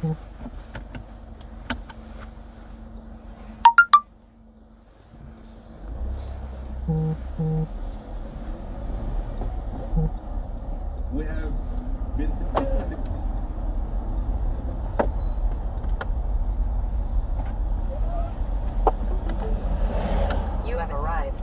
We have been particularly You have arrived.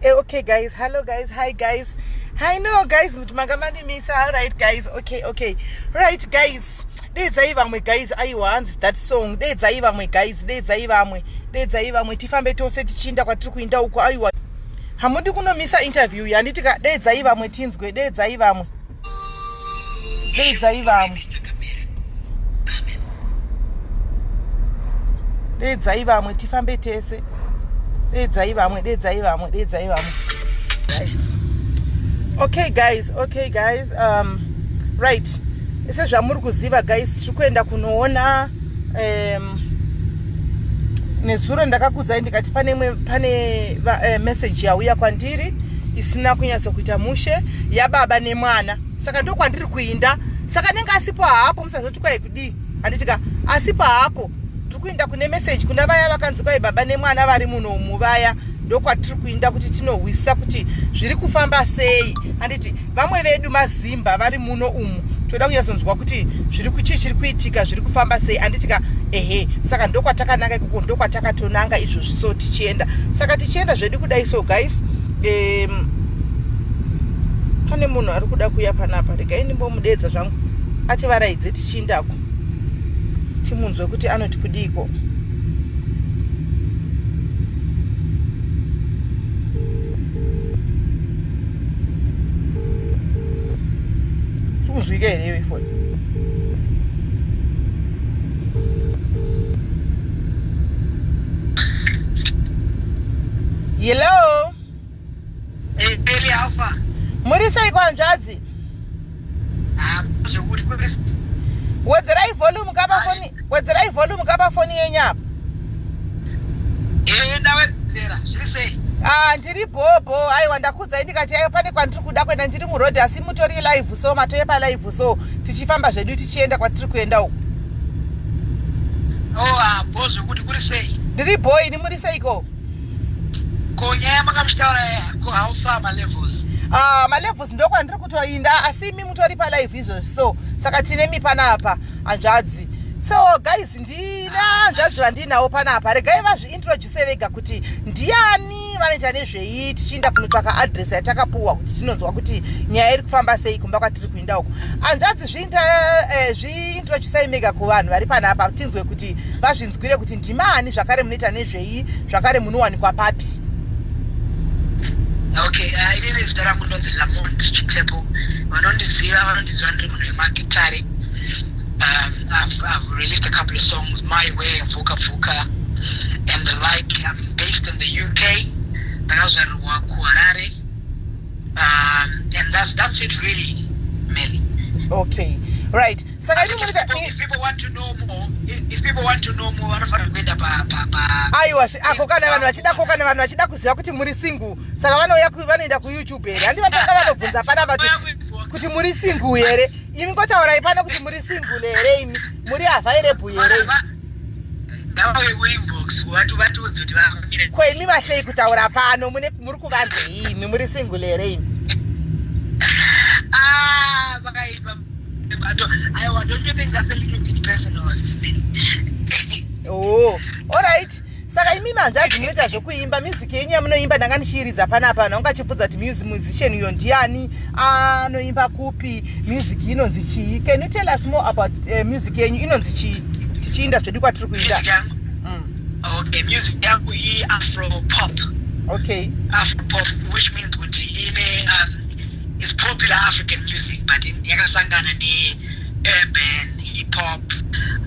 Okay guys, hello guys, hi guys. Hi no guys, kuti manga mandimisa. All right guys, okay, okay. Right guys, deedzai vamwe guys, aiwa hanzi that song. Deedzai vamwe guys, deedzai vamwe, deedzai vamwe tifambe tose tichiinda kwatiri kuinda uko. Aiwa, hamudi kunomisa interview yanditi ka, deedzai vamwe tinzwe, deedzai vamwe. Deedzai vamwe. Deedzai vamwe tifambe tese. Deedzai vamwe, deedzai vamwe, deedzai vamwe. Right. Okay guys, okay guys. Right. Sezvamuri kuziva guys, tiri kuenda kunoona nezuro ndakakudzai ndikati pane message yauya kwandiri isina kunyatsokuita mushe yababa nemwana, saka ndokwandiri kuinda. Saka nenge asipo hapo, musazoti kwai kudii, handiti ka? Asipo hapo, tiri kuinda kune message kuna vaya vakanzi kwai baba nemwana vari munomu vaya, ndokwatiri kuinda kuti tinohwisa kuti zviri kufamba sei, handiti? Vamwe vedu mazimba vari muno umu, toda kunyatsonzwa kuti zviri kuchii, chiri kuitika, zviri kufamba sei, handiti ka? Ehe, saka ndokwatakananga ikoko, ndokwatakatonanga izvozvi. So tichienda, saka tichienda zvedu kudai. So guys, pane munhu ari kuda kuuya panapa, regai ndimbomudedza zvangu ativaraidze tichiindako, timunzwe kuti anoti kudiko. Kunzwika here iwe ifoni? Hello. Eli, Alpha. Muri sei kwanzvadzi? Ah, zvekuti kuri Wedzerai volume kapafoni, wedzerai volume kapafoni yenyu apa. Ndawedzera, zviri sei? Ah, ndiri bhobho. Aiwa, ndakudzai ndikati aiwa, pane kwandiri kuda kuenda, ndiri murodhi, asi mutori live, so matove palive, so tichifamba zvedu tichienda kwatiri kuenda uku. Oh, ah, bho zvekuti kuri sei? Ndiri bho ini, muri seiko? Ko nyaya makamuchitaura ko, how far malevels? Ah, malevels ndokwandiri kutoinda, asi imi mutori palive izvozvi, so saka tine mi panapa hanzvadzi. So guys, ndina hanzvadzi vandinawo panapa, regai vazviintroduce vega kuti ndiani, vanoita nezvei, tichiinda kunotsvaka address yatakapuwa kuti tinonzwa kuti nyaya iri kufamba sei kumba kwatiri kuinda uko. Hanzvadzi, zviintroducei mega kuvanhu vari panapa, tinzwe kuti vazvinzwire kuti ndimani, zvakare munoita nezvei, zvakare munowanikwa papi. Okay, inini zita rangu ndonzi Lamont Chitepo. Vanondiziva vanondiziva ndiri munhu wemagitare. I've released a couple of songs, My Way, Vuka Vuka and the like. I'm based in the UK, ndakazvarirwa kuHarare, and that's it really, Melly. Okay, right, saka imi munoita If people want to know more, if people want to know more, vanofanira kuenda pa pa pa Aiwa, ako kana vanhu vachida ko kana vanhu vachida kuziva kuti muri single, saka vanouya vanoenda kuYouTube here? Handi vatanga vanobvunza panapa kuti muri single here? Imi ngotaurai pano kuti muri single here, imi muri available here imi? Ngavauye kuinbox vatu vatiudze kuti vamire. Ko imi vahlei kutaura pano, muri kuvanzei? Imi muri single here imi? Ah, vakaipa. Aiwa, don't you think that's a little bit personal? Oh, alright. Saka imi manzvadzi munoita zvokuimba, music yenyu yamunoimba ndanga ndichiiridza panapa, vanhu vanga vachibvunza kuti musician uyo ndiani, anoimba kupi, music inonzi chii? Can you tell us more about music yenyu, inonzi chii, tichiinda zvedu kwatiri kuinda? Music yangu? Okay, music yangu i-afro pop. Afro pop, which means kuti ine it's popular African music, but yakasangana ne-urban hip hop,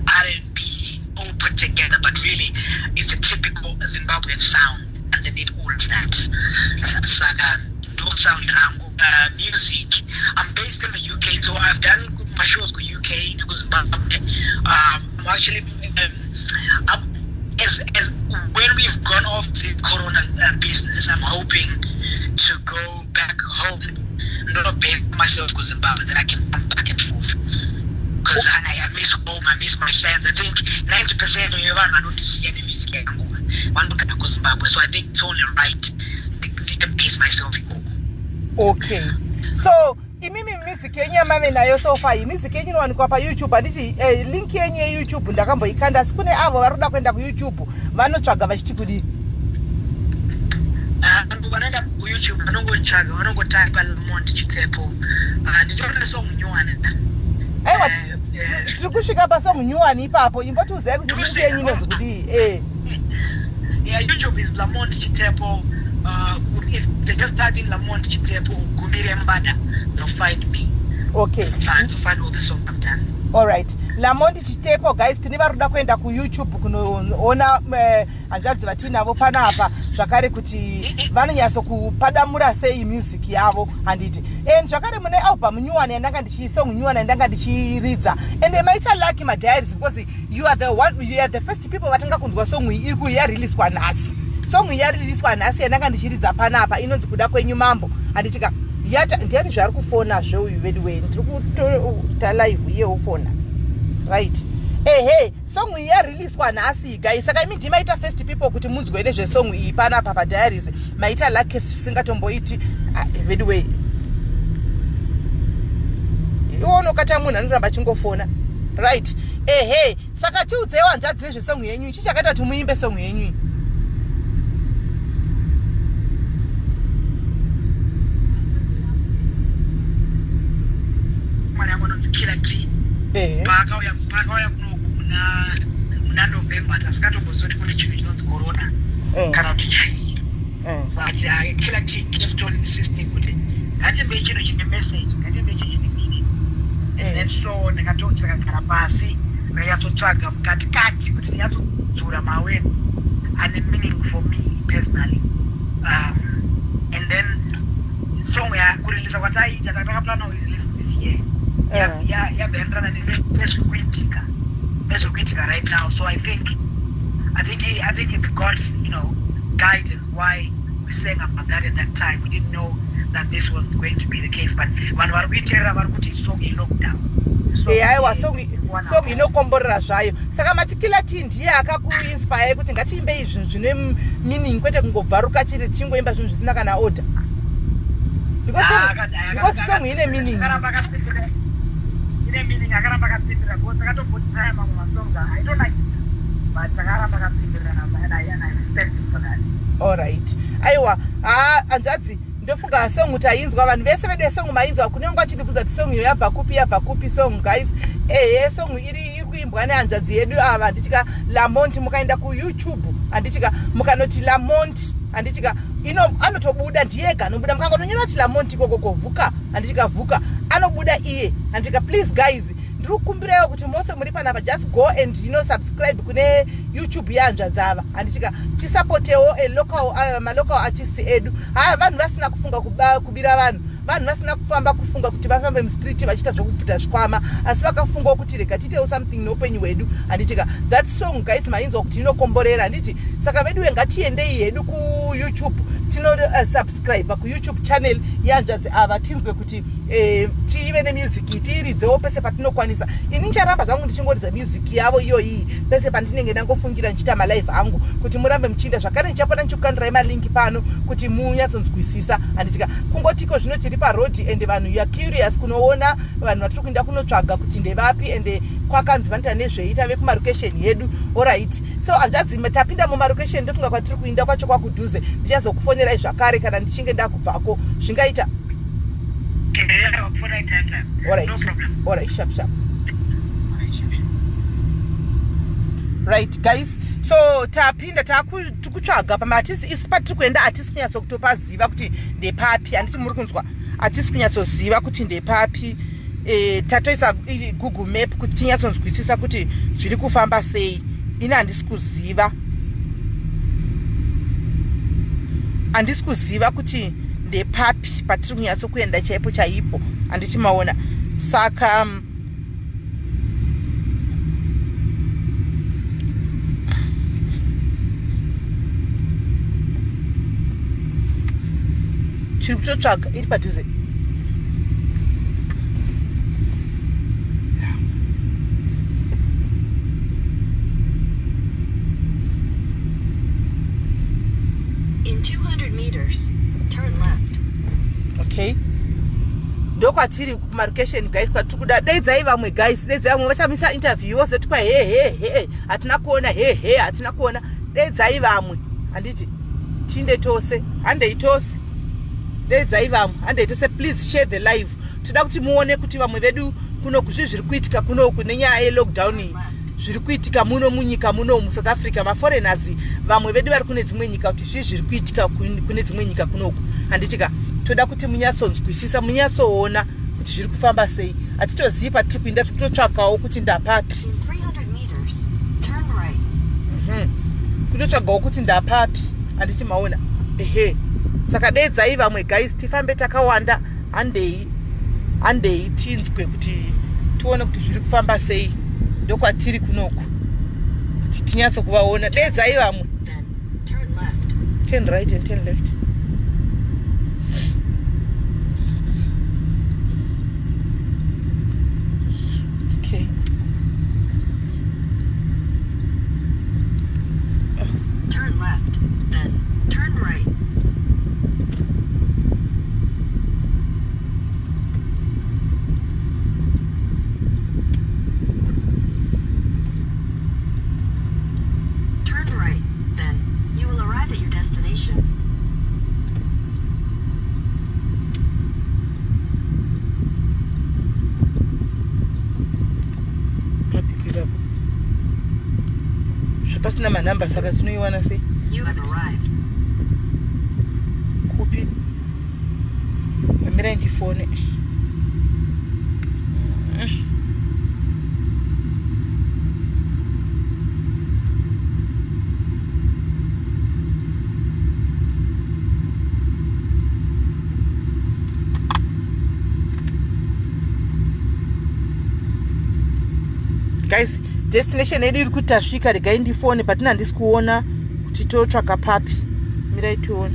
R&B, all put together, but really it's a typical Zimbabwean sound underneath all of that. Saka ndo sound rangu. Music, I'm based in the UK, so I've done my shows ku-UK nekuZimbabwe. I'm actually I'm, as when we've gone off the corona business, I'm hoping to go back home, not base myself kuZimbabwe, then I can come back and forth because base my fans. I think 90% yevanhu vanondiziva nemusic yangu vanogara kuZimbabwe, so I think it's only right ndiite base myself ikoko. Okay, so imimi music yenyu yamave nayo so far, iyi music yenyu inowanikwa paYouTube, handiti? Link yenyu yeYouTube ndakamboikanda, asi kune avo vari kuda kuenda kuYouTube vanotsvaga vachiti kudii? Vanhu vanoenda kuYouTube vanongotsvaga, vanongotypa Lamont Chitepo. Nditori song nyowani. Aiwa, tiri kusvika pasong nyowani ipapo. Imbotiudzai kuti link yenyu inonzi kudii. Yeah, YouTube is Lamont Chitepo. If they just type in Lamont Chitepo, Gumire Mbada, they'll find me. They'll find all the songs I've done. Alright, Lamont Chitepo, guys, kune vari kuda kuenda kuYouTube kunoona hanzvadzi vatinavo panapa zvakare kuti vanonyatsokupadamura sei music yavo, handiti? And zvakare mune album nyuwani yandanga ndichisong nyuwani yandanga ndichiridza, and maita lucky, madiaries, because you are the one, you are the first people vatanga kunzwa song iyi iri yareleaswa nhasi. Song iyi yareleaswa nhasi yandanga ndichiridza panapa inonzi Kuda Kwenyu Mambo, handitika? Yata ndiani zvaari kufonazve uyu? Vedu wei, ndiri kutoita live iye wofona. Right, ehe, song iyi yareleaswa nhasi, guys, saka imi ndimaita first people kuti munzwe nezvesong iyi panapa padiaries. Maita lucky zvisingatomboiti. Ah, vedu wei, iwe unokata munhu anoramba achingofona. Right, ehe, saka tiudzeiwo hanzvadzi nezvesong yenyu. Chii chakaita kuti muimbe song yenyu iyi? Mwana yangu anonzi Killer T. Paakauya kunoku muna November, tasingatomboziva kuti kune chinhu chinonzi corona kana kuti chii, but Killer T kept on insisting kuti ngatimbei chinhu chine message, ngatimbei chinhu chine meaning. And then so ndakatoti ndakagara pasi, ndakanyatsotsvaga mukati kati kuti ndinyatsodzura mawords ane meaning for me personally. And then song yakureleasa kwataiita, takaplana kurelease this year, yabvaenderana nezviri kuitika right now. So I think it's God's guidance why we sang about that at that time. We didn't know that this was going to be the case, but vanhu vari kuiteerera vari kuti song yelockdown. Aiwa, song inokomborera zvayo. Saka mati Killer T ndiye akakuinspire kuti ngatiimbei zvinhu zvine meaning, kwete kungobvaruka chiri tichingoimba zvinhu zvisina kana order, because song ine meaning. Ine meaning. Akaramba akapindira because takatombotaya mamwe masongs I don't like it, but takaramba akapindirana and I respect him for that. Alright, aiwa, ha, hanzvadzi, ndofunga song tainzwa. Vanhu vese vedu esong mainzwa. Kunenge vachindibvunza kuti song iyo yabva kupi, yabva kupi song. Guys, ehe, song iri kuimbwa nehanzvadzi yedu ava, handitika? Lamont. Mukaenda kuYouTube, handitika, mukanoti Lamont, handitika, ino anotobuda ndiyega anobuda. Mukangononyora kuti Lamont ikokoko vhuka, handitika, vhuka, anobuda iye, handitika? Please guys, ndiri kukumbiraiwo kuti mose muri panapa, just go and subscribe kune YouTube yehanzvadzi ava, handitika? Tisapotewo malocal artists edu. Ha, vanhu vasina kufunga kubira vanhu, vanhu vasina kufamba kufunga kuti vafambe mustreet vachiita zvokubvuta zvikwama, asi vakafungawo kuti rega tiitewo something neupenyu hwedu, handitika? That song, guys, mainzwa kuti inokomborera, handiti? Saka veduwe, ngatiendei hedu kuYouTube, tinosubscribe kuYouTube channel yehanzvadzi ava, tinzwe kuti tive nemusic, tiiridzewo pese patinokwanisa. Ini ndicharamba zvangu ndichingoridza music yavo iyoyi pese pandinenge ndangofungira ndichiita malive angu, kuti murambe muchiinda. Zvakare ndichapota ndichikukandirai malinki pano kuti munyatsonzwisisa, handitika? Kungotiko zvino tiri parodhi and vanhu you are curious kunoona vanhu vatiri kuenda kunotsvaga kuti ndevapi and kwakanzi vanoita nezvei. Tave kumarokesheni yedu. Alright, so hanzvadzi, tapinda mumarokesheni, ndofunga kwatiri kuinda kwacho kwakudhuze. Ndichazokufonerai zvakare kana ndichinge ndakubvako. Zvingaita? Yeah. Alright. Alright, sharp sharp. Right guys, so tapinda, takutsvaga pama hatisi isi patiri kuenda, hatisi kunyatsokutopaziva kuti ndepapi, handiti? Muri kunzwa, hatisi kunyatsoziva kuti ndepapi. Tatoisa Google Map kuti tinyatsonzwisisa kuti zviri kufamba sei. Ini handisi kuziva, handisi kuziva kuti ndepapi patiri kunyatsokuenda chaipo chaipo, handiti maona? Saka tiri kutotsvaga iri padhuze. Ndokwatiri kumarukesheni guys, kwatiri kuda. Deidzai vamwe guys, deidzai vamwe. Vachamisa interview vozoti kwa he he he, hatina kuona, he he, hatina kuona. Deidzai vamwe, handiti tinde tose, handei tose. Deidzai vamwe, handei tose. Please share the live. Toda kuti muone kuti vamwe vedu kunoku zvii zviri kuitika kunoku nenyaya yelockdown iyi, zviri kuitika muno munyika muno muSouth Africa, maforeigners, vamwe vedu vari kune dzimwe nyika, kuti zvii zviri kuitika kune dzimwe nyika kunoku, handitika? Toda kuti munyatsonzwisisa, munyatsoona kuti zviri kufamba sei. Hatitozivi patiri kuinda, tiri kutotsvakawo kuti ndapapi. In 300 meters, turn right. Kutotsvagawo kuti ndapapi, handiti maona? Ehe, saka deidzai vamwe guys, tifambe takawanda. Handei, handei, tinzwe kuti, tione kuti zviri kufamba sei. Ndokwatiri kunoku, kuti tinyatsokuvaona. Deidzai vamwe. Then turn left. Turn right and turn left. Okay. Turn left. Then turn right. Turn right. Then you will arrive at your destination. Papi ipapo zvapasina manhamba, saka tinoiwana sei? You have arrived. Kupi? Amirai ndifone. Guys, destination yedu iri kuti tasvika. Regai ndifone, but handisi kuona kuti totsvaka papi. Mirai tione.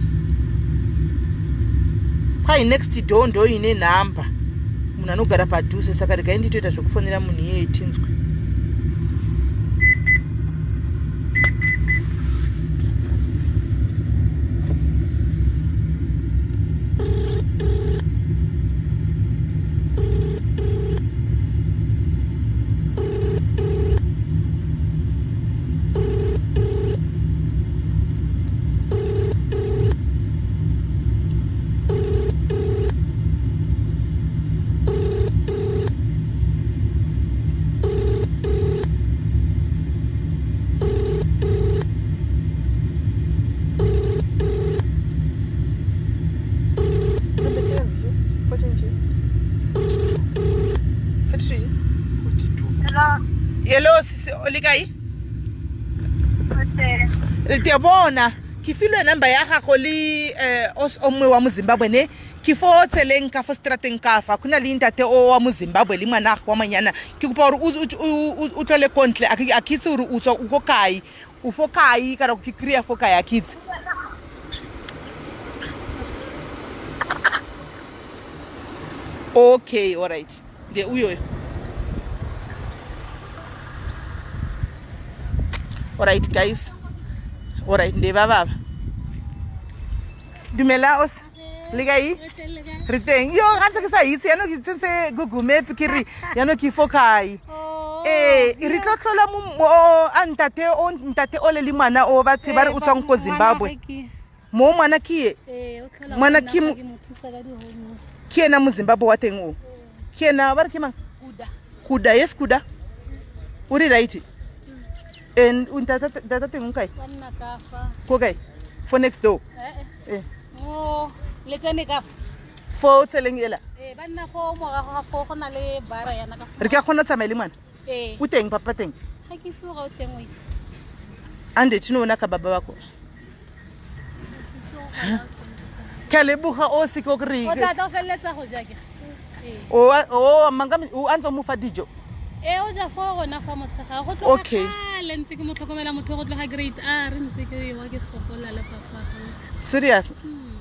Kwai next door ndo ine nhamba, munhu anogara padhuze, saka regai nditoita zvekufonera munhu iyeye tinzwe. Number chinonzi chi? 14 chi? 42. 42 chi? 42. Hello sisi, o le kae? Re te bona, ke filwe number ya gago le o mongwe wa moZimbabwe ne. Ke fo tseleng ka fo strateng ka fa, go na le ntate o wa moZimbabwe le ngwanage wa manyana. Ke kopa gore o tlole ko ntle. A ke itse gore o tswa o ko kae, o fo kae, kana ke kry-a fo kae, a ke itse. Okay, alright, nde uyoyo. Alright guys, alright, ndevavava. Dumela os, le kae? Re teng. Yo, ga ntse ke sa itse yaanong, ke tsentse Google Map, ke re yaanong ke fo kae. Ee, re tlo tlhola mo a ntate o, ntate o le le ngwana o, batho ba re o tswang ko Zimbabwe. Mo ngwana ke ye, ngwana ke ke ena muZimbabwe wa teng o, ke ena ba re ke mang? Kuda. Yes, Kuda, uri right? And ntate teng o kae? Ko kae? For next door? Eh. Fo tseleng ela? Re ka kgona tsamaya le ngwana? O teng papa teng? Ande tinoona ka baba bako. Ke a leboga o se ke o kry. O tla tla o feleletsa go ja ke. O manga o antse o mo fa dijo? Ee, o ja fo gona fa motshegare go tloga Okay. kgale ntse ke mo tlhokomela motho, go tloga grade R ntse ke wa ke sokola le papa. Serious?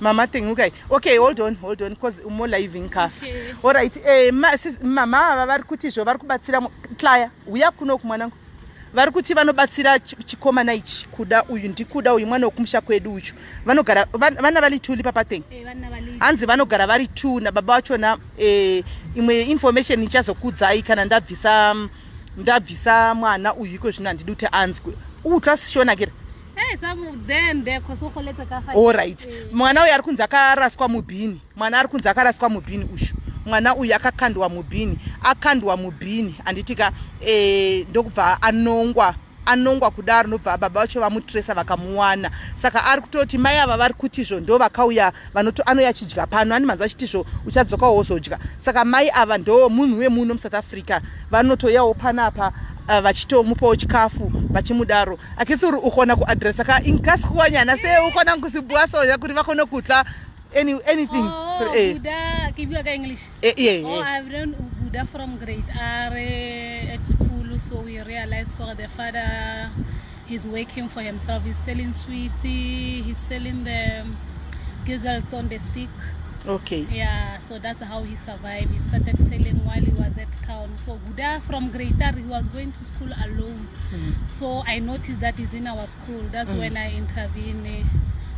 Mama teng o kae? Okay, hold on, hold on, cause mo living kafa. Okay. Alright, ma, sis, mama ava vari kuti zvo vari kubatsira Claya, uya kunoku mwanangu. Vari kuti vanobatsira chikomana ichi, Kuda uyu, ndikuda uyu, mwana wekumusha kwedu uchu. Vanogara vana valituli papa teng. Ee, banna ba le Hanzi vanogara vari two nababa vachona. Imwe information ichazokudzai kana ndabvisa mwana uyu. Iko zvino handidi kuti anzwe. Utwa Shona kera? Hey, some there and there, 'cause o goletse ka fa. Allright, mwana uyu ari kunzi akaraswa mubhini. Mwana ari kunzi akaraswa mubhini ushu. Mwana uyu akakandwa mubhini, akandwa mubhini, handitika? Ndokubva anongwa kudaro, ndobva baba vacho vamutresa, vakamuwana. Saka ari kutoti mai ava vari kutizvo ndo vakauya vanoto anouya achidya pano, ani manzwa achitizvo uchadzoka wozodya. Saka mai ava ndo munhu wemuno muSouth Africa, vanotoyawo panapa, vachitomupawo chikafu, vachimudaro. Akisi uri ukona kuadressa ka nka Sekgoanyana se o kgonang go se bua sona kuri ba kgone go tla anything. Oh, Buda, ke bua ka English. Yeah. Oh, I've known Buda from grade R at school, so we realized for the father, he's working for himself. He's selling sweets, he's selling the giggles on the stick. Yeah, so that's how he survived. He started selling while he was at town. So Buda from grade R, he was going to school alone. So I noticed that he's in our school. That's when I intervened.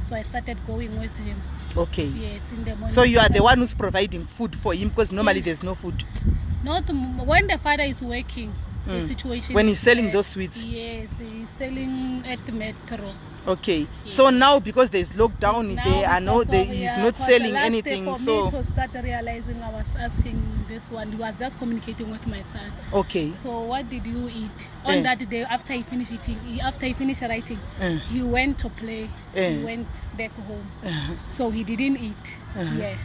So I started going with him. Yes, in the morning. So you are the one who's providing food for him, because normally there's no food? Not when the father is working. The situation When is he's selling bad. those sweets. Yes, he's selling at Metro. Okay, so now because there's lockdown, Now there are no because there of- is yeah, not 'cause selling the last day anything, for so me to start realizing, I was asking this one. He was just communicating with my son. So what did you eat on that day after he finished eating? After he finished writing, he went to play. He went back home. So he didn't eat. Yeah.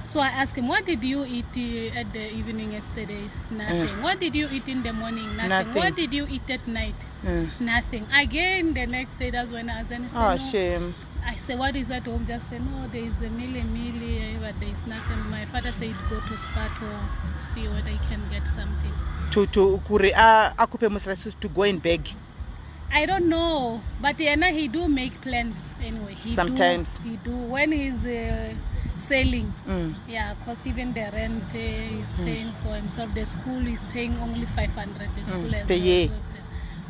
So I asked him, "What did you eat at the evening yesterday?" Nothing. "What did you eat in the morning?" "Nothing." Nothing. "What did you eat at night?" "Nothing." Again, the next day, that's when I asked. And he said, Oh, "No." shame. I said, "What is at home?" Just say, "No, there is a mealie mealie, but there is nothing." My father said, "Go to Spar to see whether he can get something." To kuri akupe musirasi to go and beg? I don't know, but yena he do make plans anyway. He Sometimes. Do, he do when he's selling. Yeah, 'cause even the rent he's paying for himself. The school is paying only 500. The school as Per well, year.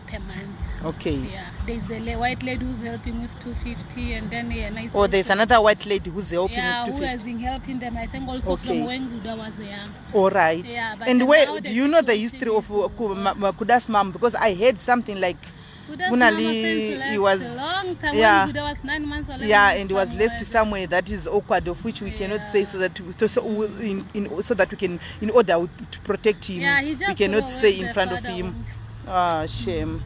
per month. Yeah, there's the white lady who's helping with 250, and then yena is Or there's also- another white lady who's helping with who 250? has been helping them. I think also from when Guda was young. All right. Yeah, but And then where now the do you know the situation history of is Kuda's mom? Because I heard something like Guda's Munali, mama since he left was a long time when Guda was 9 months or 11 Yeah, and he was somewhere left there. Somewhere that is awkward, of which we cannot say, so that so, so we- in so that we can, in order to protect him, Yeah, he we just cannot saw say when in the front of father him. went. Ah, shame.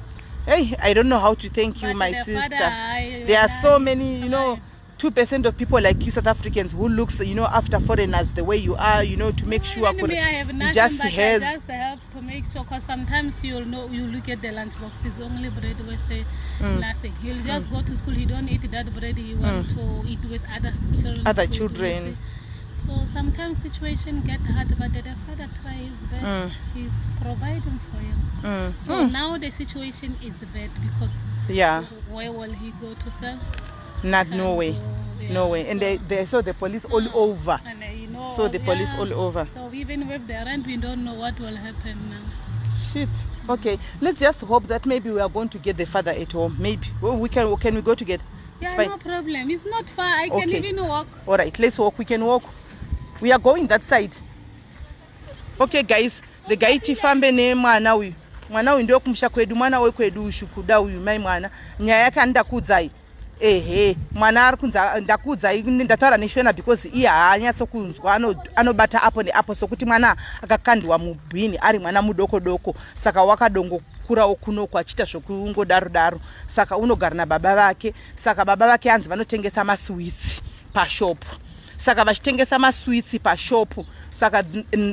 Hey, I don't know how to thank you, But my the sister. father, There are so when I many, tried. 2% of people like you, South Africans, who looks after foreigners the way you are, to make sure Even me, I have he nothing, just but has I just help to make sure. 'Cause sometimes you'll know, you look at the lunchbox, it's only bread with the nothing. He'll just go to school. He don't eat that bread. He want to eat with other children. Other food, you children. see. So sometimes situation get hard, but the father try his best. He's providing for him. So now the situation is bad because where will he go to sell? Not Can't no way. go, yeah. No way. And they saw the police all over. And So the police all over. So even with the rent, we don't know what will happen now. Shit. Okay, let's just hope that maybe we are going to get the father at home. Maybe. Well, we can we go together? It's Yeah, fine. no problem. It's not far. I can even walk. All right, let's walk. We can walk. We are going that side. Okay guys, regai tifambe nemwana uyu. Mwana uyu ndewe kwedu, mwana wekwedu ushu, Kuda uyu, mai mwana. Nyaya yake andakuudzai. Ehe, mwana ari kunzi, ndakuudzai, ndataura neShona because iye haanyatsokunzwa, anobata apo neapo, sokuti mwana akakandwa mubhini ari mwana mudoko doko, saka wakadongokurawo kunoko achiita zvokungodaro daro. Saka unogara nababa vake. Saka baba vake hanzi vanotengesa maswitsi pashopu. Saka vachitengesa maswitsi pashopu. Saka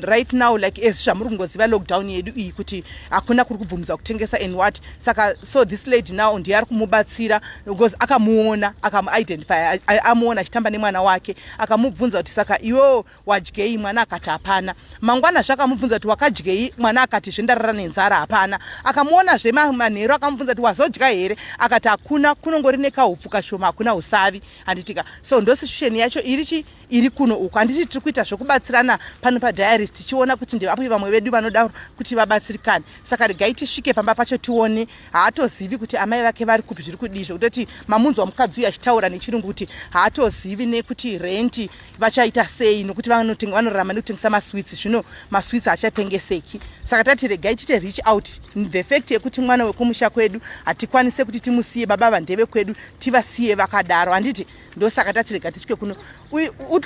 right now, like as zvamuri kungoziva, lockdown yedu iyi, kuti hakuna kuri kubvumidzwa kutengesa and what. Saka so this lady now ndiye ari kumubatsira, because akamuona, akamuidentify, amuona achitamba nemwana wake. Akamubvunza kuti, "Saka iwewo wadyei?" Mwana akati, "Hapana." Mangwana zvakamubvunza kuti, "Wakadyei?" Mwana akati, "Zvendarara nenzara, hapana." Akamuonazve manheru, akamubvunza kuti, "Wazodya here?" Akati, "Hakuna, kunongori nekaupfu kashoma, hakuna usavi," handitika? So ndo situation yacho iri chi Iri kuno uku handiti tiri kuita zvekubatsirana pano padiaries, tichiona kuti ndevapi vamwe vedu vanoda kuti vabatsirikane. Saka regai tisvike pamba pacho tione. Haatozivi kuti amai vake vari kupi, zviri kudii, zvekutoti mamunzwa mukadzi uyu achitaura nechirungu kuti haatozivi nekuti renti vachaita sei, nokuti vanorarama nekutengesa masweets. Zvino masweets haachatengeseki. Saka tati regai tiite reach out. The fact yekuti mwana wekumusha kwedu hatikwanise kuti timusiye, baba vandeve kwedu tivasiye vakadaro, handiti? Ndosaka tati rega tisvike kuno.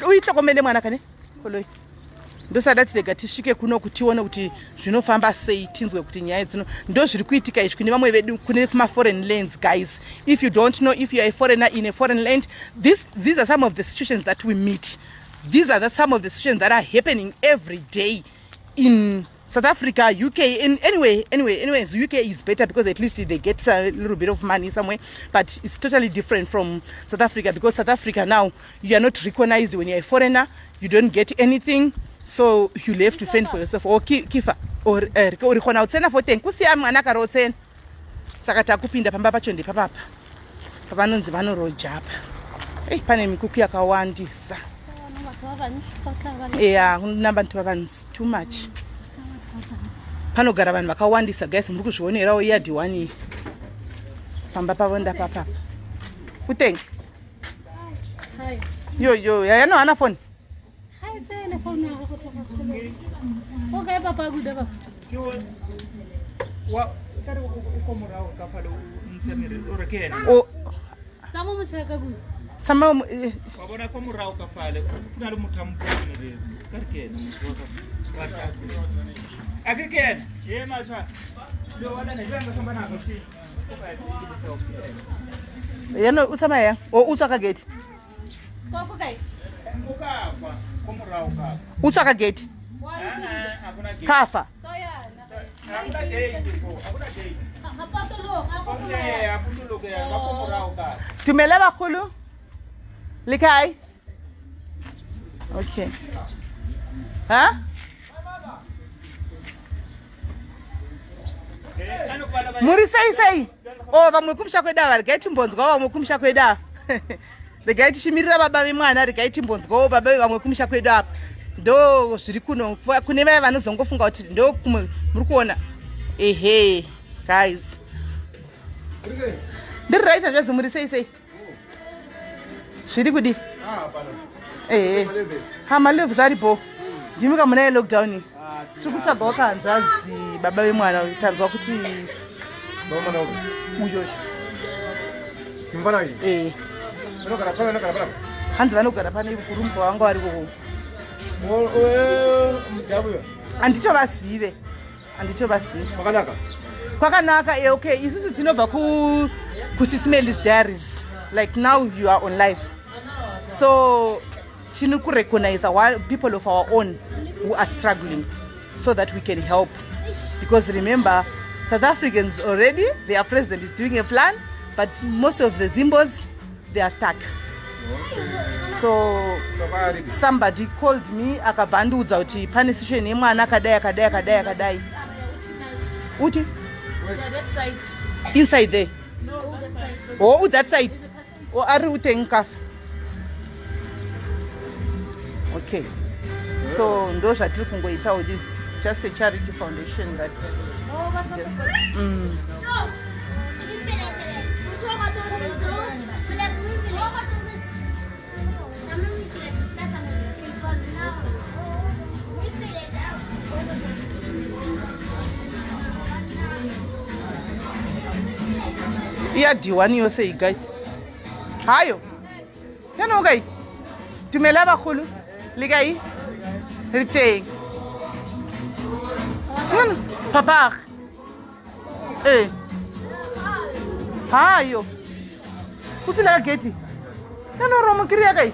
Uitlokomele mwana kane koloi. Ndosaka tati rega tisvike kuno kuti tione kuti zvinofamba sei, tinzwe kuti nyaya dzino ndo zviri kuitika izvi kune vamwe vedu kune kumaforeign lands. Guys, if you don't know, if you are a foreigner in a foreign land, these are some of the situations that we meet. These are some of the situations that are happening every day in South Africa, UK, in anyway, anyway, anyways, UK is better because at least they get a little bit of money somewhere, but it's totally different from South Africa, because South Africa now, you are not recognized when you're a foreigner, you don't get anything, so you have to fend for yourself. Or kifa, or uri khona utsena for teng, kusiya mwana kare utsena. Saka takupinda pamba pacho ndepapapa. Pavanonzi vanoroja apa. Ei, pane mikuku yakawandisa. Yeah, nabantu vavanzi too much. Panogara vanhu vakawandisa guys, muri kuzvionerawo yard one iyi. Pamba pavo ndapapapa. Utenge. Yo yo, yayano hana phone. Ga e tsene phone ya gago tloga kgole. O kae papa Guda papa? Ke wa ka re o ko morago ka fale o ntsha merero ore ke ena. O Tsa mo motšha ka Guda. Sama wa bona ko morago ka fale go na le motho a mo merero ka re ke ena motho wa ka wa tsa a ke ke ena ye matshwa le wona ne jang ka sambana ka shi o ka ke se o Yena o tsamaya yang? O o tswa ka gate. Kwa ko kae? O ka fa ko morago ka O tswa ka gate. Wa itse Guda. a bona gate. Ka fa. Tswa yana. A bona gate ko a bona gate. Ga patologa, ga potologa. Eh, a potologa ya ka ko morago ka. Dumela bagolo. Le kae? Okay. Ha? Muri sei sei? Oh, vamwe kumusha kwedu ava, regai timbonzwawo vamwe kumusha kwedu ava. Regai tichimirira baba vemwana, regai timbonzwawo baba vamwe kumusha kwedu apa. Ndo zviri kuno kune vaya vanozongofunga kuti ndo kumwe muri kuona. Ehe, guys. Ndiri right hanzvadzi, muri sei sei? Zviri kudi? Ehe. Ha, malevels aripo. Ndimi kamuna yelockdown iyi. Tiri kutsvagawo kahanzvadzi baba vemwana, tanzwa kuti uyo. Eh. Hanzi vanogara pane kurumba vanga vari koko. Handitovazive. Handitovazive. Kwakanaka. Kwakanaka, okay. Isusu tinobva ku kuSismelis Diaries. Like now you are on live. So tiri kurecognize our people of our own who are struggling so that we can help. Because remember, South Africans already, their president is doing a plan, but most of the Zimbos, they are stuck. So somebody called me akabva andiudza kuti pane situation yemwana akadai akadai akadai akadai. Uti? Inside there. Oh, that side. Oh, ari uteng kafa. Okay. So ndo zvatiri kungoita, which is just a charity foundation that just, Iya D1 yose iyi guys. Hayo. Yana o kae? Dumela bagolo. Le kae? Re teng. Yana papa. Eh. Hayo. O tswile ka gate. Yana o mo kry-a kae?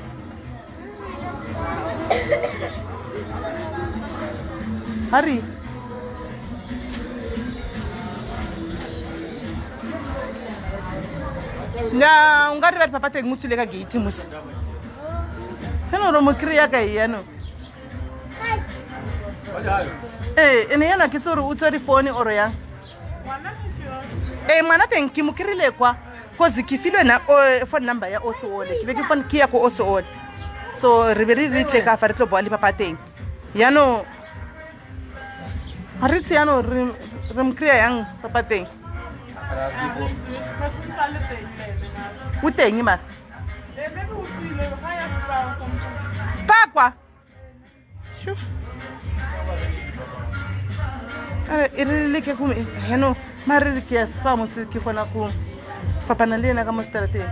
Harry. Nya ungari vari papa teng o tswile ka gate musi. Yana ro mo kry-a kae yano? Eh, ene yena ke tse gore o tswere phone oro yang? Eh, mwana teng ke mo kry-ile kwa cause ke filwe na phone number ya Osiole, ke be ke phone ke ya ko Osiole. So re be re re tle ka fa re tlo boa le papa teng. Yaanong ga re itse yaanong re re mo kry-a yang papa teng. O teng mara. Spa kwa. Sure. E re leke go heno mare re ke ya spa mo se ke gona go fapana le ena ka mo seterateng.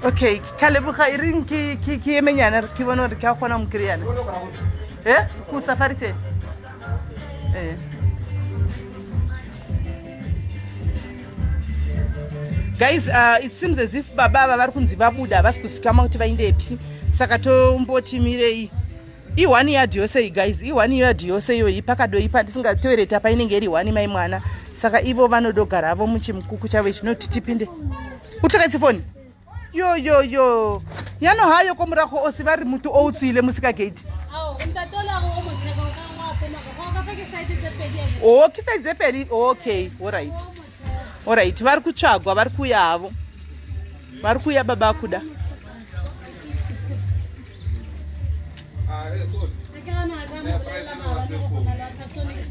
Okay, ka leboga e reng ke ke ke emenyana ke bone gore ke a kgona go mo kry-ana. E ko safari tse ee. Guys, it seems as if baba ava vari kunzi vabuda havasi kuzikamwa kuti vaindepi, saka tomboti mirei. I-one yard yose iyi guys, i-one yard yose iyoyi pakadoipa tisingatoereta painenge iri one mai mwana, saka ivo vanodogaravo muchimukuku chavo ichi noti tipinde utlogetse foni yo yo yo yano hayo ko morago o se ba re motho o o tswile mosika gate. O ke side tse pedi. Okay, alright, alright, vari kutsvagwa, vari kuuya havo, vari kuuya baba kuda.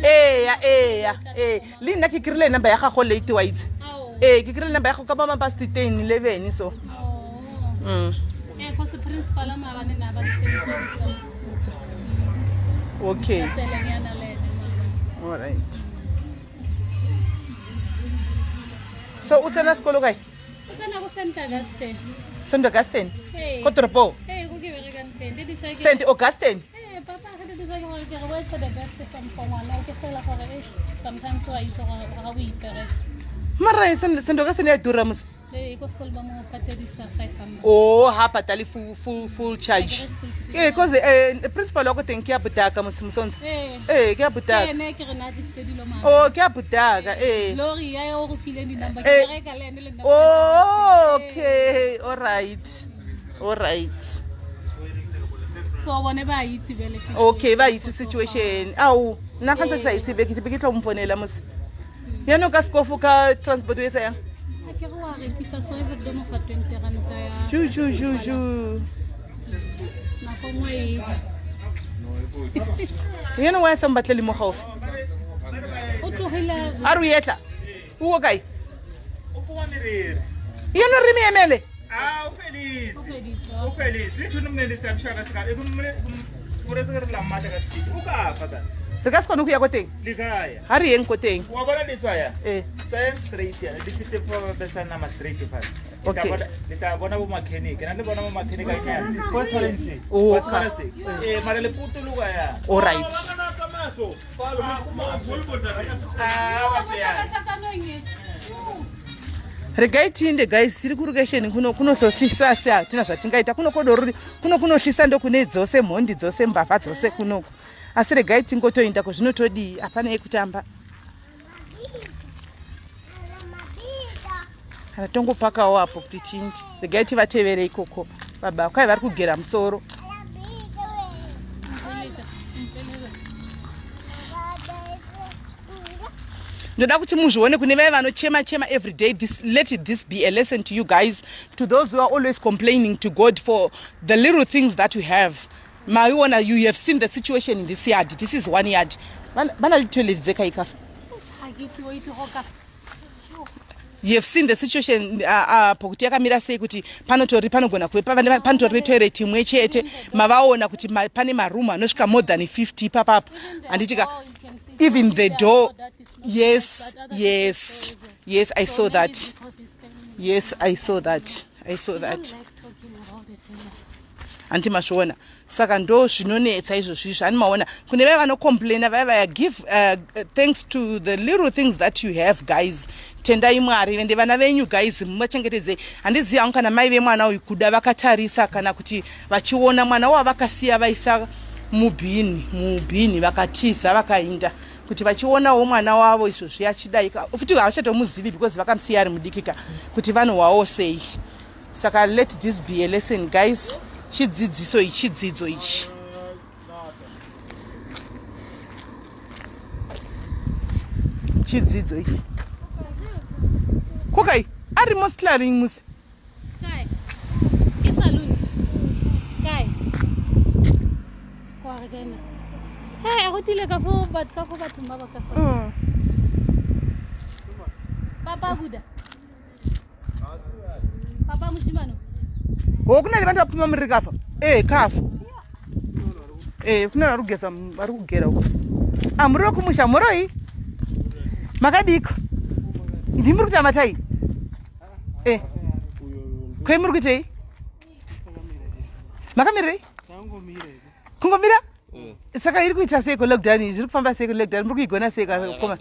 Eya eya ee, le nna ke kry-ile number ya gago late wa itse. Ee, ke kry-ile number ya gago ka ba past 10 11 so. Okay, alright. So o tsena sekolo kae? O tsena ko St Augustine. St Augustine? Ee. Ko toropong? Ee, ko ke berekang teng. Di diswa ke St Augustine? Ee, papa ge di diswa ke gore ke re wait for the best some for ngwana ke fela gore eish, sometimes wa itse gore ga o ipereka. Mara St Augustine ya tura mose. Ee, ko sekolo ba mo patedisa 500. O ha patale full, full, full charge. Akere school fees. Ee, cause principal wa ko teng ke ya botaka mose mosontsha. Ee. Ee, ke ya Ke botaka. ene ke re na tlisitse dilo mama. O ke ya botaka ee. Lori ya o go file di-number ke Eh. bereka le ene le nna. Oh, okay, all right, all right. So bone ba itse bele situation. Okay, ba itse situation. Ao, nna ga ntse ke sa itse be ke be ke tla mo fonela mose. Yaanong ka sekofo ka transport o etsa yang? A ke re wa rekisa so every day mo fa 20 ranta ya. Ju ju ju ju. Nako nngwe e je. Yaanong wa sa mbatlele mo gaufi. O tlogile. A re o etla. O ko kae? O poma meriri. Yaanong re me emele. Ah, o feditse. O feditse. O feditse. Le thone mne le sa mshaka se ka. E kumre kumre se re la mmatla ka sekete. O ka fa ka. Re ka se kgone go ya ko teng. Le kaya. Ha re yeng ko teng. Wa bona di tswaya? Ee. Tswaya straight ya. Di fete fa ba besa nama straight fa. Okay. Le tla bona bo mechanic. Na le bona bo mechanic a nyana. First tolerance. Oh. Wa se bona se. Eh, mara le putuluka ya. All right. Ah, ba tsaya. Regai tiinde guys, tiri kurukesheni kuno kunohlohlisa asi hatina zvatingaita kuno kodorori kuno kunohlisa ndokune dzose mhondi dzose mbavha dzose kunoku, asi regai tingotoindako zvinotodii, hapana yekutamba kana tongopakawo apo kuti tiinde. Regai tivatevere ikoko baba kwai vari kugera musoro. Ndoda kuti muzvione kune vaya vanochema chema every day. This, let it this be a lesson to you guys, to those who are always complaining to God for the little things that we have. Maiona, you have seen the situation in this yard. This is one yard. Bana le toilet tse kae ka fa? Ga ke itse o itse go ka. You have seen the situation pokuti yakamira sei, kuti panotori panogona kuve panotori netoilet imwe chete. Mavaona kuti pane marumu anosvika more than 50 ipapapo, handitika? Even the door, yes, yes, yes, I saw that. Yes, I saw that, I saw that. Handi mazviona? Saka ndo zvinonetsa izvozvizvo, hani maona? Kune vaya vanocomplaina vaya vaya, give thanks to the little things that you have, guys. Tendai Mwari ende vana venyu guys muvachengetedzei. Handizivi hangu kana mai vemwana uyu kuda vakatarisa kana kuti vachiona mwana wavakasiya vaisa mubhini mubhini vakatiza vakainda, kuti vachionawo mwana wavo izvozvi achidai futi havachatomuzivi because vakamusiya ari mudikika, kuti vanowawo sei. Saka let this be a lesson, guys. Chidzidziso ichi, chidzidzo ichi. Chidzidzo ichi. Kokai, ari mo slaring musi. Kae? Ke saloon. Kae? Kwa re kena. Hey, go tile ka fo batho ka fo bathong ba ba ka fa. Papa Buda. Papa moshimane. Ho kuna le vanhu vapfuma muriri kafa. Eh, kafa. Eh, kuna vari kugeza vari kugera uko. Ah, muri wekumusha mhoroi? Makadiko? Ndimi muri kuita matai? Eh. Kwei muri kuitei? Makamirirei? Kungomira? Saka iri kuita seiko lockdown iyi? Zviri kufamba seiko lockdown? Muri kuigona seiko akoma?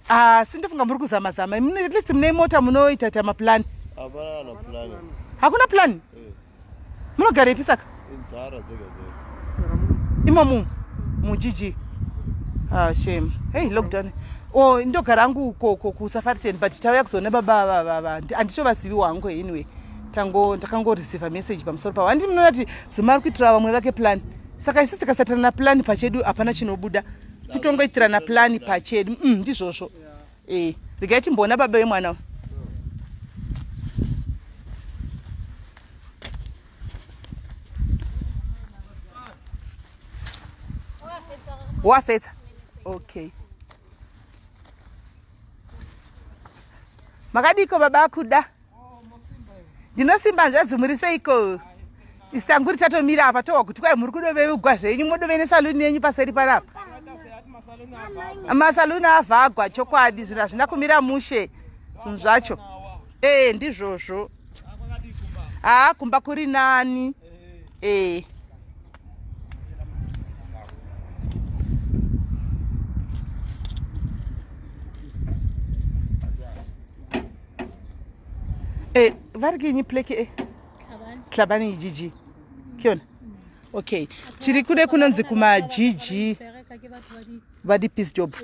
Ah, si ndofunga muri kuzama zama. At least mune mota munoita ta maplan. Hapana kana plan. Hakuna plan? Eh. Munogarepi saka? Inzara dzega dzega. Imomo muGG. Ah, shame. Hey, lockdown. Oh, ndogara hangu uko uko kuSafari but tauya kuzoona baba ava ava. Handitovazivi wangu anyway. Tango ndakangoreceive message pamusoro pavo. Handiti munoona kuti Zuma ari kuitira vamwe vake plan. Saka isusu tikasatirana plan pachedu hapana chinobuda. Kutongoitirana plan pachedu. Ndizvozvo. Eh, regai timboona baba vemwana. Wafetsa. Okay. Makadiko baba akuda? Ndinosimba hanzvadzi, muri seiko? Isitanguri tatomira apa tohwa kuti kwai muri kudovegwa zvenyu modove nesaluni yenyu paseri panapa. Masaluni avhagwa chokwadi, zvinhu hazvina kumira mushe zvinhu zvacho. Eh, ndizvozvo. Haa, kumba kuri nani. Eh. Eh, vari kinyi pleke e? Tlabani GG. Ke yona? Okay. Tiri kune kunonzi kuma GG va di-peace job.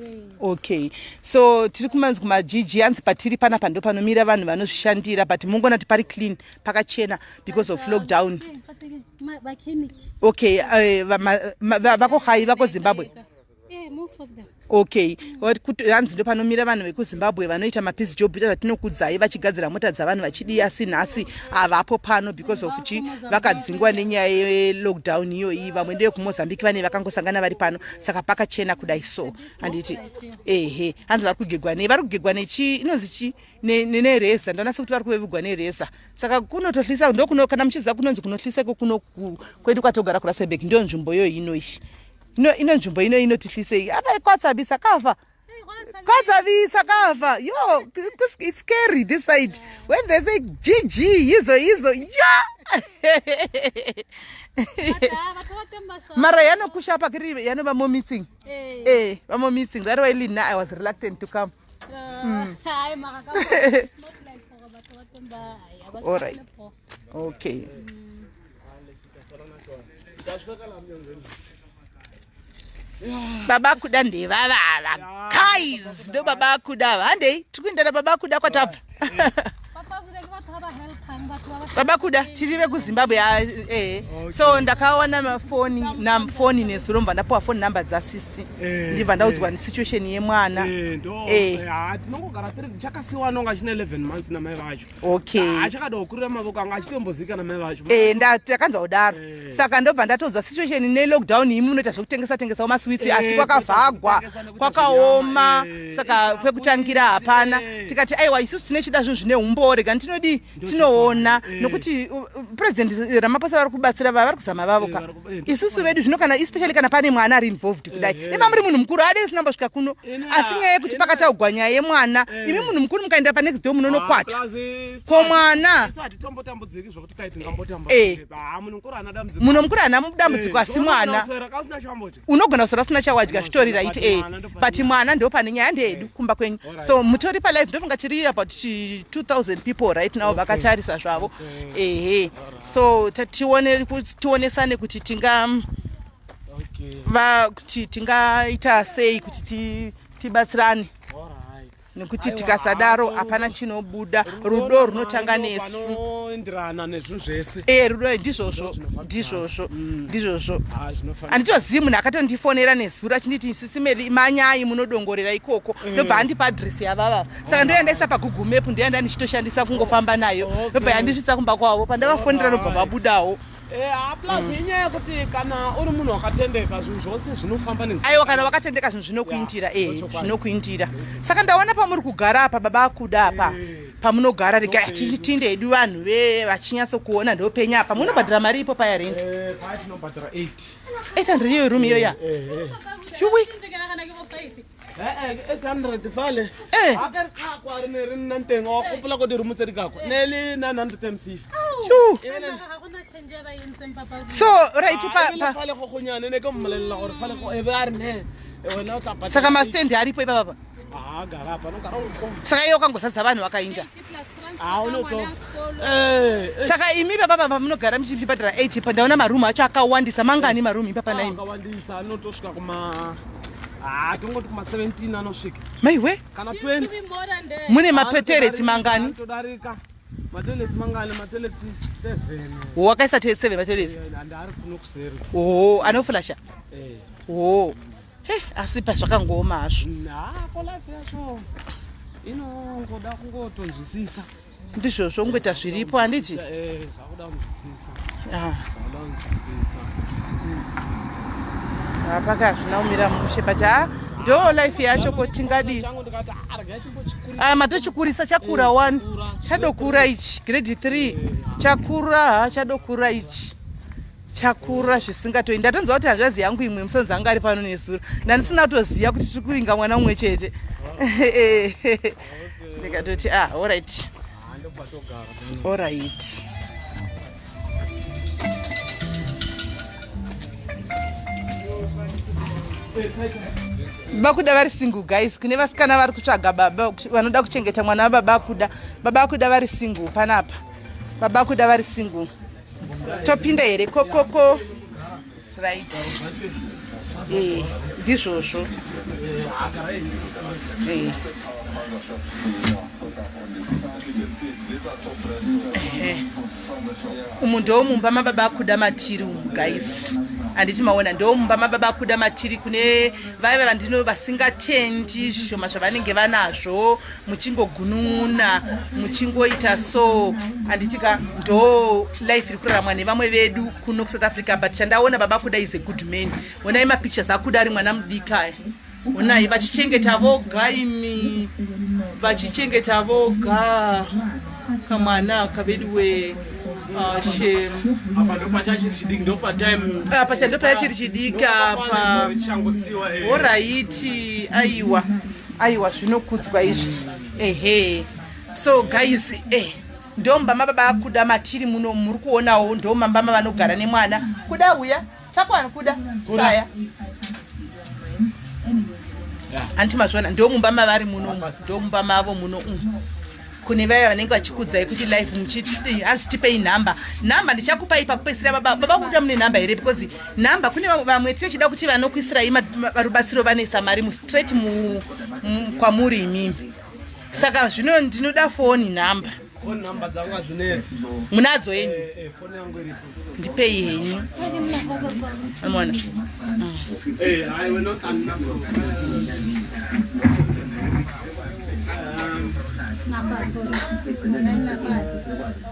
Okay. So tiri kumanzi kuma GG anzi patiri panapa ndo panomira vanhu vanozvishandira but mungona kuti pari clean pakachena because of lockdown. Okay, vako hai vako Zimbabwe. Most of them. Okay, hanzi ndo panomira vanhu vekuZimbabwe vanoita mapeace job ita zvatinokudzai vachigadzira mota dzavanhu vachidii asi nhasi havapo pano because of chi vakadzingwa nenyaya yelockdown iyoyi. Vamwe ndevekuMozambique vane vakangosangana vari pano saka pakachena kudai so handiti ehe hanzi vari kugegwa nei vari kugegwa nechi inonzi chi nereza ndaona sekuti vari kuvevugwa nereza saka kunotohlisa ndokuno kana muchiziva kunonzi kunohlisa iko kuno kwedu kwatogara kuRustenburg ndiyo nzvimbo iyoyi inoyi ino nzvimbo ino inotihlisei apa kwatsabisa kafa kwatsabisa kafa yo it's scary this side when they say GG yizo yizo yo mara yanokusha apa kiri yanova mo missing eh vamo missing that why lina I was reluctant to come. All right. Okay. Baba kuda ndevavava guys ndo baba kuda ava handei tiri kuenda nababa kuda kwatabva. Baba kuda tiri vekuZimbabwe eh. So ndakawana mafoni nafoni nezuro mbva ndapuwa phone number dzasisi ndibva ndaudzwa nesituation yemwana. Tinongogara tiri chakasiwa nonga chine 11 months namai vacho. Achakada kukurira mavoko anga achitombozika namai vacho. Ndakanzwa kudaro. Saka ndobva ndatodzwa situation nelockdown imi munoita zvekutengesa tengesawo maswitsi asi kwakavhagwa kwakaoma saka pekutangira hapana. Tikati aiwa isusu tine chida zvinhu zvine umbowo rega tinodii tinoona nokuti President Ramaphosa vari kubatsira vari kuzama vavo ka isusu vedu zvino kana especially kana pane mwana ari involved kudai nema muri munhu mukuru ade usina mbosvika kuno asi nyaya yekuti pakataugwa nyaya yemwana imi munhu mukuru mukaenda panext door munonokwata ko mwana hatitombotambudziki zvokuti kai tingambotamba munhu mukuru haana dambudziko asi mwana unogona kusora usina chawadya zvitori right but mwana ndo pane nyaya ndeyedu kumba kwenyu. So mutori palive ndofunga tiri about 2000 people right now vakatarisa zvavo ehe so tione tionesane kuti tinga va kuti tingaita sei kuti tibatsirane. Nekuti tikasadaro hapana chinobuda. Rudo runotanga nesu. Panoenderana nezvinhu zvese. E rudo ndizvozvo, ndizvozvo, ndizvozvo. Handitozivi munhu akatondifonera nezuro achinditi, "Sisi Meli, manyai munodongorera ikoko." Ndobva andipa adhiresi yavava. Saka ndoyandaisa paGoogle Map, ndoyanda ndichitoshandisa kungofamba nayo. Ndobva yandisvitsa kumba kwavo. Pandavafonera, nobva vabudawo. Plus inyaya yekuti kana uri munhu wakatendeka, zvinhu zvose zvinofamba nenzira. Aiwa, kana wakatendeka zvinhu zvinokuindira. Yeah, e ndochokwadi. Zvinokuindira. Saka ndaona pamuri kugara apa, baba akuda apa pamunogara. Rega tinde hedu, vanhu ve vachinyatsokuona. Ndopenya apa. Munobhadhara mari ipo paya, rent? Paya tinobhadhara 8. 800 iyoyo room iyoya? Yuwi. 800 fale. Akari kakwa ri ne ri na ntengo wa gopola ko dirumo tse di kakwa ne le 950. Yu. Ga gona change ya ba entseng, papa. So right, Ah, ebile fale go gonyane ne ke mmolelela gore fale go e be a re ne wena o tla patela. Saka mastendi aripo ipapapa? Ah, gara apa no gara o. Saka iye wakangozadza vanhu vakainda? Ah, unoto. Saka imi baba pamunogara muchibhadhara 8 pa, ndaona marumu acho akawandisa. Mangani marumu ipapa naimi? Akawandisa, anotosvika kuma, ah, tongoti kuma 17 anosvika. Maiwe. Kana 20. Mune matoilets mangani? Todarika. Matoilets mangani? Matoilets 7. Wakaisa 7 matoilets? Andari kuno kuseri. O, anoflasha? Eh. O, he, asi pazvakangooma hazvo. Ah, ko life yacho inongoda kungotonzwisisa. Ndizvozvo, kungoita zviripo, handiti? Eh, zvakuda kunzwisisa. Ah. Zvakuda kunzwisisa. Hapaka hazvina kumira mushe, but ha, ndo life yacho, ko tingadii? Changu ndikati, "Ah, regai timbochikurisa." Aya matochikurisa, chakura 1, chadokura ichi, grade 3, chakura. Ha, chadokura ichi, chakura zvisingatoi. Ndatonzwa kuti hanzvadzi yangu imwe musonzi anga ari pano nezuro. Ndandisina kutoziva kuti tiri kuvinga mwana mumwe chete. Ndikatoti, ah, alright. Ah, ndopatogara. Alright, bakuda vari single, guys. Kune vasikana vari kutsvaga baba vanoda kuchengeta mwana wababa akuda, baba akuda vari single panapa. Baba akuda vari single. Topinda here? Kokoko, right. Ndizvozvo. Ehe. Umu ndo mumba mababa akuda matiri umu, guys, handiti maona? Ndo mumba mababa akuda matiri. Kune vaiva vandino vasingatendi zvishoma zvavanenge vanazvo, muchingogunun'una, muchingoita so, handiti ka? Ndo life iri kuraramwa nevamwe vedu kuno kuSouth Africa. But chandaona, baba kuda is a good man. Onai mapictures akuda ari mwana mudiki aya. Onai vachichengeta voga, imi, vachichengeta voga kamwana kaveduwe. Shem. Apa ndopachachiri chidiki, ndopatime. Apa ndopachachiri chidiki apa. Changosiwa. Alright, aiwa, aiwa, zvinokudzwa izvi. Ehe, so guys, ndomba mababa akuda matiri muno, muri kuonawo ndomamba mavanogara nemwana. Kuda uya takwani, kuda kaya, handiti mazviona? Ndomumba mavari muno, ndomumba mavo muno umu. Kune vaya vanenge vachikudzai kuti live muchiti, "Hanzi tipei nhamba," nhamba ndichakupai pakupedzisira. Baba, baba kuda, mune nhamba here? Because nhamba kune vamwe tichida kuti vanokuisirai rubatsiro vanoisa mari mustraight kwamuri imimi. Saka zvino ndinoda foni nhamba. Phone number dzangu hadzinetsi. Munadzo yenyu? Foni yangu iripo. Ndipei henyu, amona. I will not unlock.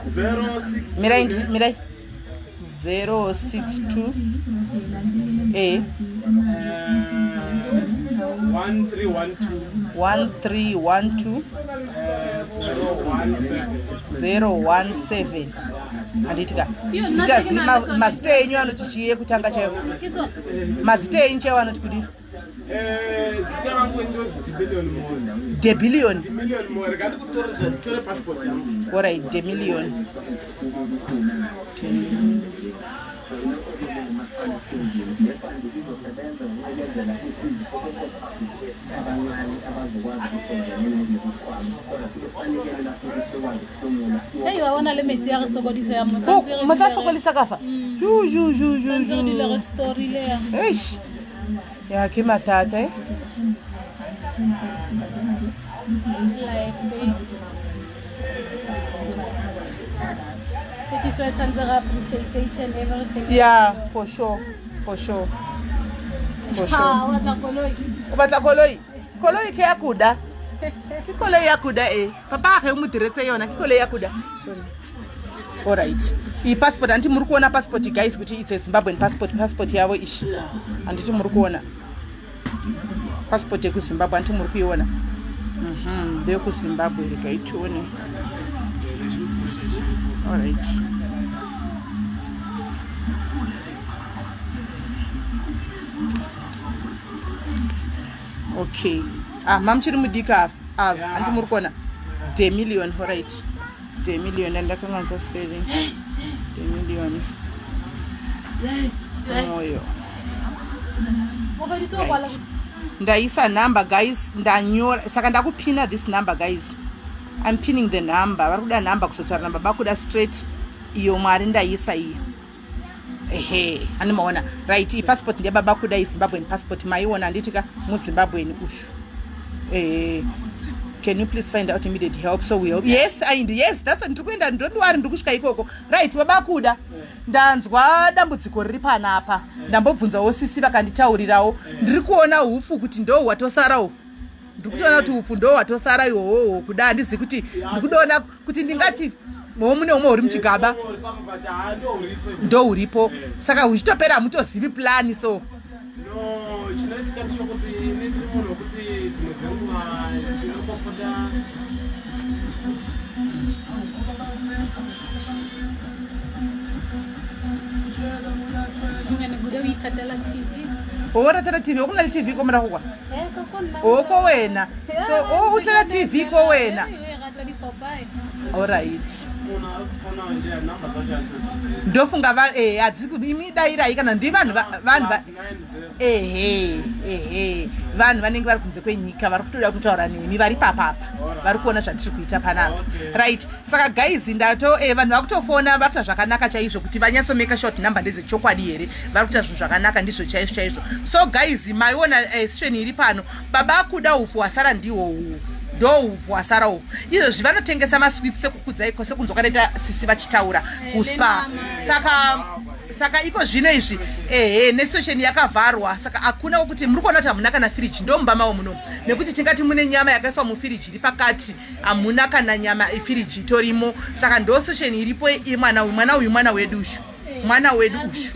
06 Mirai, mirai. 062 e 1312 1312 017. 017, handiti ka? Zita mazita enyu anoti chii ekutanga chaiwo? Mazita enyu chaiwo anoti kudii? Zita rangu ndozi Demillion Moyo. Debillion? Demillion Moyo. Rega ndikutore, tore passport yangu. Alright, Demillion. Ei, wa bona le metsi a re sokodisa ya. Motsa sokolisa ka fa. Ju ju ju ju. Re dule re Ju storile ya. Eish, ya ke mathata e. Yeah, for sure, for sure, for sure. O batla koloi? Koloi ke ya kuda. Ke koloi ya kuda e. Papa ge o mo diretse yona, ke koloi ya kuda. Alright. Iyi passport handiti muri kuona passport guys kuti it's a Zimbabwean passport, passport yavo ishi. Handiti muri kuona. Passport yekuZimbabwe handiti muri kuiona. NdeyekuZimbabwe regai tione. Alright. Okay. Ah, mamuchiri mudiki ava. Ava, handiti muri kuona. Demillion, alright. Demillion, ndakanganisa spelling. Demillion. Moyo. Right. Ndaisa number guys, ndanyora saka ndakupina this number guys. I'm pinning the number. Vari kuda number kuzotaura number bakuda straight iyo Mwari ndaisa iyi. Ehe, ani maona. Right, iyi passport ndiya baba kuda iyi Zimbabwean passport maiona handiti ka muZimbabwean ushu. Can you please find out immediate help so we help? Yes, I, yes, that's what ndiri kuenda, don't worry, ndiri kusvika ikoko. Right, baba kuda. Ndanzwa dambudziko riri panapa. Ndambobvunzawo sisi vakanditaurirawo. Ndiri kuona hupfu kuti ndo hwatosarawo. Ndiri kutoona kuti hupfu ndo hwatosara ihohoho kuda handizivi kuti ndikudoona kuti ndingati mo mune umwe huri muchigaba ndo huripo saka huchitopera hamutozivi plani so. No, chinoitika ndechekuti ini ndiri munhu wekuti dzimwe dzenguva ndinopopota. O ratela TV o go na le TV ko morago kwa o ko wena so o utlela TV ko wena. Alright. Ndofunga va eh hadzi imi dairai kana ndi vanhu vanhu va ehe ehe vanhu vanenge vari kunze kwenyika vari kutoda kutotaura nemi vari papapa vari kuona zvatiri kuita panapa. Right, saka guys ndato vanhu vakutofona vari kuita zvakanaka chaizvo kuti vanyatsomeka sure kuti number ndedzechokwadi here, vari kuita zvinhu zvakanaka ndizvo chaizvo chaizvo. So guys maiona situation iri pano, baba kuda upfu hwasara ndihwo uhu ndo upfu hwasara uhu. Izvozvi vanotengesa masweets sekukudzai sekunzwa kwadaita sisi vachitaura kuspa. Saka iko zvino izvi ehe nesituation yakavharwa saka hakuna wekuti muri kuona kuti hamuna kana firiji ndo mumba mavo munomu nekuti tingati mune nyama yakaiswa mufiriji iri pakati hamuna kana nyama ifiriji itorimo. Saka ndo situation iripo yemwana uyu, mwana uyu mwana wedu ushu, mwana wedu ushu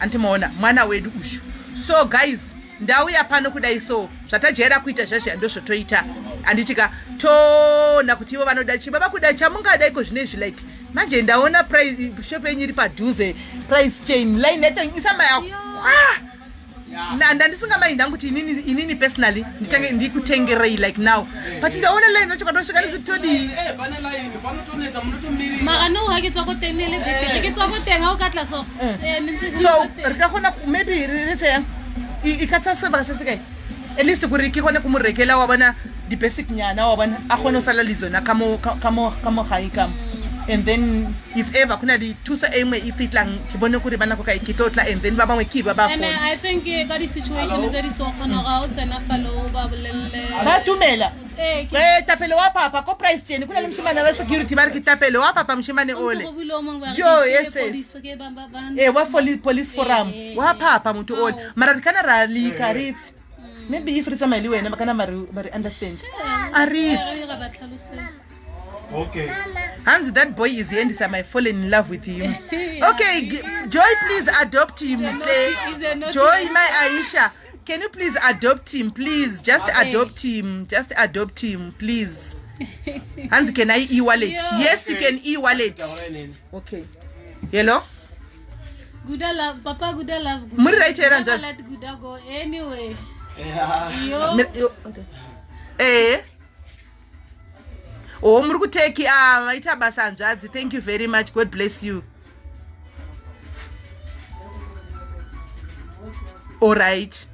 andimaona mwana wedu ushu. So guys ndauya pano kudai so zvatajaira kuita zvazviya ndozvotoita handitika toona kuti ivo vanoda chi baba kuda chamungada iko zvino izvi like manje ndaona price shop yenyu iri padhuze price chain line yacho isamba yakwa ndandisingamaindi hangu kuti inini personally nditange ndikutengerei like now but ndaona line racho kwatosvika ndisi todii. Pane line panotonetsa munotomirira. Mara no ha ke tswa ko teng le betere ke tswa ko teng ha o ka tla so. Ne ntse ke So le ko teng. re ka kgona maybe re tseyang e ka tsaya sebaka se se kae at least gore ke kgone go mo rekela wa bona di-basic nyana wa bona a kgone go sala le tsona ka mo ka mo ka mo gae ka mo. And then if ever go na le thuso e nngwe e fitlang ke bone gore ba nako kae ke tlo tla and then ba bangwe ke ba ba And fone. I think ka di-situation tse di so kgona gore ha o tsena fale o ba bolelle. Ba dumela. Ke Tapelo wa papa ko price tjene go na le moshimane wa security ba re ke Tapelo wa papa moshimane O ntse ole. go buile o mongwe ba re Yo, ke yes, yes. police ke ba ba ba Wa police forum. Wa papa motho ole. Mara re kana ra leka re itse. Maybe if re tsamaye le wena ba kana ba re understand. A re itse. Re ba tlhalosetse. Okay. Hans, that boy is handsome. I fall in love with him. Okay, Joy, please adopt him. He's a naughty Joy, my Aisha, can you please adopt him? Please, just adopt him. Just adopt him, please. Hans, can I e-wallet? Yo. Yes, you can e-wallet. Okay. Hello? Guda love, Papa Guda love Guda. Muri right here, Never Anjali. let Guda go anyway. Yeah. Yo. Yo, okay. Oh, muri kuteki, maita basa hanzvadzi. Thank you very much. God bless you. All right.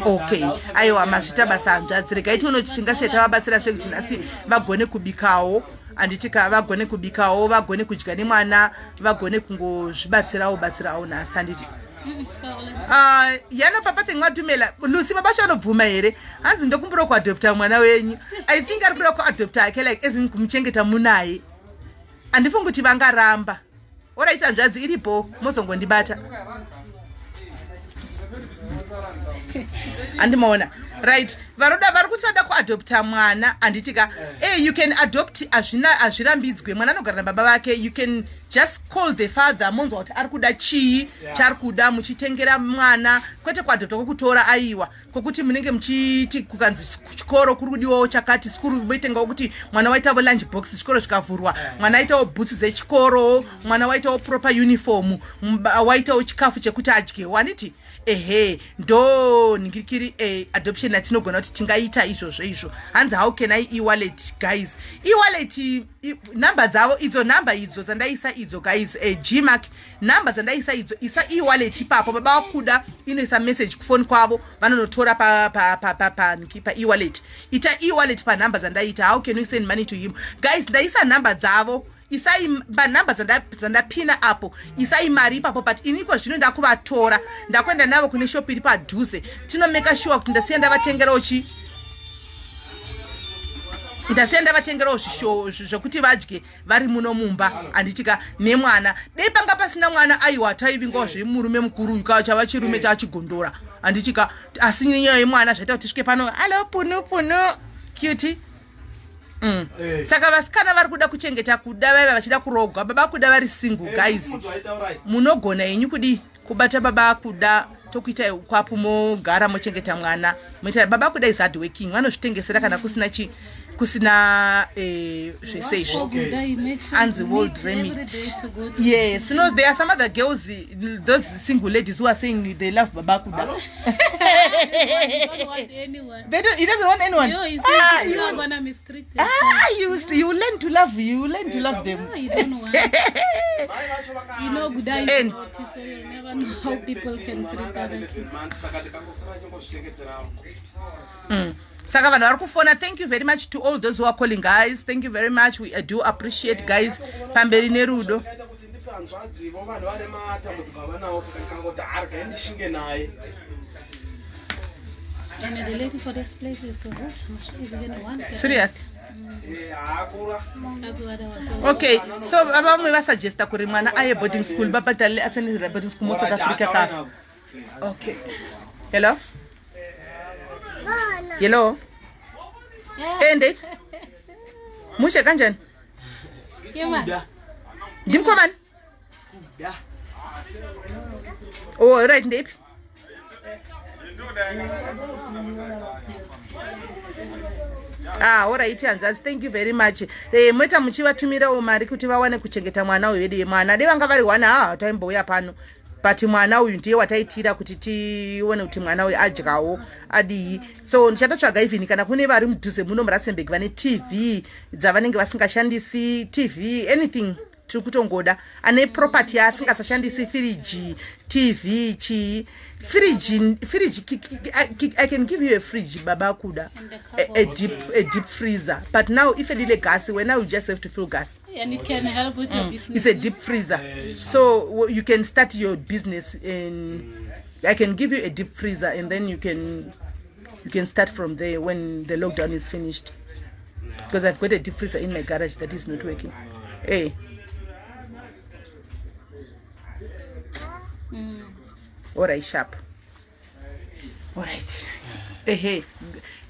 Okay. Aiwa, mazvita basa hanzvadzi. Regai tione kuti tingasiya tavabatsira sei kuti nhasi vagone kubikawo. Handiti ka vagone kubikawo, vagone kudya nemwana, vagone kungozvibatsirawo batsirawo nhasi handiti. Ah, yana papa teng wadumela Lucy baba vacho anobvuma here? Hanzi ndokumbura kuadopta mwana wenyu. I think ari kuda kuadopta hake like as in kumuchengeta munaye. Handifungi kuti vangaramba. Alright hanzvadzi iripo mozongondibata. Andimaona. Right. Varoda vari kuti vada kuadopta mwana handiti ka? Eh, you can adopt hazvina hazvirambidzwe. Mwana anogara nababa vake. You can just call the father monzwa kuti ari kuda chii chaari kuda muchitengera mwana kwete kuadopta kwekutora aiwa kwekuti munenge muchiti kukanzi kuchikoro kuri kudiwawo chakati sikuru moitengawo kuti mwana waitavo lunch box zvikoro zvikavhurwa mwana aitawo bhutsu dzechikoro mwana waitawo proper uniform waitawo chikafu chekuti adyewo handiti ehe ndo nhingirikiri eh, adoption yatinogona kuti tingaita izvozvo izvo hanzi how can I e-wallet guys e-wallet number dzavo idzo number idzo dzandaisa idzo guys eh, gmark number dzandaisa idzo isa e-wallet ipapo baba vakuda inoisa message kufoni kwavo vanonotora pa pa pa pa pa, pa e-wallet ita e-wallet panumber dzandaita how can we send money to him guys ndaisa number dzavo isai panhamba dzandapina apo isai mari ipapo but ini iko zvino ndakuvatora ndakuenda navo kune shop iri padhuze tinomeka sure kuti ndasiya ndavatengerawo chi ndasiya ndavatengerawo zvekuti vadye vari muno mumba handitika nemwana dei panga pasina mwana aiwa taivingawo zvemurume mukuru uyu chava chirume chachigondora handitika asi nenyaya yemwana zvaita kuti tisvike pano hallo punu punu cutie Mm. Eh. Saka vasikana vari kuda kuchengeta kuda vaiva vachida kurogwa baba kuda vari single eh, guys munogona henyu kudii kubata baba kuda tokuita kwapu mogara mochengeta mwana moita baba kuda is hard working vanozvitengesera kana kusina chi kusina eh, zvese izvi anzi world remit yes no there are some other girls those single ladies who are saying they love baba kuda He don't want anyone. They don't, he doesn't want anyone. Yo, he said ah, you you, are gonna mistreat them. ah, you, you learn to love you learn to love them. No, you don't want. You know, Guda is And- naughty, so you'll never know how people can treat other kids. Saka ndikangosara chingozvichengeterawo. Saka vanhu vari kufona thank you very much to all those who are calling guys thank you very much we do appreciate guys pamberi nerudo Ndakaita kuti ndipe hanzvadzi vo vanhu vane matambudziko avanawo saka ndikangoti hargai ndishinge naye. And the lady for this place is so rude. She is even one. Serious? Eh, haakura. That's what I was so Okay so vamwe vasuggesta kuri mwana aye boarding school vabhadhalile atsene boarding school muSouth Africa kafa okay hello hello ende mushe kanjani Kema. Ndimkomani oh right ndeipi Ah, alright hanzvadzi thank you very much eh, moita muchivatumirawo mari kuti vawane kuchengeta mwana uyu vedu mwana dei vanga vari one ha taimbouya pano but mwana uyu ndiye wataitira kuti tione kuti mwana uyu adyawo adii so ndichatotsvaga even kana kune vari mudhuze muno muRustenburg vane TV dzavanenge vasingashandisi TV anything tiri kutongoda ane property yaasingasashandisi firiji TV chii firiji firiji I can give you a fridge baba kuda a deep freezer but now if elile gas when now you just have to fill gas. And it can help with your business. It's a deep freezer so you can start your business in I can give you a deep freezer and then you can start from there when the lockdown is finished because I've got a deep freezer in my garage that is not working. Hey. Alright, sharp. Alright. Ehe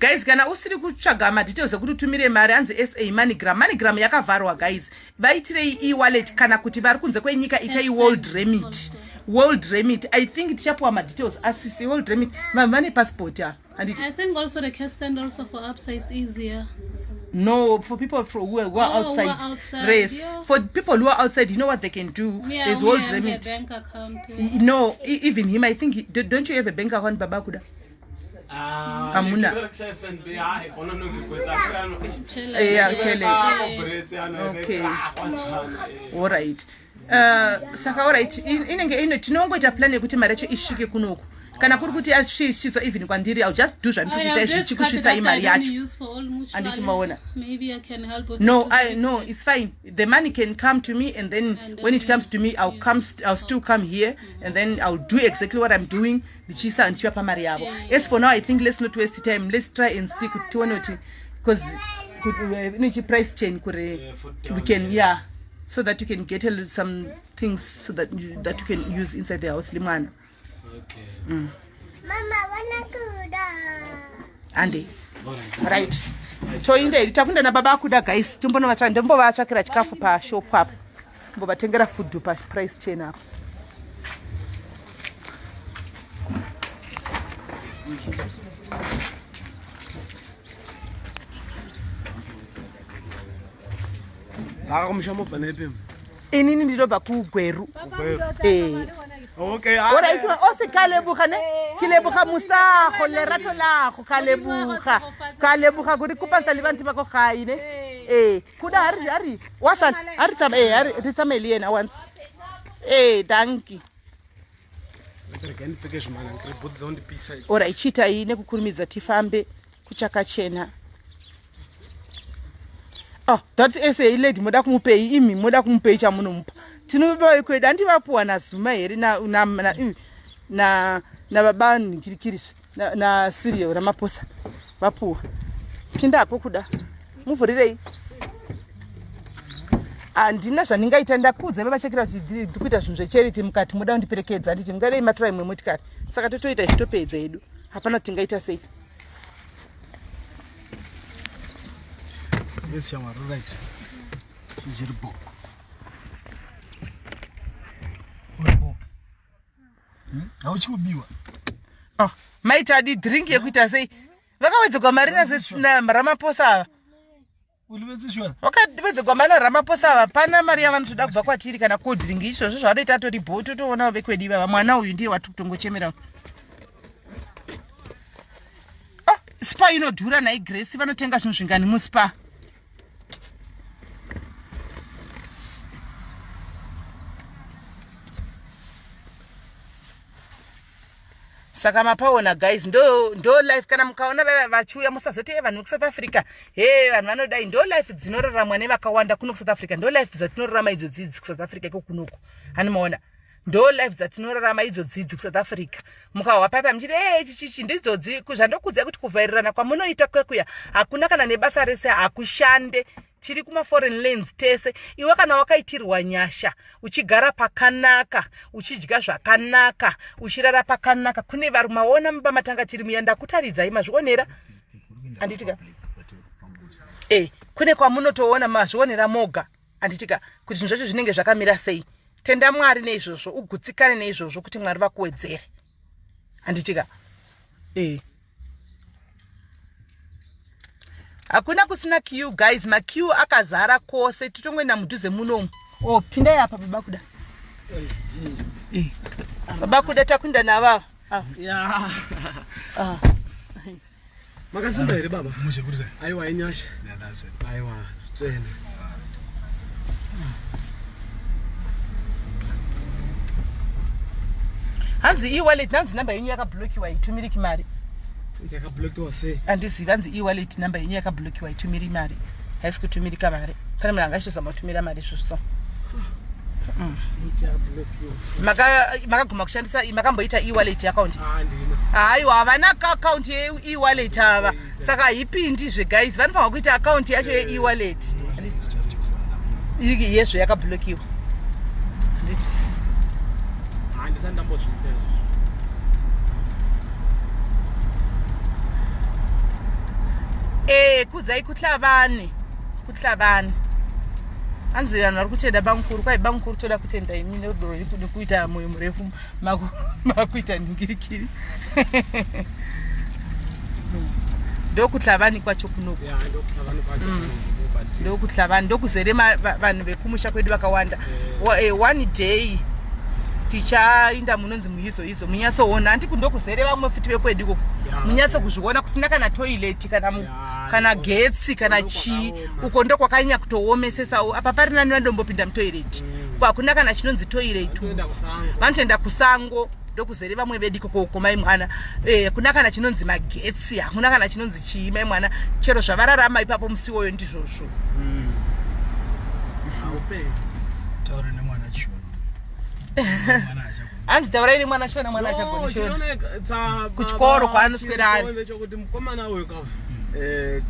guys kana usiri kutsvaga madetails ekuti utumire mari hanzi sa MoneyGram MoneyGram yakavharwa guys vaitirei e-wallet kana kuti vari kunze kwenyika itai World Remit World Remit I think tichapiwa madetails asisi World Remit vanhu vane passport a handiti. I think also the cash send also for Absa is easier. No, for people who are Oh, who outside, are outside, race yeah. for people who are outside you know what they can do? Yeah, There's we World have a Remit. bank account. Yeah. No, even him I think don't you have a bank account baba kuda? Ah, Hamuna. ndiberekisa FNB, ha, hi kona no ngikwetsa ano. Chela. Yeah, chele. Bretse ano. Okay. Ah, wa tshwana, eh. Alright saka alright inenge ino tinongoita plan yekuti mari yacho isvike kunoku. Kana kuri kuti yasvisviswa even kwandiri, I'll just do zvandiri kuita izvi ndichikusvitsai mari yacho. Handiti maona? No, I, no, it's fine. The money can come to me and then and when it comes to me, I'll come, I'll still come here and then I'll do exactly what I'm doing, ndichiisa ndichivapa mari yavo. As for now, I think let's not waste time. Let's try and see kuti tione kuti, because inochi price chain kuri we can, yeah, so that you can get a, some things so that you, that you can use inside the house limwana. Okay. Mama, wana kuda. Ande right, toinda iri takunda nababa akuda. Guys, timbonovatsva, ndombovatsvakira chikafu pashop apo, mbovatengera food paprice chain apo. Saka kumusha mobva nepi? Inini ndinobva kuGweru. Ee. Okay. Alright, o se ka leboga ne, ke leboga mosago lerato lago, ka leboga, ka leboga gore kopansa le bantu ba ko gae ne. Ee, kuda ha re wa sala, ha re tsamaye, ha re tsamaye le yena once. Ee, dankie. Rega ndipfeke zvimana, ndiri bhutsu dzondipisa idzi. Ora, ichiitai nekukurumidza, tifambe kuchakachena. Oh, that SA lady, moda kumupei imi? Moda kumupei chamunomupa? Tinomupa kwedu, handivapuwa naZuma here, na nababa nhikirikirizve naCyril Ramaphosa vapuwa. Pindako kuda muvhurirei. Handina zvandingaita, ndakudza vavachekera kuti ndiri kuita zvinhu zvecharity, mukati moda kundiperekedza. Handiti mungadei matora imwe motikari? Saka totoita izvi, topedza hedu, hapana tingaita sei. Yes, shamwari, right. Chiri bo. Uri bo. Hauchi kubiwa. Oh, maita adi drink yekuita sei? Vakawedzegwa mari naRamaphosa ava. Ulibetsishwana. Vakawedzegwa mari naRamaphosa ava, pana mari yavanotoda kubva kwatiri kana cold drink izvozvo zvavanoita atori bo, totoona vekwedu ivava. Mwana uyu ndiye watiri kutongochemera. Oh, Spar inodhura nhai Grace, vanotenga zvinhu zvingani muSpar? Saka mapaona guys, ndo life. Kana mukaona vava vachiuya, musazoti e vanhu vekuSouth Africa, he vanhu vanodai. Ndo life dzinoraramwa nevakawanda kuno kuSouth Africa, ndo life dzatinorarama idzo dzidzi kuSouth Africa iko kunoku. Hani maona, ndo life dzatinorarama idzo dzidzi kuSouth Africa. Mukahwa paipa muchiti e chichichi, ndidzodzi zvandokudzai kuti kuvhairirana kwamunoita kwekuya hakuna kana nebasa rese, hakushande. Tiri kumaforeign lands tese. Iwe kana wakaitirwa nyasha, uchigara pakanaka, uchidya zvakanaka, uchirara pakanaka, kune vari maona mumba matanga tiri muya, ndakutaridzai, mazvionera, handitika? E, kune kwamunotoona, mazvionera moga, handitika, kuti zvinhu zvacho zvinenge zvakamira sei. Tenda Mwari neizvozvo, ugutsikane neizvozvo kuti Mwari vakuwedzere, handitika? E, hakuna kusina queue guys, maqueue akazara kwose. Titongoenda mudhuze munomu. O, pindai apa, baba kuda. Eh, baba kuda, takuinda navava. Ah. Ya. Ah. Makasimba here baba? Mushe kuri sei? Aiwa, inyasha. Yeah, that's it. Aiwa, tsvene. Hanzi e-wallet, hanzi namba yenyu yakablokiwa, haitumiriki mari. Yakablokiwa sei? Handizivi, hanzi e-wallet namba yenyu yakablokiwa, haitumiri mari, haisi kutumirika mari. Pane munhu angachitozama kutumira mari izvozvo? Iti yakablokiwa. Makaguma kushandisa, makamboita e-wallet account? Ah, ndina. Haiwa, havana account ye-e-wallet ava, saka haipindizve guys. Vanofanirwa kuita account yacho ye-e-wallet. It's just your phone number. Yezvo yakablokiwa, nditi. Handisati ndambozviita izvozvo. E, kudzai kuHlabane, kuHlabane. Hanzi vanhu vari kutenda bamukuru. Kwai bamukuru, toda kutenda imi nerudo rwenyu nekuita mwoyo murefu, makuita ningirikiri. NdokuHlabane kwacho kunoku. Ya, ndokuHlabane kwacho but NdokuHlabane, ndokuzere vanhu vekumusha kwedu vakawanda. One day tichainda munonzi muhizo hizo, munyatsoona, handiti? Ndokuzere vamwe futi vekwedu ikoko. Munyatso kuzviona, kusina kana toilet, kana kana getsi, kana chii. Uko ndo kwakanyanya kutoomesesawo. Apa pari nani, vandombopinda mutoilet. Uko hakuna kana chinonzi toilet. Vanotoenda kusango. Vanotoenda kusango. Ndokuzere vamwe vedu ikoko mai mwana. Eh, hakuna kana chinonzi magetsi, hakuna kana chinonzi chii mai mwana. Chero zvavararama ipapo musi iwoyo ndizvozvo. Taura nemwana Shona. Hanzi taurai nemwana Shona, mwana achagoni Shona. Kuchikoro kwaanoswera ari. Ndechekuti mukomana uyu ka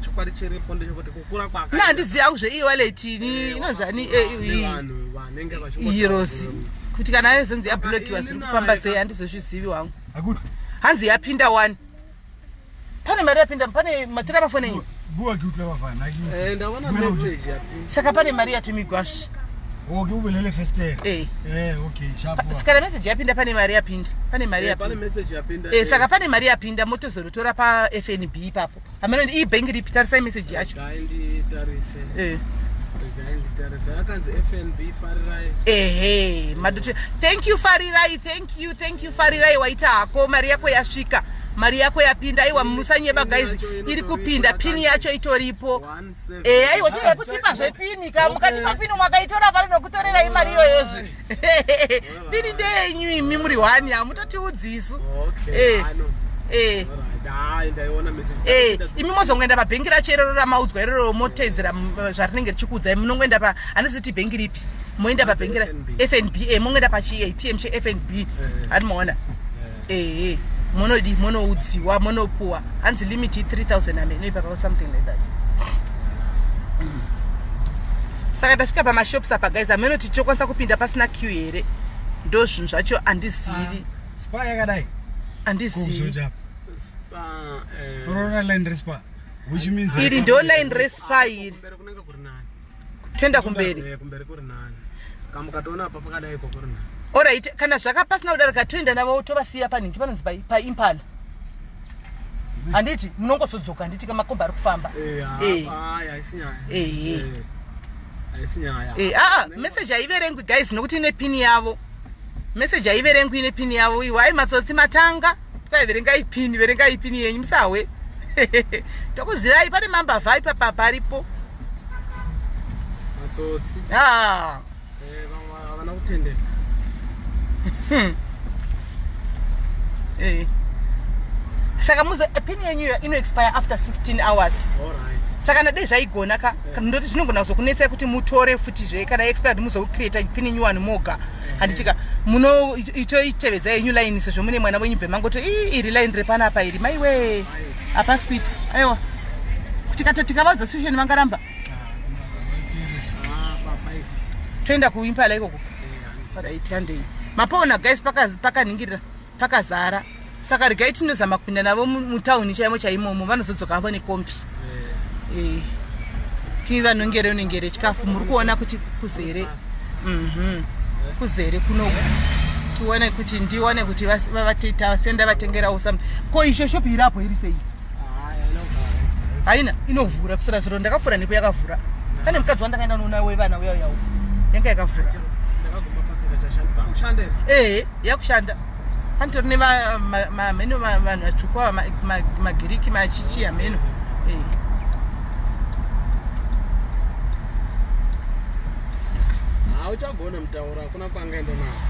chokwadi chiripo ndechekuti kukura kwake. Na handizivi hangu zveiwallet ini inonzi ani vanhu vanenge irosi kuti kana aizonzi yablokiwa zviri kufamba sei, handizozvizivi wangu. Hanzi yapinda one, pane mari yapinda, pane matora mafoni enyu. Bua ke utlwa bafana. Ndaona message yapinda. Saka pane mari yatumigwasvi. Oh, ke ubelele festere. Eh. Eh, okay, sharp. Kana message yapinda, pane mari yapinda, pane mari Pane yapinda. message yapinda. Saka pane mari yapinda, motozonotora paFNB ipapo. Hameno ibhengi ripi, tarisai message yacho. Regai nditarise. Regai nditarise. Yakanzi FNB Farirai. Ehe, madoto. Thank you Farirai, thank you, thank you Farirai. Waita hako, mari yako yasvika, mari yako yapinda. Aiwa, musanyeba guys, iri kupinda. Pini yacho itoripo. Aiwa, tinoda kutipa zvepini ka, mukatipa pini mwakaitora pano nokutorerai mari iyoyozve. Pini ndeyenyu imi muri one, hamutotiudzi isu. Okay. Ano. Alright. Hayi, ndaiona message. Imi mozongoenda pabhengi racho iroro ramaudzwa iroro, motedzera zvarinenge richikuudzai. Munongoenda pa, handizoti bhengi ripi, moenda pabhengi ra FNB, mongoenda pachiATM cheFNB, hati maona. Ehe, monodi monoudziwa, monopuwa. Hanzi limit 3000 ameno ipapa, something like that. Saka tasvika pamashops apa guys, ameno tichokwanisa kupinda pasina queue here? Ndo zvinhu zvacho handizivi. Spar yakadai. Handizivi. Kuzoja. Spar. Corona line reSpar. Which means Iri ndo line reSpar iri. Kumberi kunenge kuri nani. Toenda kumberi. Kumberi kuri nani. Kamukatoona apa pakadai iko kuri nani. Alright, kana zvakapasina kudarika, toenda navo, tovasiya panhingi panonzi paImpala, handiti? Munongozodzoka, handiti? Kamakombi ari kufamba. Hayi, haisi nyaya. Haisi nyaya. Aa, message haiverengwi guys, nokuti ine pini yavo. Message haiverengwi, ine pini yavo. Iwe, ai, matsotsi matanga kwai, verengai pini, verengai pini yenyu, musahwe. Tokuzivai, pane mambavha ipapa paripo. Matsotsi. Ah. Vamwe havana kutendeka. Saka muzo pini yenyu iyo inoexpire after 16 hours. Alright. Saka nadei zvaigona ka, ndoti zvinogona kuzokunetsai kuti mutore futizve kana expired, muzocreata pini nyuwani moga, handitika? Muno itoitevedza yenyu line sezvo mune mwana wenyu, bve mangoti, "Ii, iri line repanapa iri, maiwe, hapasi kuita." Aiwa, kuti kata tikavaudza situation vangaramba. Ah, papaita. Toenda kuImpala ikoko. Right, handei. Mapaona guys, pakaningirira pakazara. Saka regai tinozama kupinda navo mutauni chaimo chaimomo, vanozodzoka havo nekombi. Tivanongere nongere chikafu. Muri kuona kuti kuzere. Kuzere kunoku. Tione kuti ndione kuti tasenda vatengerawo something. Ko isho shopu iri apo iri sei? Haina, inovhura kusora zuro ndakapfuura nepo yakavhura. Pane mukadzi wandakaenda noona wevana uya uyawo, yanga yakavhura. Ndakaguma pasingachashandi. Pakushanda here? Ehe, yakushanda. Panitori nemamheno vanhu vatsvuku ava, magiriki, machichi, hameno. Hauchagona mutauro, hakuna kwangaenda nawo.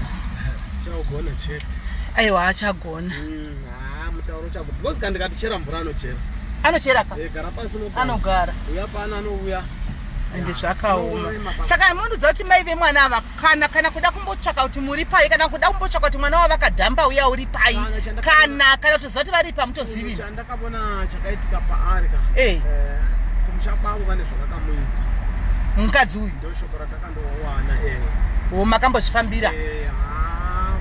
Chaugona chete. Aiwa, achagona. Ha, mutauro uchagona. Because kana ndikati chera mvura anochera. Anochera ka. Gara pasi unogara. Anogara. Uya pano anouya. Ende zvakaoma. Saka munudza kuti mai vemwana ava kana kuda kumbotsvaka kuti muri pai, kana kuda kumbotsvaka kuti mwana wavo akadhamba uya uri pai, kana kutoziva kuti vari pamutozivi. Chandakavona chakaitika paari ka. Kumusha kwavo vane zvavakamuita. Mukadzi uyu? Ndo shoko ratakandowana. O, makambozvifambira? Ha,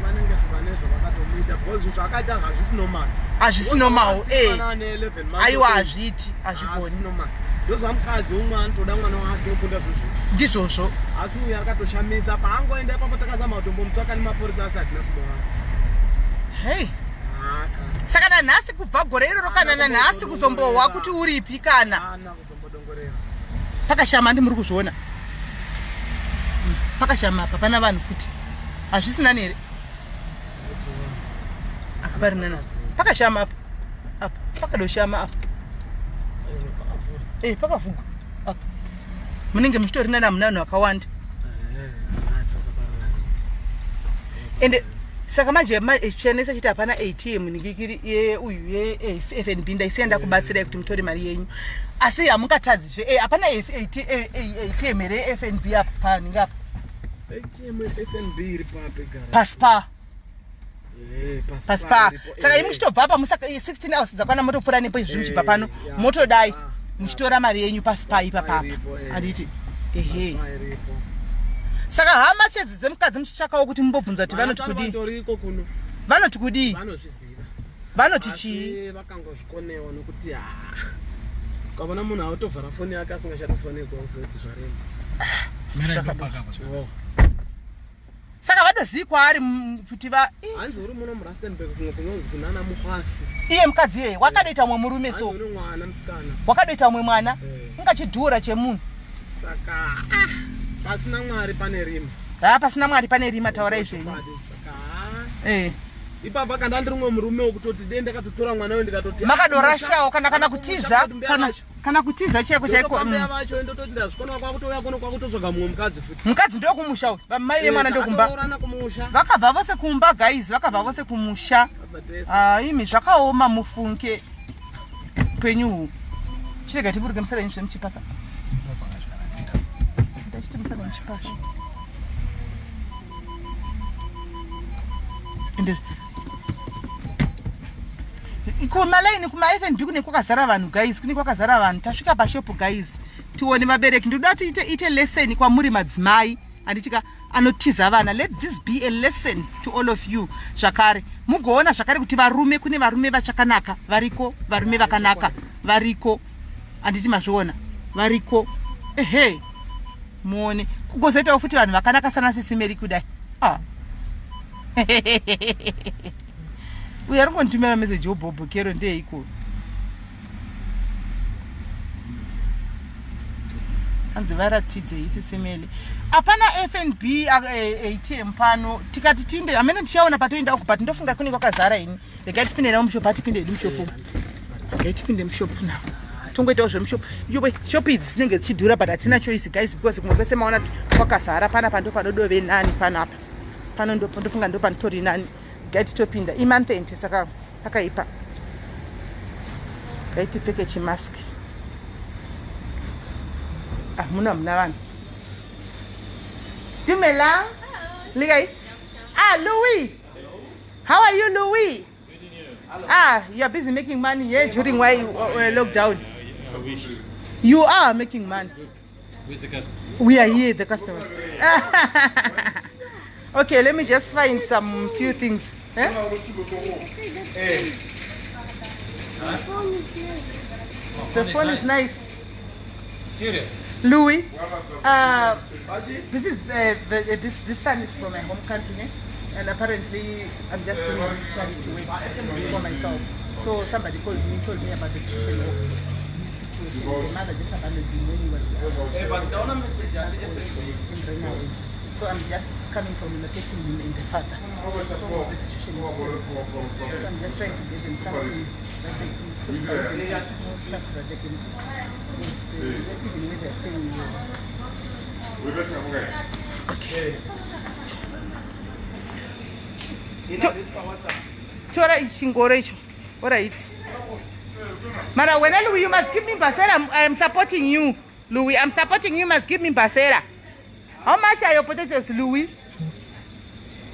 vanenge vane zvavakatomuita because zvakaita hazvisi normal. Hazvisi normal. Mwana ane 11 months. Aiwa, hazviiti, hazvigoni. Ndozva mukadzi umwe anotoda mwana wake kukunda zvinhu zvese. Ndizvozvo. Asi uyu akatoshamisa paangoenda ipapo, takazama kutombomutsvaka nemapurisa asi hatina kumuwana. Hei. Haka. Saka nanhasi, kubva gore iroro, kana nanhasi kuzombohwa kuti uripi kana? Ana kuzombodongorera. Pakashama, ndi muri kuzviona? Pakashama apa, pana vanhu futi. Hazvisi nani here apa? Pari nani apa? Pakashama apa, apa pakadoshama apa. Pakavhugwa apa, munenge muchitori nani, hamuna vanhu vakawanda. Ende Saka manje chenesa chiti hapana ATM ningikiri yeuyu yeFNB, ndaisiya ndakubatsirai kuti mutore mari yenyu, asi hamungatadzizve. Hapana ATM here yeFNB apa paningi apa? ATM FNB iri papi gara? PaSpar. PaSpar PaSpar. Iripo, Saka imi muchitobva apa, musaka 16 hours dzakwana, motopfuura nepo izvi muchibva pano, motodai muchitora mari yenyu paSpar ipapapa. Iripo, eh. Handiti? Ehe. PaSpar iripo. Saka hama chedzi dzemukadzi muchitsvakawo kuti mumbobvunza kuti vanoti Vana kudii? Vatoriko kuno. Vanoti kudii? Vanozviziva. Vanoti chii? Asi vakangozvikonewa nokuti ha, ukavona munhu autovhara foni yake asingachatofonekwa, uzoti zvarema. Mira, ndopaka apa. Oh. Saka vadozii kwaari kuti va Hanzi uri muno muRustenburg, kumwe kunonzi kunana Muhwasi. Iye mukadzi iyeye wakadoita mumwe murume so? Hanzi une mwana musikana. Wakadoita mumwe mwana? Eh. Ingachidhura chemunhu. Saka pasina Mwari pane rima. Ha, pasina Mwari pane rima, taurai zvenyu. Chokwadi, saka ipapa kana ndiri mumwe murume wekutoti dei ndakatotora mwana uyu ndikatoti Makadorashawo kana kutiza, kana kutiza chaiko chaiko. Mbuya vacho ndototi ndazvikona, kwakutouya kuno kwakutotsvaga mumwe mukadzi futi. Mukadzi ndokumusha uyu, mai vemwana ndokumba. Takatoroorana kumusha. Vakabva vose kumba, guys, vakabva vose kumusha. Vakabva tese. Ah, imi zvakaoma mufunke penyu uhu. Chirega tiburuke, musara yenyu zvemuchipaka, ndachiti musara muchipaka. Ende kumalaini kumaFNB kune kwakazara vanhu, guys, kune kwakazara vanhu. Tasvika pashopu, guys, tione vabereki. Ndinoda kuti ite lesson kwamuri madzimai, handitika, anotiza vana. Let this be a lesson to all of you zvakare, mugoona zvakare kuti varume, kune varume vachakanaka variko, varume vakanaka variko, handiti mazviona? Variko, ehe. Muone kugozoitawo futi vanhu vakanaka sana Sisi Meri kudai. Ah. Uyo ari kunditumira meseji wobhobhokero ndeiko? Hanzi varatidzei Sisi Meli. Hapana FNB ATM pano. Tikati tinde hamene tichaona patoenda uku, but ndofunga kune kwakazara ini. Regai tipinde navo mushopu, atipinde hedu mushopu. Regai tipinde mushopu now, tongoitawo zvemushopu. Yowe, shopu idzi dzinenge dzichidhura, but hatina choice, guys, because kumwe kwese maona kwakazara. Panapa ndo panodove nani panapa, pano ndofunga ndo panotori nani. Regai titopinda. Imonth end, saka pakaipa. Regai tipfeke chimaski. Ah, muno hamuna vanhu. Dumelang. Le kae? Ah, Louis, how are you, Louis? Ah, you are busy making money here during why lockdown. I wish. You are making money. Who's the customer? We are here, the customers. Okay, let me just find some few things, eh? The phone is nice. The phone is nice. Serious? Louis, this is the, this son is from my home country, eh? And apparently I'm just doing this charity work for myself. So somebody called me, told me about the situation of this situation. The mother just abandoned him when he was 6 months old and ran away. So I'm just coming from locating him and the father. So the situation is terrible. So I'm just trying to get them something that they can, so that they can stuff that they can eat. Because even where they're staying. Okay. Tora chingoro icho. Alright. Mara wena Louis, you must give me basera. I'm supporting you. Louis, I'm supporting you. You must give me basera. How much are your potatoes, Louis?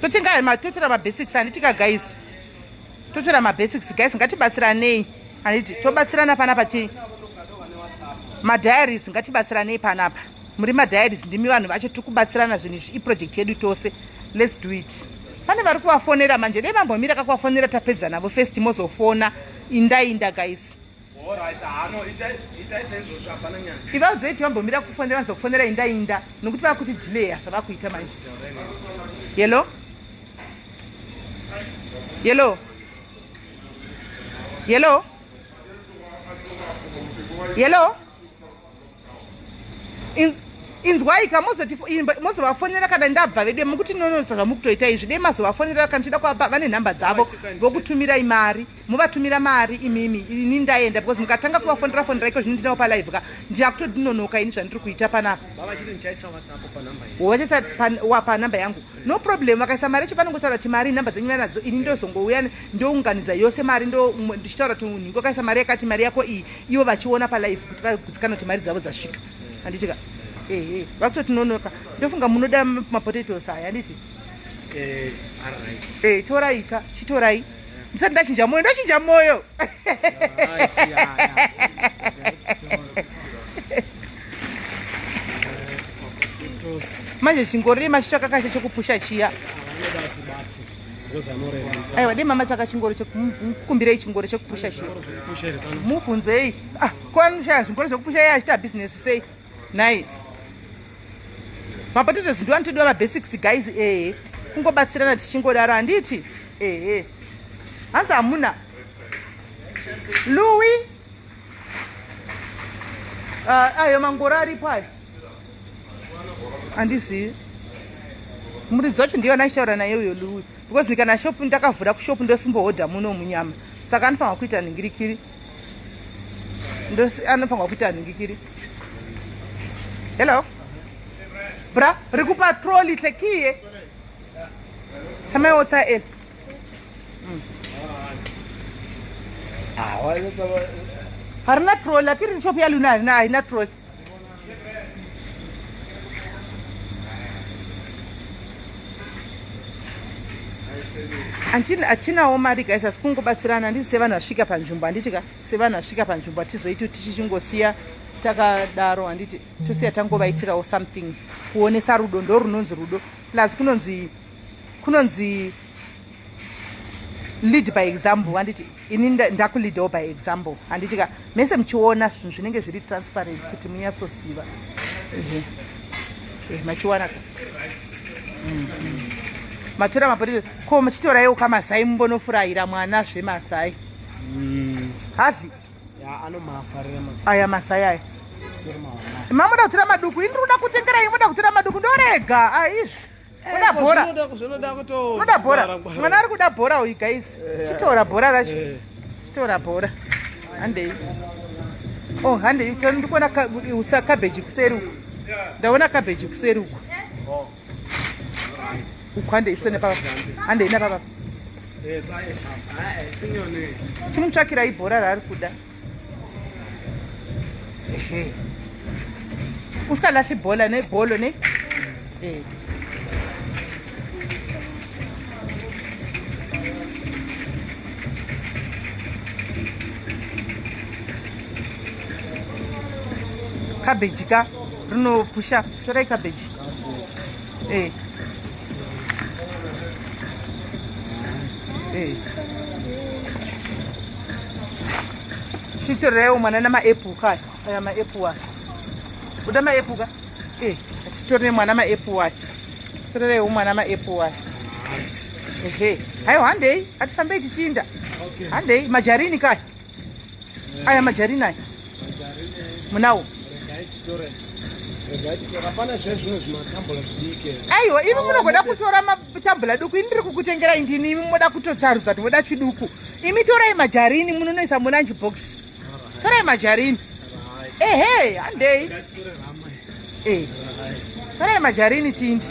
Totenga totora mabasics, handitika, guys? Totora mabasics, guys. Ngatibatsiranei, handiti? Tobatsirana panapa ti madiaries, ngatibatsiranei panapa. Muri madiaries, ndimi vanhu vacho tiri kubatsirana. Zvinhu izvi iproject yedu tose. Let's do it. Pane vari kuvafonera manje, dei vambomira kakuvafonera, tapedza navo first, mozofona. Indainda, guys. Alright, hano itai saizvozvo, hapana nyaya. Ivaudzei vambomira kufonera, vazokufonera indainda, nokuti vakuti delaya zvavakuita manje. Hello, hello, hello, hello. Inzwai ka, mozovafonera kana ndabva vedu, mukuti nonotsa zvamukutoita izvi. Dei mazovafonera kana tichida kuvapa, vane nhamba dzavo vokutumirai mari, muvatumira mari imimi, ini ndaenda, because mukatanga kuvafonera fonera iko zvino ndinawo palive ka, ndakutodinonoka ini zvandiri kuita panapa. Vachaisa panhamba yangu, no problem. Vakaisa mari yacho, vanongotaura kuti mari, nhamba dzenyu vanadzo, ini ndozongouya ndounganidza yose mari, ndichitaura kuti nhingo akaisa mari yakati, mari yako iyi, ivo vachiona palive kuti vagutsikana kuti mari dzavo dzasvika, handiti ka? Ehe, vakutotinonoka. Ndofunga munoda mapotatoes aya, handiti? E, torai ka, chitorai ndisati ndachinja mwoyo, ndochinja mwoyo. Manje chingoro machitsvaka kacho chekupusha chiya. Aiwa, dei mama tsvaka chingoro, mukumbirei chingoro chekupusha chiya, mubvunzei. Ah, kwanoshaya zvingoro zvekupusha, iye achiita bhizinesi sei nai? Mapotatoes ndiwo anotodiwa, mabasics guys. Ehe, kungobatsirana tichingodaro, handiti? Ehe, hanzi hamuna Louis. Ayo mangoro aripo ayo, handizivi muridzi wacho, ndiyo andachitaura naye uyo Louis, because kana shop ndakavhura kushop, ndosimbohodha muno munyama, saka anofanirwa kuita nhingirikiri, anofanirwa kuita nhingikiri. Hello bra, ri kupa trolley tlekiye tsamaiwo tsa el. Harina trolley akiri, shop yaluna harina, haina trolley. Hatinawo mari guys, asi kungobatsirana, handiti? Sevanhu vasvika panzvimbo, handiti ka? Sevanhu vasvika panzvimbo, hatizoiti kuti tichichingosiya takadaro, handiti? Tosiya tangovaitirawo something, kuonesa rudo, ndo runonzi rudo. Plus kunonzi lead by example, handiti? Ini ndakuleadawo by example, handiti ka? Mese muchiona zvinhu zvinenge zviri transparent kuti munyatsoziva. Machiwana ka? Matora mapotato ko, muchitoraiwo kamazai, mumbonofurayira mwana zvemazai havi. Aya mazai aya mamuda kutora maduku, ini ndiri kuda kutengerai, muda kutora maduku, ndorega aizvi. Uda bhora, unoda bhora, mwana ari kuda bhora uyu guys. Chitora bhora racho, chitora bhora, handei. Oh, handei, ndikuona usa cabbage kuseri uku, ndaona cabbage kuseri uku uku. Handei sene papa, handei napapa, chimutsvakirai bhora raari kuda. Ehe, usikalahli ibhola nebholo ne. Cabbage ka rinopusha, torai cabbage. Chitoreiwo mwana namaapple kaya, aya maapple aya, uda maapple ka? Titorere mwana maapple aya, torereiwo mwana maapple aya. Ehe, haiwa, handei, hatifambei tichiinda, handei. Majarini kaya aya, majarini aya munawo? Hapana zvezvimwe zvimatambula zvidiki. Aiwa, imi munogoda kutora matambula duku, ini ndiri kukutengerai ndini, imi moda kutosarudza kuti moda chiduku. Imi torai majarini, munonoisa mulunch box, torai majarini. Ehe, handei. Torai majarini tindi.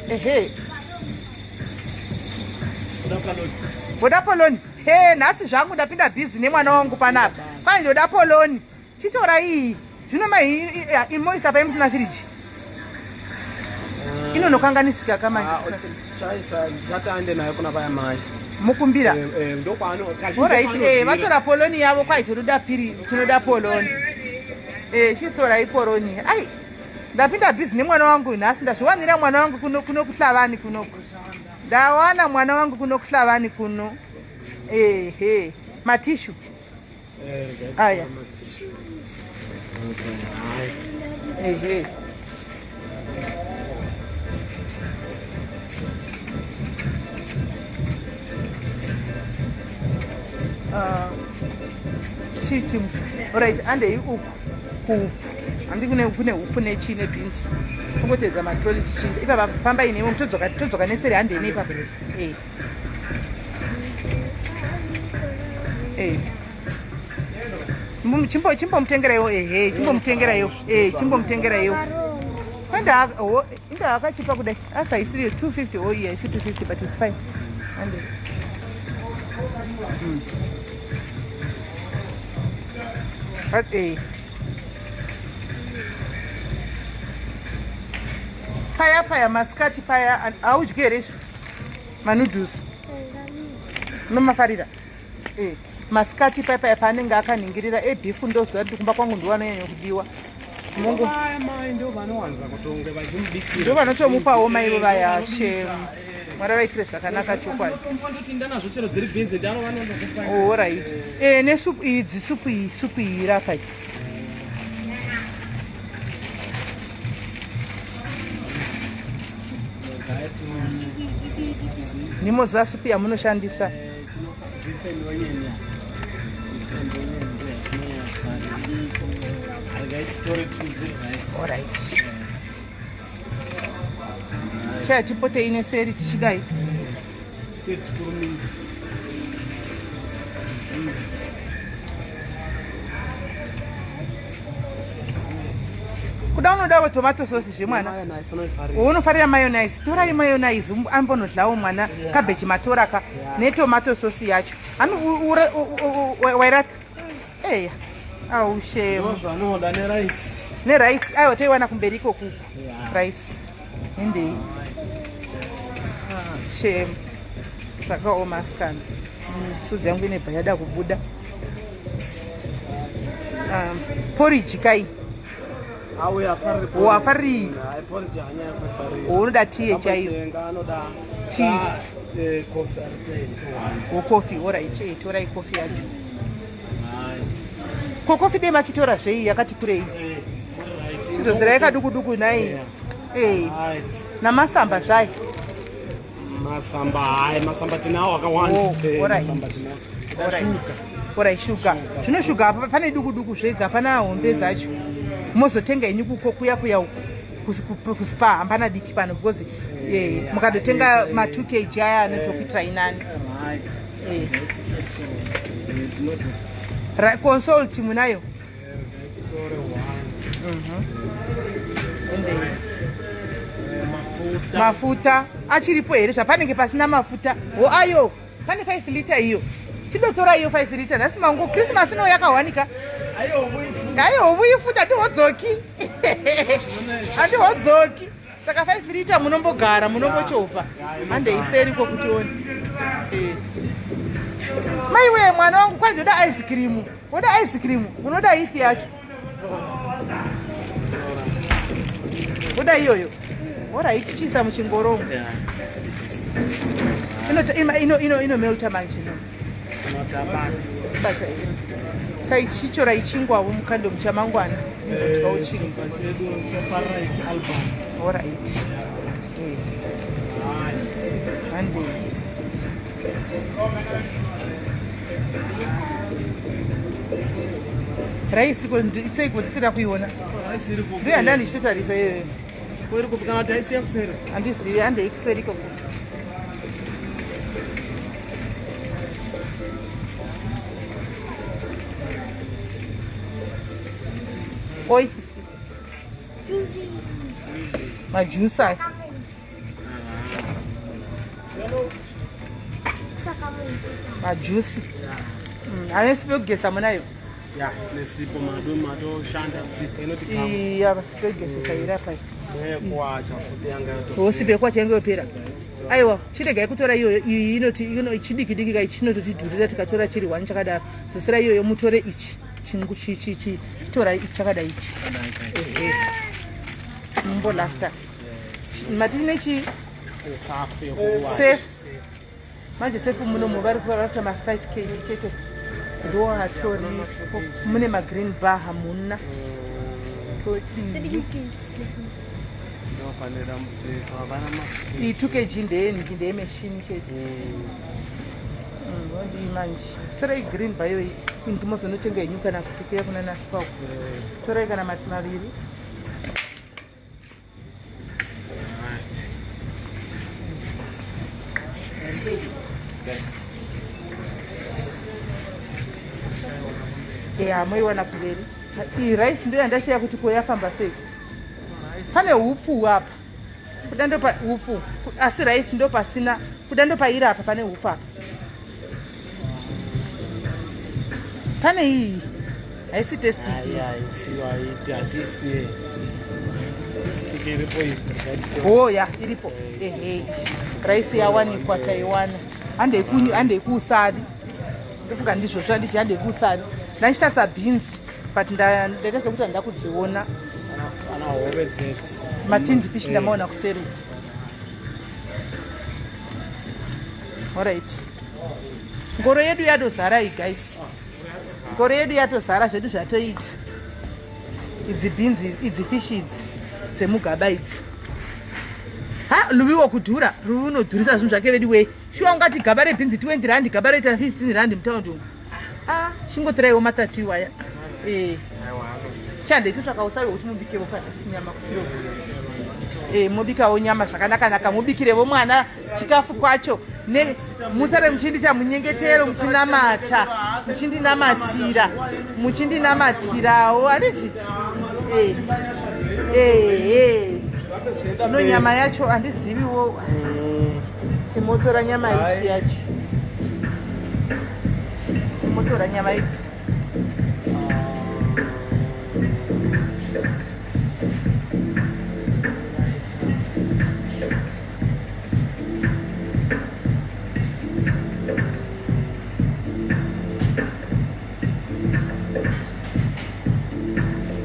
Ehe, voda poloni. He, nhasi zvangu ndapinda busy nemwana wangu panapa, kwai ndoda poloni. Chitora iyi zvino, mai imoisa pai musina firiji, inonokanganisika kamanje. Chaisa, ndisati aende nayo kuna vaya mai. Mukumbira. Ndokwano. Alright, vatora poloni yavo, kwai tinoda piri, tinoda poloni. Chistorai poloni. Ai, ndapinda busy nemwana wangu nhasi, ndazviwanira mwana wangu kuno, kuno kuhlavani kunoku, ndawana mwana wangu kuno kuhlavani kuno. Ehe, matishu aya. Ehe. Chii chimwe? Alright, andei uku. Kuupfu handi kune upfu nechii nebeans. Tongoteedza matroli tichinda ipapa fambai nemo todzoka neseri handei neipapa. Eh. Eh. Chimbomutengeraiwo ehe chimbomutengeraiwo eh chimbomutengeraiwo. Kwenda inda akachipa kudai asi haisiriyo 250 oh iya isi 250 but it's fine. Handei. But eh. Paya paya masikati paya haudyi here izvi manudhusi unomafarira eh masikati paya paya paanenge akaningirira ebhifu ndoziva kuti kumba kwangu ndiwanonyanya kudiwa. Ndo vanotomupawo maivo vaya chemu. Mwari vaitire zvakanaka chokwadi. Alright. Eh nesupu idzi supu iyi supu iyi irapa iyi. Nimoziva supu yamunoshandisa. Alright. Chaya tipotei neseri tichidai. Kuda unodawo tomato sauce zvemwana. Unofarira mayonnaise. Torai mayonnaise ambonodlawo mwana cabbage matora ka netomato sauce yacho. Ani wairata? Eya. Au shame. Ndozvanoda nerice. Nerice aiwa toiwana kumberi ikoku. Rice. Indei. Shame. Zvakaoma sikana. Sudzi yangu inebva yada kubuda. Porridge kai. Afariri. Unoda tea chaiyo. Tea. Coffee, alright, torai coffee yacho. Ko coffee dai machitora zvei yakati kurei. Chizozirai kaduku duku nhai. Eh. Namasamba zvai. Masamba hai, masamba tinawo akawanda. Masamba tinawo. Shuga. Alright, shuga. Zvino shuga apa pane duku duku zvedza hapana hombe dzacho. Mozotenga henyu kuko kuya kuya uko. Kuspa hapana diki pano because mukadotenga ma 2 kg aya anotokuitirai nani. Consult munayo. Mafuta achiripo here zvapanenge pasina mafuta ho ayo pane 5 liter iyo chidotora iyo 5 liter nhasi mangu Christmas ino yakawanika ayo vuifuta andihodzoki andihodzoki saka 5 liter munombogara munombochovha handeiseri kokutione maiwe mwana wangu kwanjoda ice cream woda ice cream unoda ipi yacho woda iyoyo alright chiisa muchingoro ino melta manje bata sai chichora ichingwawo mukando muchamangwana nizodyawo chingwa alright handei Rice sei kuti kuiona ndiyo yandani ndichitotarisa iyoyo handizivi handei kuseri ikoko oi majusi aya majusi ane sipo yekugeza munayo ya nesipo matoshanda sipo inoti iya sipo yekugezesa iri apa yekuwacha futi yanga yato sipo yekuwacha yanga yopera aiwa chiregai kutora iyoyo iyi inoti chidiki diki kai chinototidhurira tikatora chiri one chakadaro dzosera iyoyo mutore ichi chingu chi chitora ichi chakadai ichi ehe mumbolasta matine chi safe manje sefu muno vari kuvarata ma 5 kg chete ndo atori mune ma green bar hamuna iyi 2 kg ndeye machine chete odii manje torai green bar iyoyi Ingi mozonotenga henyu kana kuti kuya kuna Naspa uko. Torai kana mati maviri. Ya, moiwana kumberi. Iyi rice ndo yandashaya kuti ko yafamba sei. Pane hupfu apa. Kuda ndo pa hupfu. Asi rice ndo pasina. Kuda ndo pairi apa pane hupfu apa. Pane iyi. Haisi testi. Oh ya, iripo. Ehe. Rice yawanikwa taiwana. Handei kuusavi. Ndofunga ndizvozvo handiti handei kuusavi. Ndachita sabeans but ndaita sekuti handida kudziona. Matindi fish ndamaona kuseri. Alright. Ngoro yedu yatozara iyi guys. Ngoro yedu yatozara zvedu zvatoita. Idzi beans idzi fish idzi dzemugaba idzi. Ha, Luviwo kudhura. Luvi unodhurisa zvinhu zvake vedu wei. Shuwa ungati gaba rebhinzi 20 rand, gaba roita 15 rand mutaundi umu. Ah, chingotoraiwo matatu iwaya. Eh. Chande totsvaka usavi hwekuti mubikewo panhasi nyama kusiro. Eh, mobikawo nyama zvakanaka naka, mubikirewo mwana chikafu kwacho. Ne musare muchindiita munyengetero muchinamata, muchindinamatira, muchindinamatirawo handiti? Eh. Eh, eh. No nyama yacho handiziviwo. Timotora nyama ipi yacho? Timotora nyama ipi?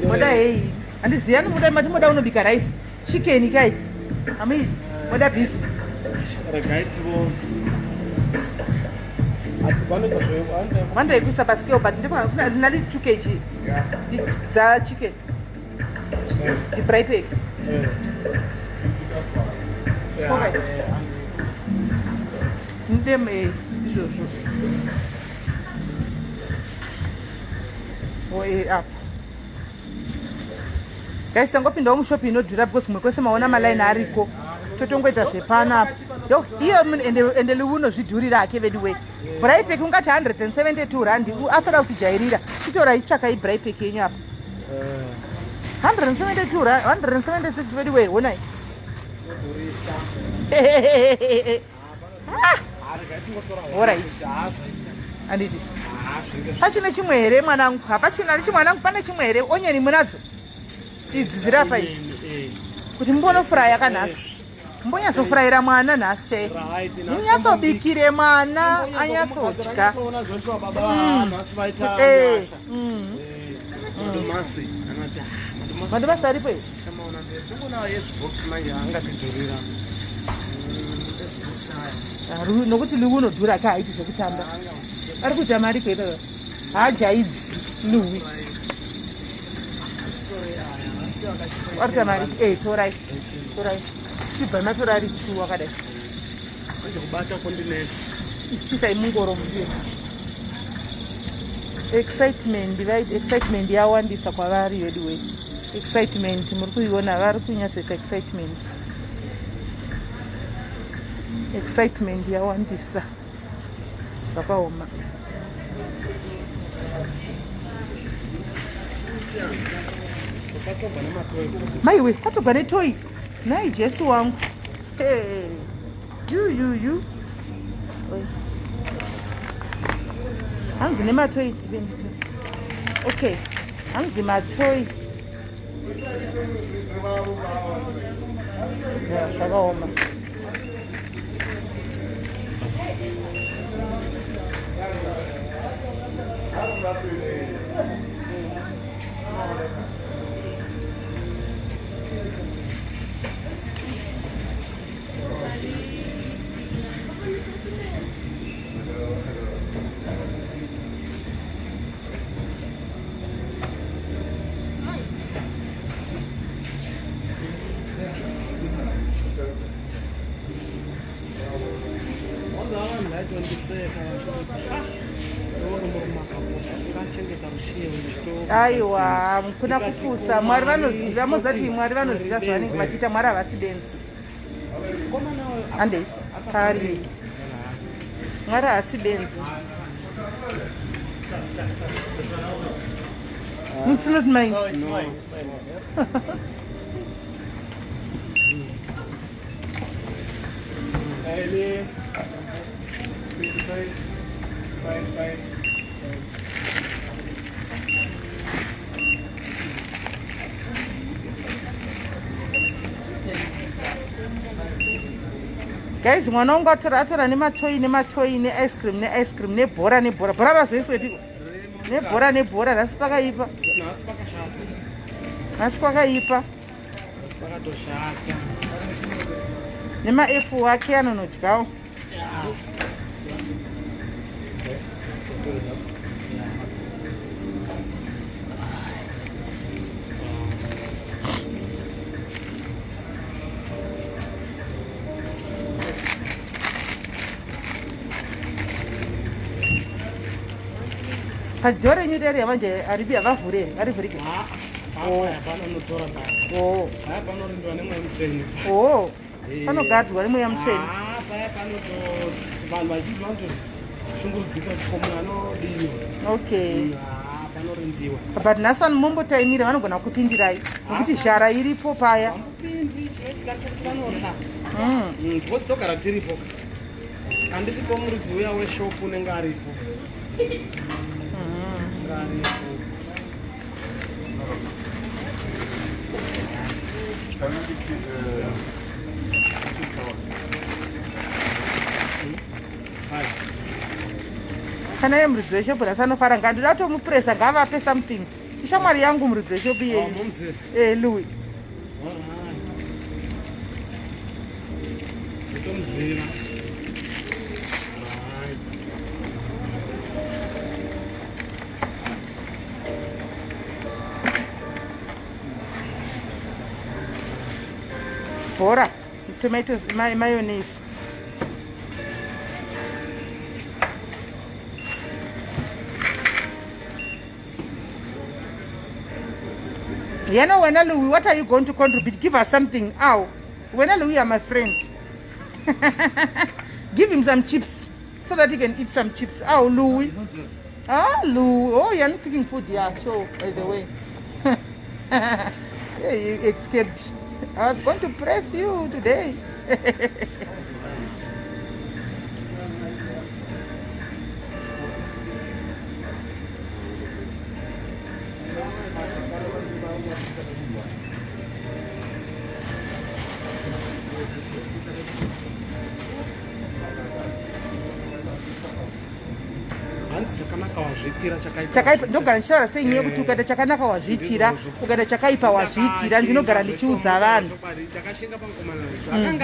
Moda hei. Handizivi ani moda mati moda unobika rice. Chicken kai. Amuidi. Moda beef. Regai tivo. Vanoita kuisa pascale but ndinofunga kuna ndinadi 2 kg. Dza chicken. Ibrai pack. Okay. Ndem izvozvo. Oh, apa. Guys, tangopindawo mushop inodhura because kumwe kwese maona malaini ariko. Totongoita zvepanapa. Yo, iyo ende Liwu unozvidhurira hake vedu wei. Braai pack ungati 172 rand asada kutijairira. Chitorai tsvakai braai pack yenyu apa. 172 rand, 176 vedu wei, honai. Ah! Alright. Anditi. Pachine chimwe here mwanangu? Hapachina handiti mwanangu pane chimwe here? Onyeni munadzo? Idzi dziri apa idzi. Kuti mumbonofuraya kanhasi. Mumbonyatsofurayira mwana nhasi chaiye. Munyatsobikire mwana anyatsodya. Madomasi aripo here? Nokuti Luwi unodhura ka haiti zvekutamba. Ari kuita mari kuita. Haajaidzi Luwi. Ari kuita mari. Eh, torai. Torai. Chibva matora ari 2 wakadai. Manje kubata kondinetsa. Chisai mungoro mudiyo. Excitement, right? Excitement yawandisa kwavari vedu we. Excitement muri kuiona vari kunyatsoita excitement. Excitement yawandisa. Zvakaoma. Maiwe, patogwa netoi. Nhai Jesu wangu. Hey. Yu yu yu. Hanzi nematoi. Okay. Hanzi matoi. Zvakaoma. ndakachengeta rushiye ndichito Aiwa, kuna kupusa. Mwari vanoziva, mozati Mwari vanoziva zvavanenge vachiita. Mwari havasi benzi. Handei pari. Mwari haasi benzi. It's not mine. Oh, it's mine. It's mine. Ellie, 25, 5, 5, 5. Guys, mwana wangu atora atora nematoyi nematoyi, neice cream neice cream, nebhora nebhora. Bhora razoiswepiko? Nebhora nebhora. Nhasi pakaipa. Nhasi pakashata. Nhasi kwakaipa. Nhasi pakatoshata. Nemaefu ake anonodyawo. Padhoo renyu rere manje haribi, havavhure here? Harivhurike? Hapana unotora paya. O. Paya panorindwa nemweya mutsvene. O, panogadzwa nemweya mutsvene. Ah, paya panoto vanhu vazhinji vanotoshungurudzika kuti ko munhu anodiwa. Okay. Ah, panorindiwa. But nhasi vanhu mombotaimira, vanogona kupindirai nekuti zhara iripo paya. Pindi chinoitika chekuti vanorya. Because togara tiripo, handisipo muridzi uya weshopu unenge aripo. Unenge aripo. Fine. Kana ye muridzi weshopu nhasi anofara, ngandoda tomupuresa, ngavape something. Ishamwari yangu muridzi weshopu Oh, iyeyu. mumzi. Louis. Alright. Ndotomuziva. Right. Bhora, tomatoes, mayonnaise. Yena wena Louis, what are you going to contribute? Give us something. Ow, wena Louis, are my friend. Give him some chips so that he can eat some chips. Ow, Louis. Ah, Louis. Oh, you're not cooking food. Yeah, sure. By the way, yeah, you escaped. I was going to press you today. Hanzi chakanaka wazviitira, chakaipa. Chakaipa, ndogara ndichitaura sei nyaya yekuti ukaita chakanaka wazviitira, ukaita chakaipa wazviitira. Ndinogara ndichiudza vanhu. Takashinga pamukomana.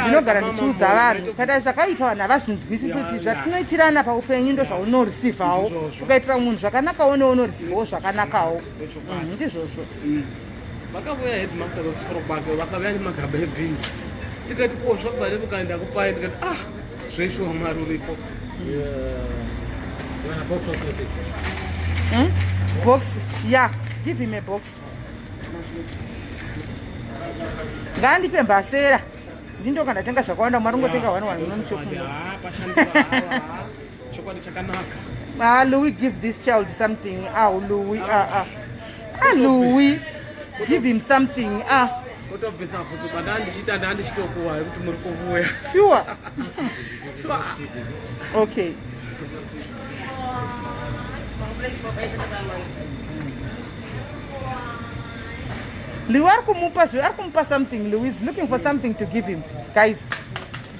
Ndinogara ndichiudza vanhu, ukaita zvakaipa vanhu havazvinzwisisi kuti zvatinoitirana paupenyu ndo zvaunorisivhawo. Ndizvozvo. Ukaitira munhu zvakanakawo, neunorisivhawo zvakanakawo. Ndizvozvo. Vakavuya headmaster vekuchikoro kwake, vakavuya nemagaba ebeans. Tikati ko zvabva nemukaenda kupai? Ndikati ah, zveshuwa Mwari uripo. You want a box of music? Box, yeah, give him a box. Ngaandipe mbasera, ndindoka ndatenga zvakawanda. Mwari ungotenga one one unomushopu. Ah, pashandura hawa, chokwadi chakanaka. Ah, Louis, give this child something. Ah, Louis, ah, ah. Ah, Louis, give him something. Ah, Kutobvisa bvudzi kwandaa ndichiita, ndaa ndichitokuwa yekuti muri kuvuya. Sure. Okay. Louis ari kumupa ari kumupa something. Louis is looking for something to give him. Guys,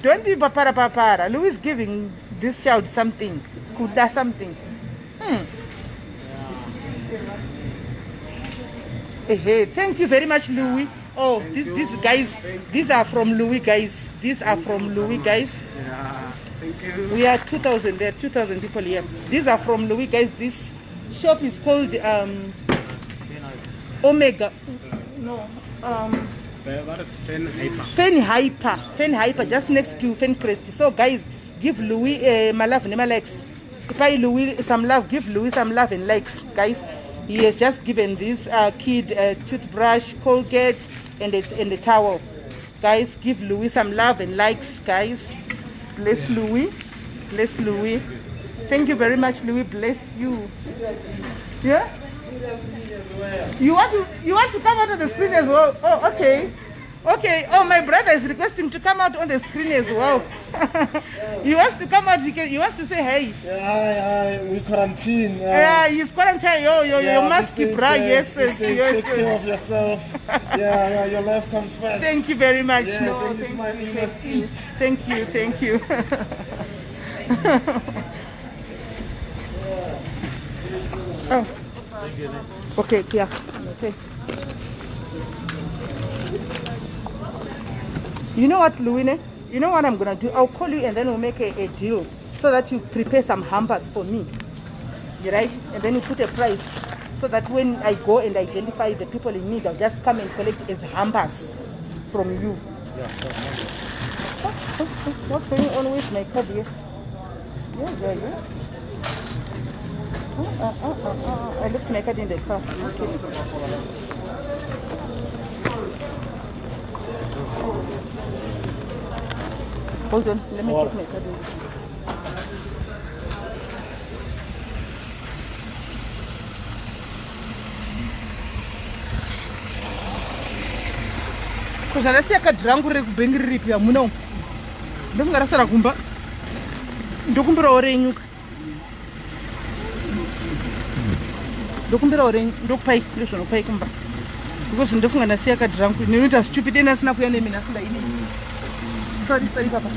don't be papara papara. Louis is giving this child something. Kuda something. Hey, thank you very much, Louis. Oh, these guys, these are from Louis, guys. These are from Louis, guys. Yeah, thank you. We are 2,000. There are 2,000 people here. These are from Louis, guys. This shop is called Omega. No, Fen Hyper. Fen Hyper. Fen Hyper, just next to Fencrest. So, guys, give Louis my love, nema likes. Ipai Louis some love. Give Louis some love and likes, guys. He has just given this kid a toothbrush, Colgate, and a towel. Guys, give Louis some love and likes, guys. Bless Louis. Bless Louis. Thank you very much, Louis. Bless you. Yeah? You want to come out of the screen as well? Oh, okay. Okay. Oh, my brother is requesting to come out on the screen as well. He wants to come out. He wants to say hey. Yeah, hi. We quarantine. Yeah, he's quarantine. Yo, your mask, bra. Yes, yes, yes. Take care of yourself. Yeah, your life comes first. Thank you very much. Yes, no, and this man, you must eat. Thank you, thank you. Oh. Okay, yeah. Okay. You know what, Louine? You know what I'm gonna do? I'll call you and then we'll make a deal so that you prepare some hampers for me. Right? And then you put a price so that when I go and identify the people in need, I'll just come and collect as hampers from you. Yeah, what's going on with my card here? Yeah. I left my card in the car. Okay. Hold on, let me take my card. Kuzvarasiya kadhi rangu rekubhengi riripi hamuna umu. Ndofunga rasara kumba. Ndokumbirawo renyu. Ndokumbirawo renyu, ndokupai, ndozvinokupai kumba. Because ndofunga ndasiya kadhi rangu. Ndinoita stupid ena asina kuuya nemi nhasi ndaine. Sorry papa.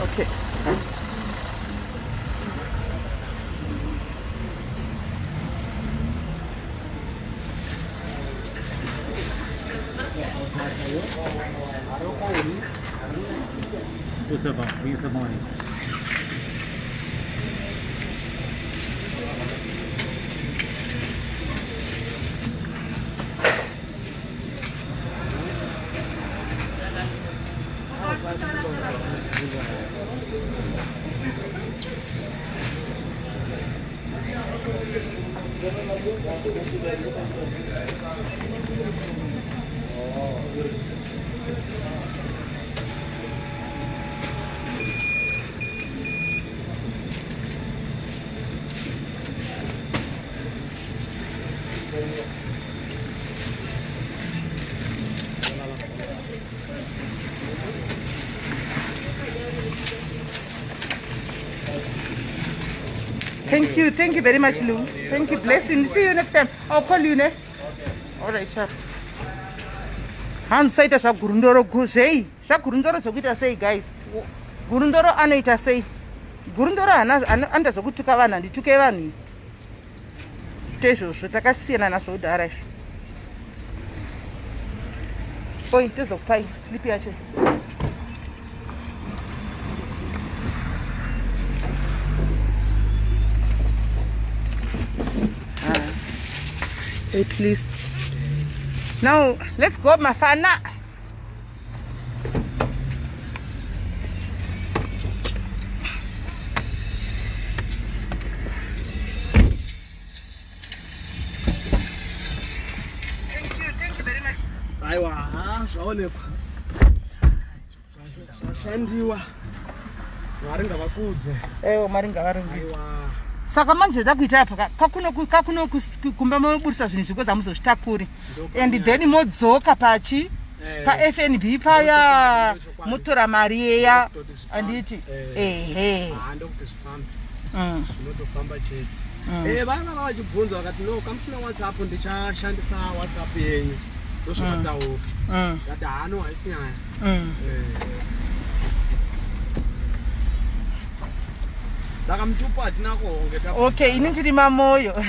Okay. Thank you very much, Lou. Thank you. Bless you. See you next time. I'll call you, ne? Okay. All right, sure. Handisaita zvagurundoro zvei? Zvagurundoro zvokuita sei, guys? Gurundoro anoita sei? Gurundoro anoita zvokutuka vanhu, handituke vanhu. Tezvozvo takasiyana nazvo kudhara izvo. Oi, tozokupai slip yacho. At least. Now, let's go, Mafana. Thank you very much. Aiwa, zvaonekwa. Zvashandiwa. Mwari ngavakudzwe. Ewo, Mwari ngavarumbidzwe. Saka manje ndakuita apa kakuno kumba moburisa zvinhu zviko zamuzozvitakuri and then modzoka pachi pa FNB paya motora mari yeya anditi ehe ndokuti zvifambe zvinotofamba chete. Vaya vanga vachibvunza vakati no kamusina WhatsApp ndichashandisa WhatsApp yenyu ndozvavataura ndati hano haisi nyaya. Saka mutupo hatina kuhonge. Okay, ini ndiri mamoyo.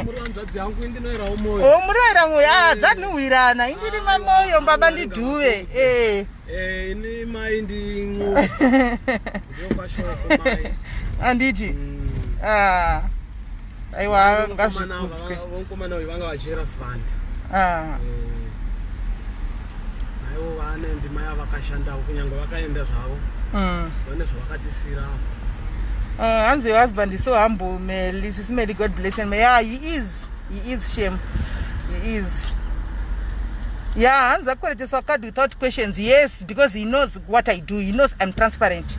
Muri hanzvadzi yangu indinoerawo moyo. Oh, munoera moyo. Ah, dzanhuhwirana. Indiri mamoyo baba ndidhuve. Eh. Eh, ini mai ndincu. Ndiyo kwashoko mai. Anditi. Ah. Aiwa ngazvikudzwe. Vomukomana uyu vanga vachera Sivanda. Ah. Naivo vane ndima yavakashandawo kunyangwe vakaenda zvavo. Vane zvavakatisira. Hanzi your husband is so humble, Meli. Sis Meli, God bless him. Yeah, he is. He is shame. He is. Yeah, hanzi akwereteswa card without questions. Yes, because he knows what I do. He knows I'm transparent.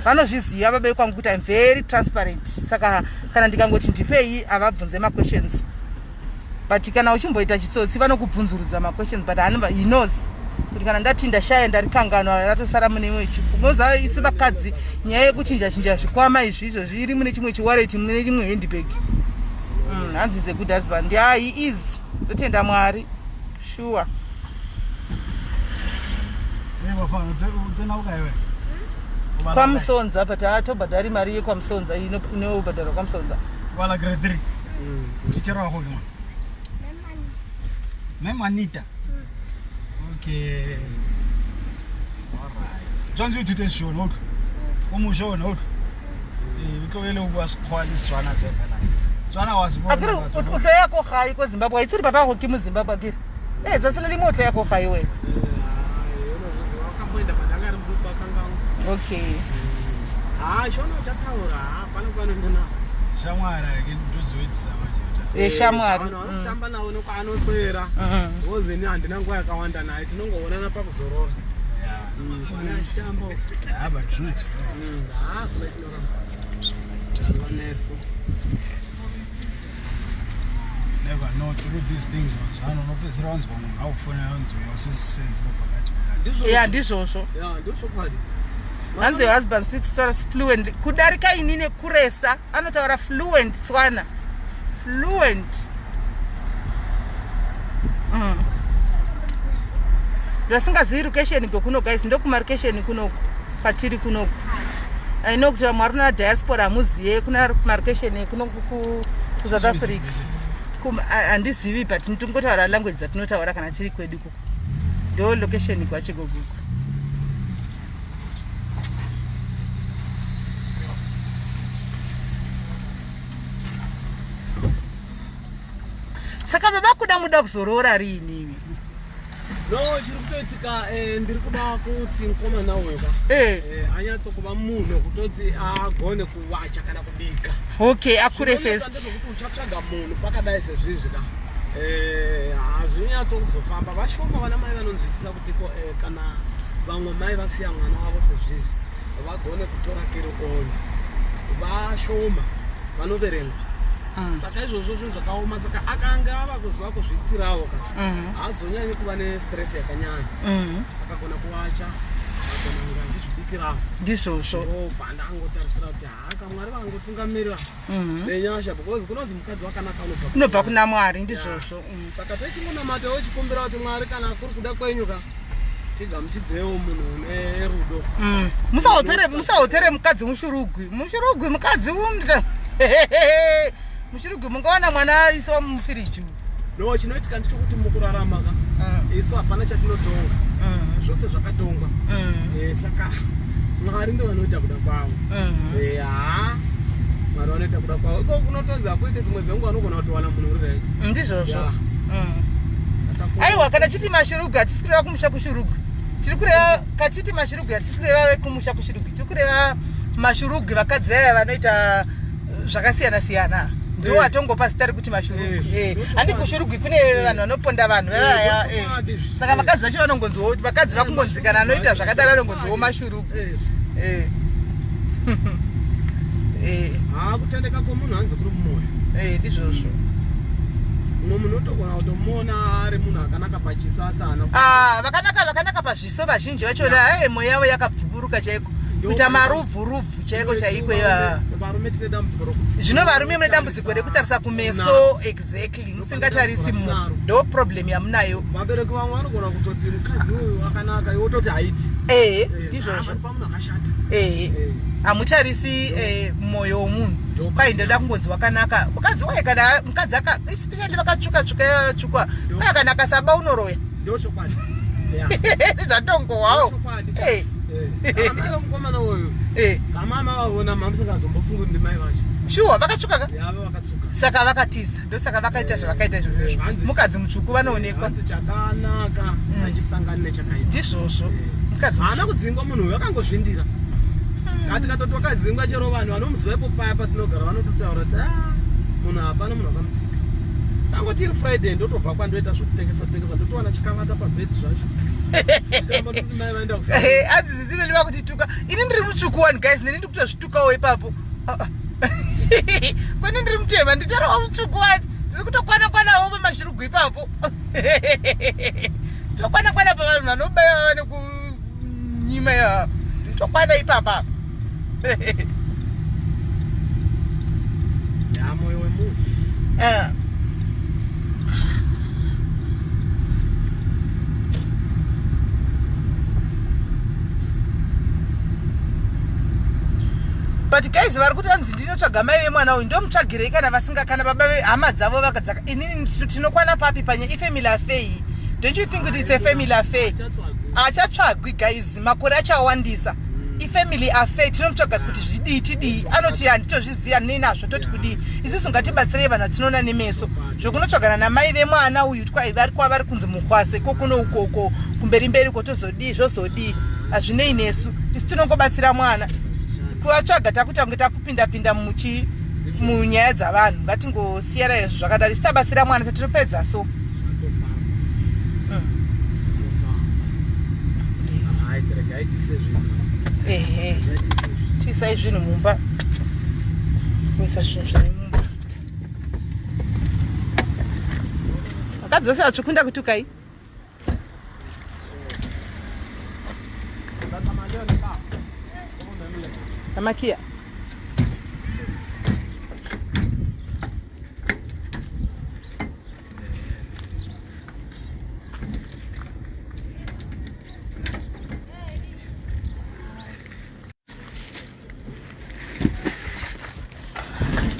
Vanozviziva baba vekwangu kuti I'm very transparent. Saka kana ndikangoti ndipei havabvunze maquestions. But kana uchimboita chitsotsi vanokubvunzurudza maquestions but anova he knows kuti kana ndati ndashaya ndarikanganwa ratosara mune imwe moziva isu vakadzi nyaya yekuchinja chinja zvikwama izvi izvozvi iri mune chimwe chiwareti mune chimwe handbag. Hanzi is a good husband. Yeah, he is. Ndotenda Mwari. Sure. KwaMusonza but haatobhadhari mari yekwaMusonza inobhadharwa kwaMusonza. Wala grade 3. Teacher wako ke mang? Ma'am Anita. Okay. All right. Tshwanetse o ithute Seshona, o utlwa? O mosha wena, o utlwa? Ee, o tlogele go bua Sekgowa le Setswana tse fela. Tswana wa se bona. Akere o tlo ya ko gae ko Zimbabwe, wa itse gore papa gago ke moZimbabwe akere? Ee, tsatsi le lengwe o tlo ya ko gae wena. Okay. Ha, shona uchataura, ha, pano pano ndina. Shamwari ke ndozoitisa manje. Eh, shamwari. Vanotamba navo nekwanoswera. Because ini handina nguva yakawanda naye, tinongoonana pakuzorora. Kwana achitamba. Yeah, but true. Ha, kuna chinoramba. Tanga nesu. Never know through these things vanhu unopedzisira wanzwa munhu akufonera wanzi uya usizvisenziwo pakati pakati. Yeah, ndizvozvo. Yeah, ndochokwadi. Hanzi your husband speaks Tswana fluently. Kudarika ini nekuresa anotaura fluent Tswana. Fluent. Ndasingazivi location gokuno guys, ndokumarikesheni kunoku kwatiri kunoku. I know kuti vamwe vari kuna diaspora hamuziye kuna marikesheni kunoku kuSouth Africa. Handizivi but tingotaura language dzatinotaura kana tiri kwedu kuku. Ndo location kwachigoguku. Saka baba kuda muda kuzoroora riini? No, chiri kutoitika ndiri kuda kuti mukomana uyu ka anyatso kuva munhu kutoti agone kuwacha kana kubika. Okay, akure first. Ndezvekuti uchatsvaga munhu pakadai sezvizvi ka. Hazvinyatso kuzofamba. Vashoma vana mai vanonzwisisa kuti ko kana vamwe mai vasiya mwana wavo sezvizvi vagone kutora kero on. Vashoma vanoverengwa. Saka izvozvo zvinhu zvakaoma. Saka akanga ava kuziva kuzviitirawo ka haazonyanyi kuva nestress yakanyanya. Akagona kuwacha, akagona kunge achizvibikirawo. Ndizvozvo. Ndobva ndangotarisira kuti haka Mwari vangotungamirira nenyasha because kunonzi mukadzi wakanaka unobva kuna Mwari. Ndizvozvo. Saka techingonamatawo chikumbira kuti Mwari kana kuri kuda kwenyu ka tigamuchidzewo munhu une rudo. Musahotere mukadzi mushurugwi. Mushurugwi mukadzi mushurugwi mungawana mwana aiswa mufiriji. No, chinoitika ndechekuti mukurarama ka isu hapana chatinotonga. Zvose zvakatongwa. Saka Mwari ndo vanoita kuda kwavo. Mwari vanoita kuda kwavo. Iko kunotonzi hakuite dzimwe dzenguva unogona kutowana munhu uri right. Ndizvozvo. Aiwa, kana chiti mashurugwi hatisi kureva kumusha kushurugwi. Tiri kureva katiti mashurugwi hatisi kureva vekumusha kushurugwi. Tiri kureva mashurugwi vakadzi vaya vanoita zvakasiyana siyana. Ndo atongopa zita rekuti mashurugwi. Handi kushurugwi kune vanhu vanoponda vanhu vaya. Saka vakadzi vacho vanongonziwo vakadzi vakungonzi kana anoita zvakadaro anongonziwo mashurugwi. Ha, kutendeka kwomunhu hanzi kuri mumwoyo. Ndizvozvo. Mumwe munhu unotogona kutomuona ari munhu akanaka pachiso asi haana vakanaka pazviso vazhinji vachona mwoyo yavo yakabvuburuka chaiko. Kuita marubvu rubvu chaiko chaiko ivava. Varume tine dambudziko rokuti zvino varume mune dambudziko rekutarisa kumeso exactly musingatarisi munhu. Ndo problem yamunayo. Vabereki vamwe vanogona kutoti mukadzi uyu akanaka iwe wototi haiti. Ndizvozvo. Pamunhu akashata. Hamutarisi mwoyo womunhu. Kwai ndoda kungonzi wakanaka. Mukadzi waye kana mukadzi aka especially vakatsvuka tsvuka tsvuka. Kwai kana akasaba unoroya. Ndochokwadi. Zvatongowawo. Amai vemukomana uyu. Kamama vaona mamusingazombofungi kuti ndimai vacho. Shuwa vakatsvuka ka? Yava vakatsvuka. Saka vakatiza. Ndosaka vakaita zvavakaita izvozvo. Mukadzi mutsvuku vanoonekwa. Hanzi chakanaka hachisangani nechakaipa. Ndizvozvo. Mukadzi haana kudzingwa munhu uyu akangozvindira. Kati katoti wakadzingwa chero vanhu vanomuziva ipo paya patinogara vanototaura kuti ah, munhu hapana munhu wakamutsika. Tangoti iri Friday ndotobva kwandoita zvekutengesa tengesa ndotowana chikavata pabed zvacho. Tamba toti mai vaenda kusa. Hanzi zizi vele vakutituka. Ini ndiri mutsvuku wani guys, neni ndikutozvitukawo ipapo. Ah, ah. Kwene ndiri mutema ndicharawo mutsvuku wani. Ndiri kutokwana kwanawo pamashirugwi ipapo. Tokwana kwana pavanhu vanobaya nekunyima ya. Tokwana ipapa. Ya moyo wemunhu. Eh. But guys vari kuti anzi ndinotsvaga mai vemwana uyu ndomutsvagirei kana vasinga kana baba vehama dzavo vakadzaka inini tinokwana papi panye ifamily affair iyi. Don't you think kuti it's a family affair? Achatsvagwi guys, makore achawandisa. Ifamily affair tinomutsvaga kuti zvidii tidii. Anoti handitozviziva handinei nazvo toti kudii. Isusu ngatibatsirei vanhu vatinoona nemeso. Zvokunotsvagana namai vemwana uyu vari kwavari kunzi mukwase kokuno ukoko kumberi mberi uko tozodii zvozodii hazvinei nesu. Isu tinongobatsira mwana. Kuvatsvaga takuita kunge takupinda pinda muchi munyaya dzavanhu ngatingosiyana izvo zvakadaro isu tabatsira mwana tatopedza so. Ehe chiisai zvinhu mumba kuisa zvinhu zviri mumba vakadzi vose vatsvukunda kutukai Amakiya.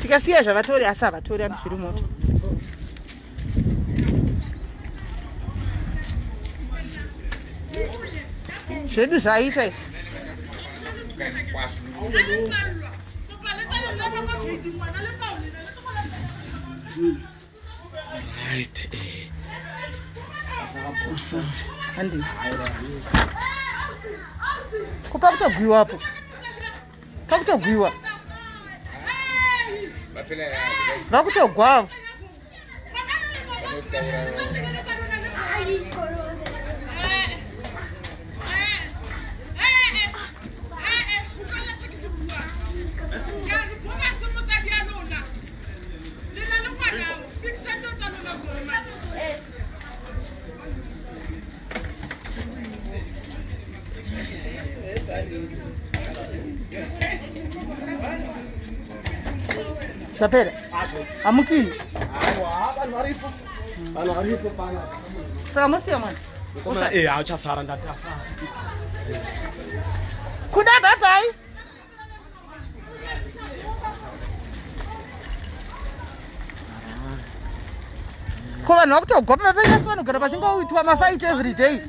Tikasiya zvavatori asi havatori anofiri moto. Zvedu zvaita izvi. Right. Eh. Handi. Ko pakutogwiwapo. Pakutogwiwa. Vakutogwavo. Zvapera hamukii saka mosiya mwana auchasara ndati asara kuda bye bye. Ko vanhu vakutogwa pamapanyasi vanogara vachingoitwa mafight every day.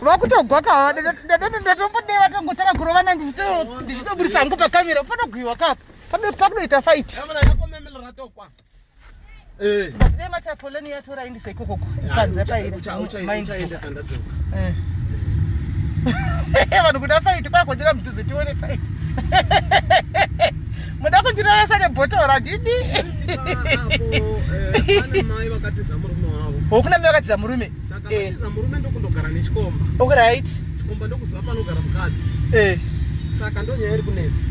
Vakutogwa ka ndatombodeva vatongotanga kurovana ndichitoburisa hangu pakamera panogwiwa kapa pakunoita fight. But dai matapoleni yatora indise ikokoko panze paira vanhu kuda fight kwakonjera mudhuze tione fight. Muda kundirovesa nebhotoro handidi. Mai vakatiza murume wavo. Hokuna mai vakatiza murume. Saka vatiza murume ndokundogara nechikomba. Alright. Chikomba ndokuziva panogara mukadzi. Saka ndonyaya iri kunetsa.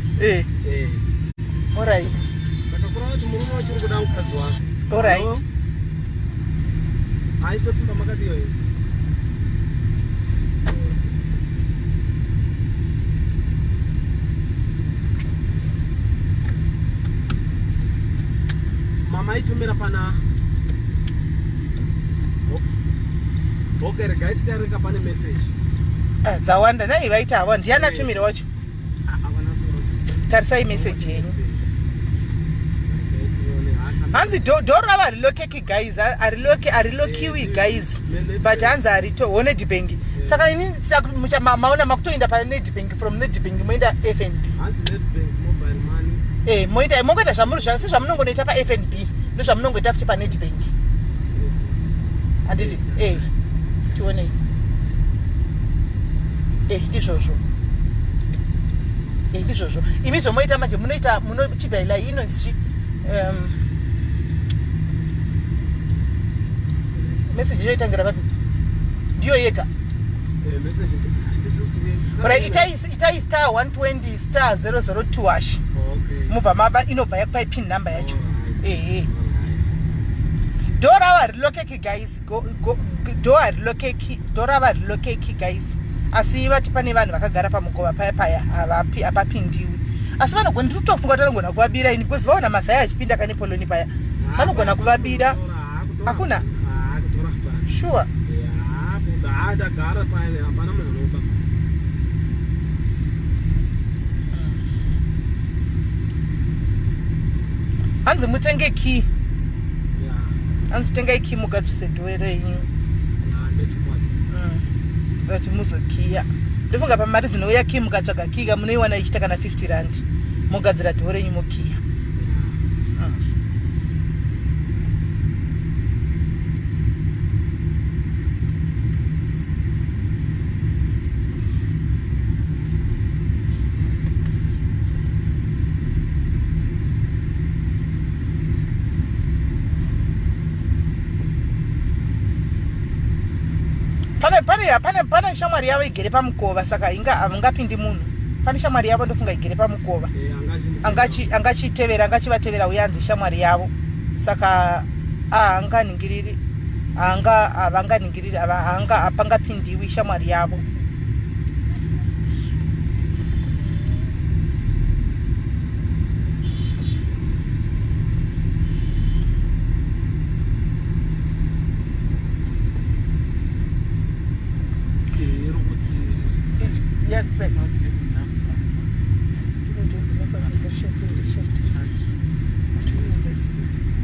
Alright. Saka kureva kuti murume wacho uri kuda mukadzi wake. Alright. Aita simba makadiyo here? Mama aitumira pana Okay, regai titarika pane message. Dzawanda dai vaita havo ndiani atumira wacho? Tarisai message yenyu. Hanzi door rava harilokeki guys, harilokiwi guys, but hanzi harito Nedbank. Saka ini maona makutoenda pa Nedbank, from Nedbank moenda FNB. Hanzi Nedbank mobile money. Moita mongoita zvamuri sezvamunongonoita pa FNB, ndozvamunongoita futi pa Nedbank. Handiti? Tionei. Ndizvozvo. Eh, ndizvozvo imi zvomoita manje munoita munochidhaila inonzi chi um, message ichoitangira papi ndiyo yega Eh, message handisi kuti Right, itai itai star 120 star 002 hash Okay. mubva maba inobva yakupai pin number yacho Alright. ehe door ravo harilokeki guys door harilokeki door ravo harilokeki guys asi vati pane vanhu vakagara pamukova paya paya havapi hapapindiwi asi vanogona ndiri kutofunga kuti vanogona kuvabira ini because vaona mazai achipinda kane poloni paya vanogona kuvabira Hakuna? Kutora hapana. sure Ya, ndagara paya hapana munhu anoba. hanzi mutenge key Ya, hanzi tengai key mugadzirise door renyu ya, ndechokwadi. Kuti muzokiya ndofunga pamari dzinouya key mukatsvaga key ka munoiwana ichiita kana 50 rand mogadzira door renyu mokiya Ya. Pane pane pane pane shamwari yavo igere pamukova saka inga havangapindi munhu pane shamwari yavo ndofunga igere pamukova Eh, angachindi- angachi angachitevera angachivatevera uye anzi shamwari yavo saka haanganingiriri haanga havanganingiriri haanga hapangapindiwi shamwari yavo Eh, iri kuti Yeah, right. Not have enough funds.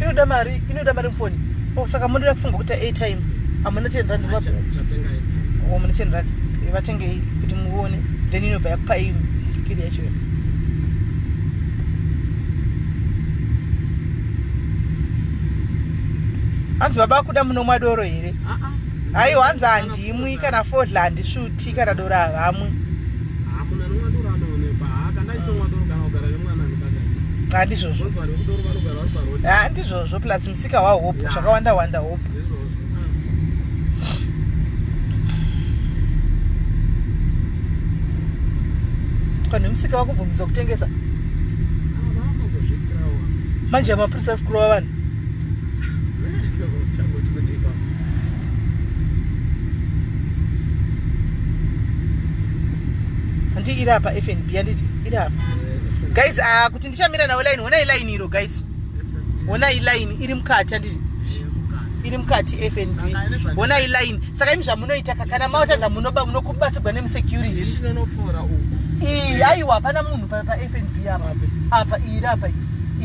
Inoda mari inoda mari mufoni oh saka munoda kufunga kuti airtime hamuna 10 rand Ah, chatenga airtime. oh mune 10 rand Eh, vatengei kuti muone then inobva yakupai kiri yacho hanzi baba kuda munomwa doro here Ah, ah. haiwa hanzi handimwi kana fodla handisvuti kana doro havamwi Ah, munhu anomwa doro anoonekwa. Ah, kana achitomwa doro kana kugara nemwana anokagara. handizvozvo Because vanhu vekudoro vanogara vari parodi. handizvozvo plus musika wahope Yeah. zvakawanda wanda hope Ndizvozvo. vanhu vemusika vakubvumidzwa kutengesa Ah, vakangozviitirawo. manje mapurisa asi kurova vanhu Eh, changoti kuti ipapo. handi iri apa fnb handiti iri apa Eh, guys ah, kuti ndichamira nawo line honai line iro guys FNB. honai line iri mukati handiti Eh, mukati. iri mukati fnb Saka ine zvandiri- honai line saka imi zvamunoita ka kana maotadza munoba munokubatsirwa Ini nemusecurity ndinonofora uku. iyi aiwa hapana munhu pafnb apa apa iri apa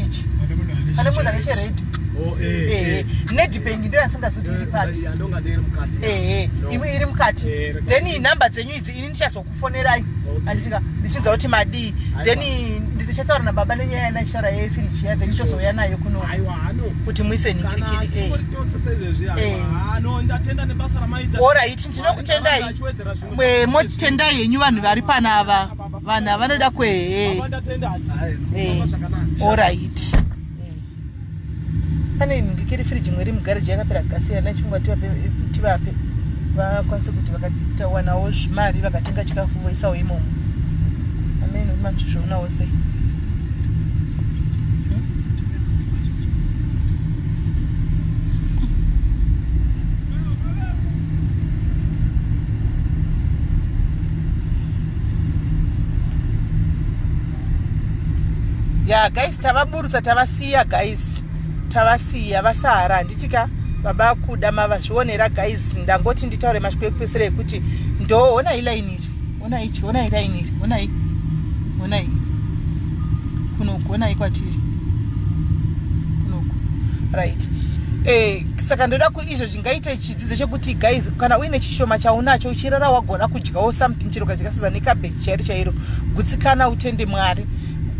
ichi Pane munhu ane pane munhu ane chichereti. chered Oh, eh, ehe eh. nedbank ndo yandisingazoti iri papi Eh, andongade iri mukati. ehe No. imwe iri mukati Eh, rega- then nhamba dzenyu idzi ini ndichazokufonerai Okay. anditika ndichinzwa kuti madii Aiwa. then ndichataura nababa nenyaya yanachitaura yefiriji ya then tozouya nayo kuno Aiwa, ano. kuti muise Kana nhingirikiri tichingori tose sezvezvi, aiwa, Eh. ano, ndatenda nebasa ramaita. Alright, ndinokutendai. Mwari achiwedzera zvimwe. Eh, motendai henyu vanhu vari panava vanhu ava vanoda kwehe Baba, ndatenda. Eh. Baba, zvakanaka. Alright. Pane nhingikiri firiji imwe iri mugareji yakapera gasi yana chingwa tivape tivape vakwanise kuti vakawanawo zvimari vakatenga chikafu voisawo imomo amene kuti mamuchizvionawo sei. Ya guys, tavaburutsa tavasiya guys, tavasiya vasahara handiti ka baba kuda mavazvionera guys. Ndangoti nditaure mashoko ekupesera ekuti ndo honai line iri, honai ichi, honai line iri, honai, honai kunoku, honai kwatiri kunoku, right. Saka ndoda kuizvo chingaite chidzidzo chekuti guys, kana uine chishoma chaunacho uchirara wagona kudyawo something chero kadya sadza necabbage chairo chairo, gutsikana utende Mwari.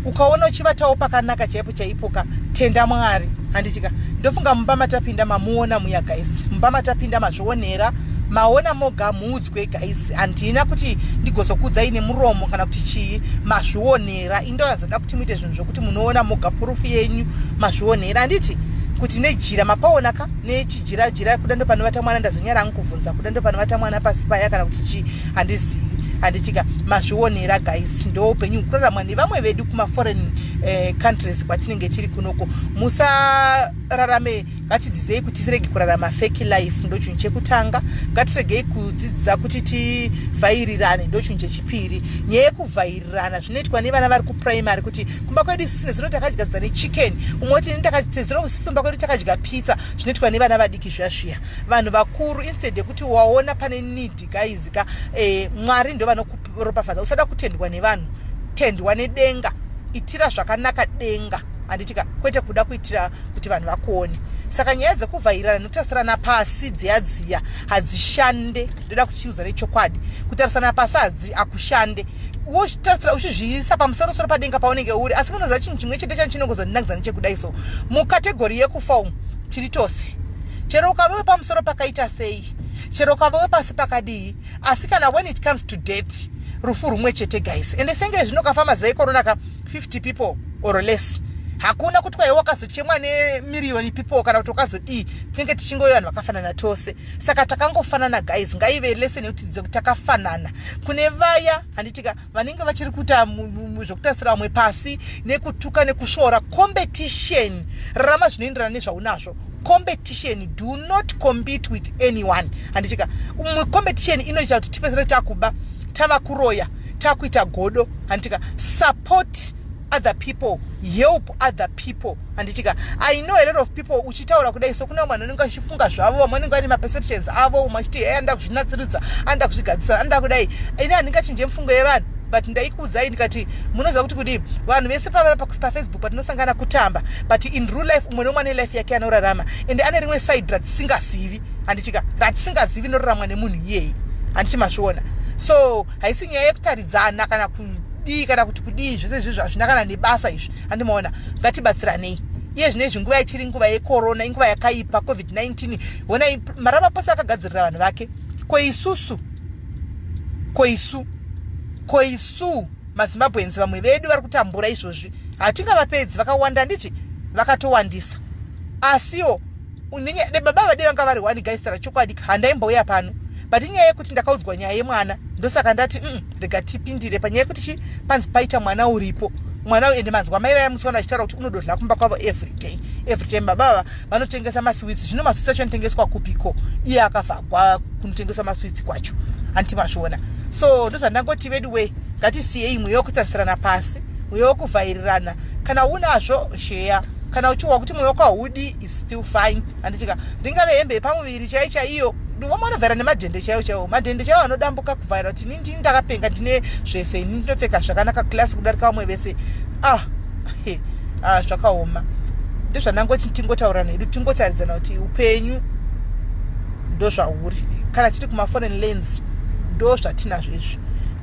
Ukaona uchivatawo pakanaka chaipo chaipo ka, tenda Mwari handitika. Ndofunga mumba matapinda mamuona muya guys, mumba matapinda mazvionera. Maona moga muudzwe guys, handina kuti ndigozokuudzai nemuromo kana kuti chii. Mazvionera. Indoyadzoda kuti muite zvinhu zvokuti munoona moga proof yenyu. Mazvionera, handiti? Kuti nejira mapaona ka, nechijira jira kuda ndo panovata mwana. Ndazonyara hangu kuvhunza kuda ndo panovata mwana pasi paya kana kuti chii, handizivi, handitika? Mazvionera guys, ndo upenyu hukuraramwa nevamwe vedu kumaforeign countries kwatinenge tiri kunoko. Musararame, ngatidzidzei kuti tirege kurarama fake life, ndo chinhu chekutanga. Ngatiregei kudzidza kuti tivhairirane, ndo chinhu chechipiri. Nyaya yekuvhairirana zvinoitwa nevana vari kuprimary, kuti kumba kwedu isusu nezuro takadya zidza nechicken, umwe kuti tezuro isusu kumba kwedu takadya pizza. Zvinoitwa nevana vadiki zviya zviya. Vanhu vakuru, instead yekuti waona pane need, guys ka, Mwari ndo vanokuropafadza. Usada kutendwa nevanhu, tendwa nedenga. Itira zvakanaka denga, handitika? Kwete kuda kuitira kuti vanhu vakuone. Saka nyaya dzekuvhairana nekutarisirana pasi dziya dziya hadzishande. Ndoda kuchiudza nechokwadi, kutarisana pasi hadzi hakushande. Wotarisira uchizviisa pamusorosoro padenga paunenge uri, asi munoziva chinhu chimwe chete chani chinongozondinakidza nechekudai so, mucategory yekufa umu tiri tose. Chero ukave wepamusoro pakaita sei, chero ukave wepasi pakadii, asi kana when it comes to death, rufu rumwe chete guys. Ende senge zvino kafa mazuva ecorona ka, 50 people or less, hakuna kuti kwaiwe wakazochemwa nemiriyoni people kana kuti wakazodii. Tinenge tichingove vanhu vakafanana tose, saka takangofanana guys. Ngaive lesson yekuti tidze kuti takafanana. Kune vaya, handitika, vanenge vachiri kuita zvokutarisira vamwe pasi nekutuka nekusvora, competition, rarama zvinoenderana nezvaunazvo. Competition, do not compete with anyone, handitika? Competition inoita kuti tipedzere takuba, tava kuroya, takuita godo, handitika? Support other people, help other people, handitika? I know a lot of people, uchitaura kudai so, kuna vamwe vanenge vachifunga zvavo, vamwe vanenge vane maperceptions avo, umwe achiti, "Hey, anoda kuzvinatsiridza, anoda kuzvigadzisa, anoda kudai." Ini handingachinje mufungo yevanhu, but ndaikuudzai ndikati, munoziva kuti kudii, vanhu vese paFacebook patinosangana kutamba, but in real life umwe nomwe ane life yake anorarama, ende ane rimwe side ratisingazivi, handitika? Ratisingazivi inoraramwa nemunhu iyeye, handiti mazviona? So haisi nyaya yekutaridzana kana kudii kana kuti kudii, zvese izvizvo hazvina kana nebasa izvi, handimaona? Ngatibatsiranei. Iye zvino izvi nguva yatiri, nguva yecorona, inguva yakaipa, COVID-19. Honai Ramaphosa akagadzirira vanhu vake. Ko isusu, ko isu, ko isu maZimbabweans, vamwe vedu vari kutambura izvozvi, hatingavapedzi, vakawanda, handiti? Vakatowandisa. Asiwo baba vade vanga vari one guys, tara chokwadi, handaimbouya pano, but inyaya yekuti ndakaudzwa nyaya yemwana, ndosaka ndati rega tipindire panyaya yekuti chi panzi paita mwana uripo. Mwana, ende manzwa mai vaya mutswana vachitaura kuti unododla kumba kwavo every day, every time. Baba vava vanotengesa maswits. Zvino maswits acho anotengeswa kupiko, iye akavhagwa kunotengeswa maswits kwacho, handiti mazviona? So ndozvandangoti vedu we, ngatisiyei mweya wekutarisirana pasi, mweya wekuvhairirana. Kana unazvo, share. Kana uchiwa kuti mweya wako haudi, is still fine, handitika? Ringave hembe yepamuviri chaiyo chaiyo, vamwe vanovhaira nemadhende chaiwo chaiwo, madhende chaiwo anodambuka, kuvhaira kuti ini ndini ndakapenga, ndine zvese, ini ndinopfeka zvakanaka, class kudarika vamwe vese. Ah, ah, zvakaoma. Ndozvandangoti tingotaura nedu, tingotaridzana kuti upenyu ndozvauri. Kana tiri kumaforeign lands, ndo zvatinazvo izvi.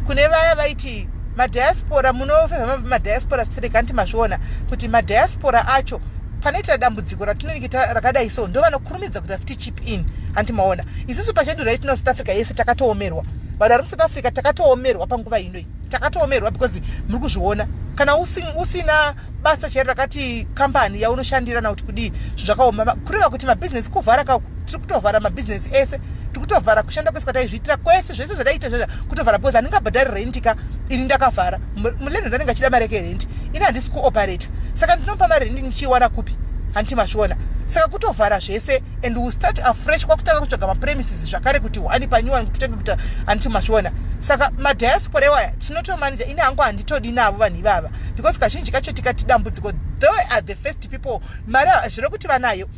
Kune vaya vaiti madiaspora, munofevha madiaspora sterek, handiti mazviona kuti madiaspora acho panoita dambudziko ratinenge rakadai so, ndo vanokurumidza kuti futi chip in, handiti maona? Isusu pachedu right now, South Africa yese takatoomerwa. Vanhu vari muSouth Africa takatoomerwa panguva inoi, takatoomerwa, because muri kuzviona, kana usina basa chairo rakati kambani yaunoshandira na kuti kudii, zvakaoma. Kureva kuti mabhizinesi kuvhara kako, tiri kutovhara mabhizinesi ese, tiri kutovhara kushanda kwese kwataizviitira kwese, zvese zvataita zvezva kutovhara, because handingabhadhari renti ka ini ndakavhara. Mulandlord anenge achida mari yake yerenti, ini handisi kuoperata, saka ndinopa mari rendi ndichiiwana kupi, handiti mazviona? Saka kutovhara zvese and we start afresh, kwakutanga kutsvaga mapremises zvakare kuti one panew one kutange kuita, handiti mazviona? Saka madiaspora iwaya tinotomanija. Ini hangu handitodi navo vanhu ivava, because kazhinji kacho tikati dambudziko, they are the first people. Mari zvino kuti vanayo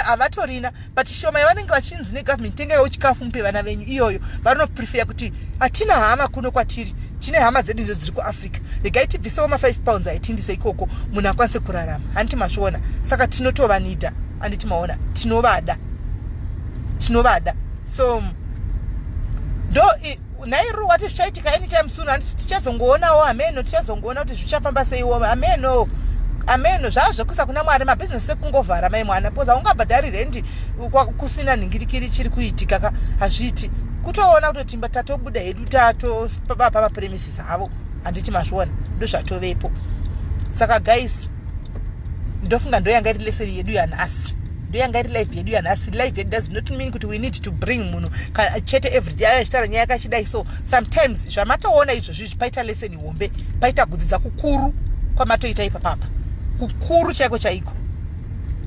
havatorina, but shoma yavanenge vachinzi negovernment, tengaiwo chikafu mupe vana venyu, iyoyo vanoprefer kuti hatina hama kuno kwatiri, tine hama dzedu ndidzo dziri kuAfrica, regai tibvisewo ma5 pounds aitindise ikoko, munhu akwanise kurarama, handiti mazviona? Saka tinotovanida, handiti maona? Tinovada, tinovada. So ndo nairu wati zvichaitika anytime soon, handiti? Tichazongoonawo, hameno, tichazongoona kuti zvichafamba seiwo, hameno. Ameno zvava zvekuisa kuna Mwari. Mabhizinesi sekungovhara mai mwana, because haungabhadhari rendi kusina nhingirikiri chiri kuitika ka, hazviiti. Kutoona kutoti tatobuda hedu tatopapa mapremises avo, handiti mazviona? Ndozvatovepo. Saka guys, ndofunga ndoyanga iri lesson yedu yanhasi, ndoyanga iri live yedu yanhasi. Live yedu does not mean kuti we need to bring munhu chete everyday aya achitaura nyaya yakachidai. So sometimes zvamatoona izvozvi izvi, paita lesson hombe, paita kudzidza kukuru kwamatoita ipapapa, kukuru chaiko chaiko.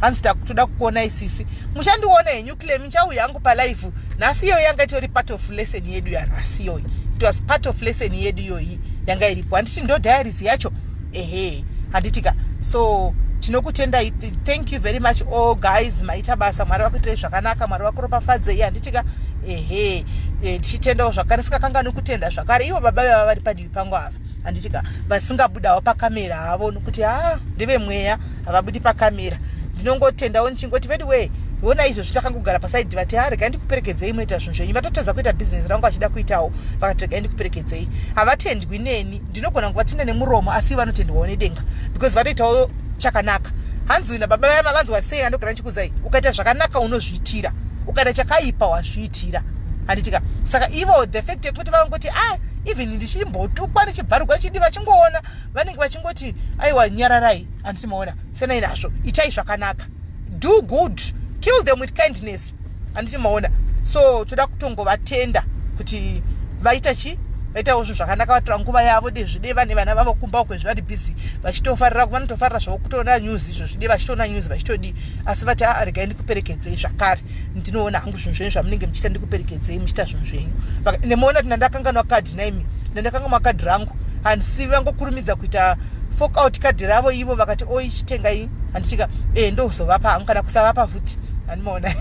Hanzi toda kukuona isisi, muchandiona henyu. Clem, nchauya yangu palive nhasi. Iyoyo yanga itori part of lesson yedu yanhasi iyoyi. It was part of lesson yedu iyoyi yanga iripo, handiti? Ndo diaries yacho, ehe, handitika? So tinokutendai, thank you very much all guys, maita basa. Mwari vakuitirei zvakanaka, Mwari vakuropafadzei, handitika? Ehe, tichitendawo zvakare, sikakanganwi kutenda zvakare ivo baba vava vari padivi pangu ava, handitika? Vasingabudawo pakamera havo, nokuti ha, ndevemweya, havabudi pakamera. Ndinongotendawo ndichingoti vedu wee, ona izvozvi ndakangogara paside, vati, "Ha, regai ndikuperekedzei, munoita zvinhu zvenyu." Vatotadza kuita bhizinesi rangu vachida kuitawo, vakati, "Regai ndikuperekedzei." Havatendwi neni, ndinogona kuvatenda nemuromo, asi vanotendwawo nedenga because vatoitawo chakanaka. Hanzi nababa vaya, mavanzwa sei? Andogara ndichikudzai, ukaita zvakanaka unozviitira, ukaita chakaipa wazviitira, handitika? Saka ivo the fact yekuti vangoti, ah, even ndichimbotukwa, ndichibvarugwa, chidi, vachingoona vanenge vachingoti, "Aiwa, nyararai," handiti? Maona, senai nazvo, itai zvakanaka, do good, kill them with kindness, handiti? Maona? So toda kutongovatenda kuti vaita chi, vaitawo zvinhu zvakanaka, vatora nguva yavo dezvide vane vana vavo kumba uko, vari busy vachitofarira, vanotofarira zvavo kutoona news izvo zvide, vachitoona news vachitodii, asi vati, "Aa, regai ndikuperekedzei zvakare, ndinoona hangu zvinhu zvenyu zvamunenge muchiita, ndikuperekedzei muchiita zvinhu zvenyu." Nemoona kuti ndandakanganwa kadhi naimi, ndandakanganwa kadhi rangu, handisi vangokurumidza kuita fork out kadhi ravo ivo, vakati, "Oi, chitengai," handitika? E, ndozovapa hangu kana kusavapa futi, handimaona?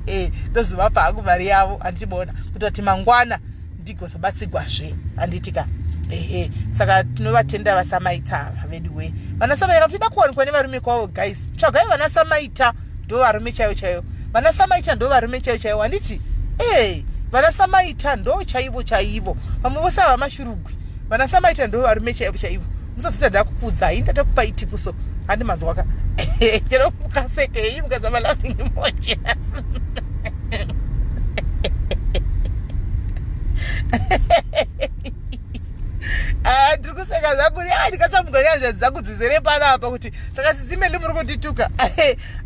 E, ndozovapa hangu mari yavo, handichimaona? Kuita kuti mangwana ndigozobatsigwazve, handitika? Ehe, saka tinovatenda vaSamaita ava vedu we. Vana Samaita, muchida kuwanikwa nevarume kwavo, guys, tsvagai vana Samaita, ndo varume chaivo chaivo. Vana Samaita ndo varume chaivo chaivo, handiti? E, vana Samaita ndo chaivo chaivo, vamwe vose ava mashurugwi. Vana Samaita ndo varume chaivo chaivo. Musazoti ndakukudzai, ndatakupai tip, so handi manzwaka? Chero mukasekei, mukazama laughing emojis. Ah, ndiri kuseka zvangu, ah, ndikatsamugwa nehanzvadzi dzangu dzizere panapa kuti saka sisimeli muri kundituka.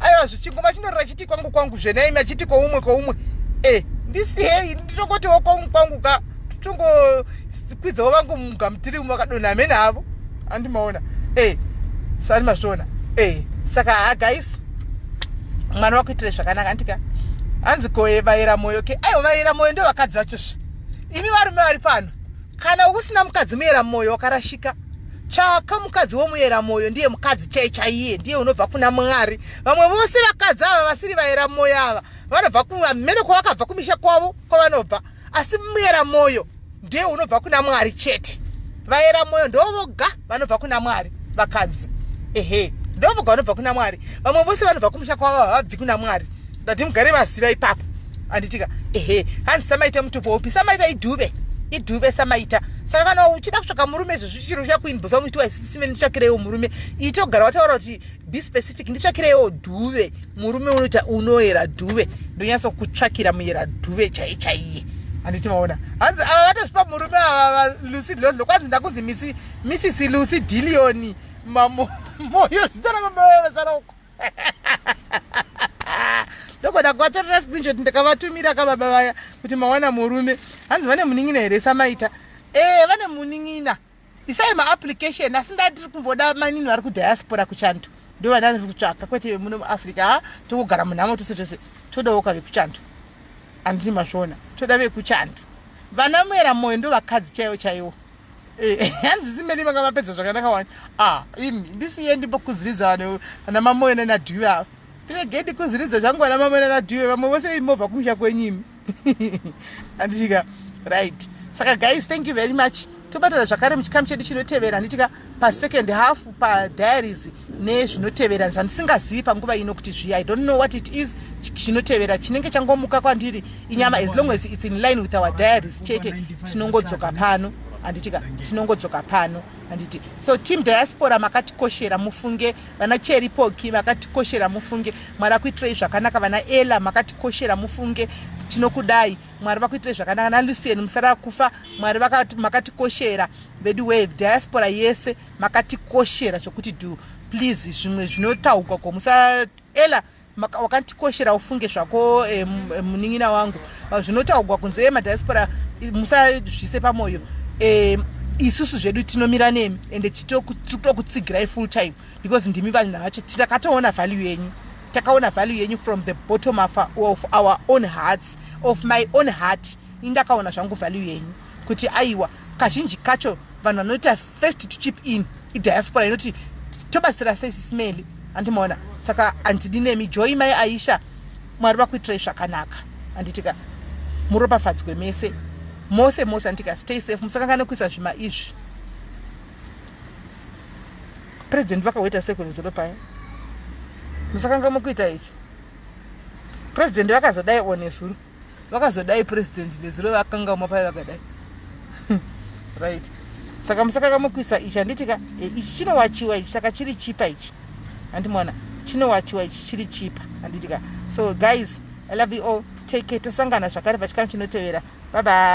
Aiwa, zvichingoma chinorira chiti kwangu kwangu zvenaimi, achiti kwoumwe kwoumwe. E, ndisiyei, ndinongotiwo kwangu kwangu ka, tongokwidzawo vangu mugamutiri umwe vakadonha amene avo, andimaona? E, sani mazviona? E, saka ha, guys, mwana wakuitire zvakanaka, andika? Hanzi koye vayera mwoyo ke? Aiwa, vayera mwoyo ndo vakadzi vachozve. Imi varume vari pano, kana usina mukadzi muyera mwoyo, wakarashika. Tsvaka mukadzi womuyera mwoyo, ndiye mukadzi chai chaiye, ndiye unobva kuna Mwari. Vamwe vose vakadzi ava vasiri vayera mwoyo ava vanobva kumene kwavakabva, kumisha kwavo kwavanobva, asi muyera mwoyo ndiye unobva kuna Mwari chete. Vayera mwoyo ndo voga vanobva kuna Mwari vakadzi. Ehe, ndo voga vanobva kuna Mwari. Vamwe vose vanobva kumusha kwavo havabvi kuna Mwari. Ndati mugare maziva ipapo, handitika? Ehe. Hanzi Samaita mutupo upi? Samaita idhuve, idhuve Samaita. Saka kana uchida kutsvaka murume izvozvi, chiro chakuinbosa muchiti, "Waisisime, nditsvakireiwo murume," ite kugara wataura kuti be specific, "Nditsvakireiwo dhuve, murume unoita unoyera dhuve." Ndonyatsa kutsvakira muyera dhuve chai chaiye, handiti? Maona? Hanzi ava vatosvipa murume ava, Lucy Dlodlo. Kwanzi ndakunzi Mrs Lucy Dilioni Mamoyo, zita rababa vasara uko. Ndogoda kuvatorera screenshot, ndakavatumira kababa vaya kuti mawana murume. Hanzi vane munin'ina here Samaita? E, vane munin'ina. Isai maapplication, asi ndatiri kumboda manini vari kudiaspora, kuchantu, ndo vana ndiri kutsvaka, kwete muno muAfrica. Ha, tongogara munhamo tose tose, todawo kave kuchantu, handiti? Mazviona? Toda vekuchantu, vana muyera mwoyo, ndo vakadzi chaivo chaivo. Eh, hanzi simeli vanga vapedza zvakanaka wani. Ah, imi ndisiye ndimbokuziridza vanhu vana Mamoyo nanadhuve ava. Tirege ndikuziridza zvangu vana Mamoyo nanadhuve, vamwe vose movha kumusha kwenyu imi, handitika? Right, saka guys, thank you very much. Tobatana zvakare muchikamu chedu chinotevera, handitika? Pasecond half padiaries nezvinotevera zvandisingazivi panguva ino kuti zviya, I don't know what it is. Chinotevera chinenge changomuka kwandiri inyama, as long as it's in line with our diaries chete, tinongodzoka pano. Handitika tinongodzoka pano, handiti? So team diaspora, makatikoshera mufunge. Vana Cheripoki, makatikoshera mufunge. Mwari akuitirei zvakanaka. Vana Ela, makatikoshera mufunge. Tinokudai, Mwari vakuitirei zvakanaka. NaLucian, musara kufa. Mwari makatikoshera vedu wave. Diaspora yese makatikoshera zvokuti do. Please, zvimwe zvinotaugwa ko musa. Ela, wakatikoshera ufunge zvako, munin'ina wangu. Zvinotaugwa kunze emadiaspora musazvise pamwoyo. Isusu zvedu tinomira nemi, ende tiri kutokutsigirai full time because ndimi vanhu vacho. Takatoona value yenyu, takaona value yenyu from the bottom of our own hearts, of my own heart. Indakaona zvangu value yenyu kuti aiwa, kazhinji kacho vanhu vanoita first to chip in idiaspora inoti tobatsira sei sisimeli, handimaona? Saka handidi nemi. Joy, mai Aisha, Mwari vakuitirai zvakanaka, handitika? Muropafadzwe mese mose mose, handitika? Stay safe. Musakangane kuisa zvima izvi. President vakawaita sekunezero paya, musakanga mukuita ichi. President vakazodai o nezuro, vakazodai president nezuro, vakangamwa pai vakadai, right? Saka musakanga mukuisa ichi, handitika? Ichi chinowachiwa ichi, saka chiri chipa ichi, handimona? Chinowachiwa ichi, chiri chipa, handitika? So guys, I love you all. Take care. Tosangana zvakare pachikamu chinotevera. Bye bye.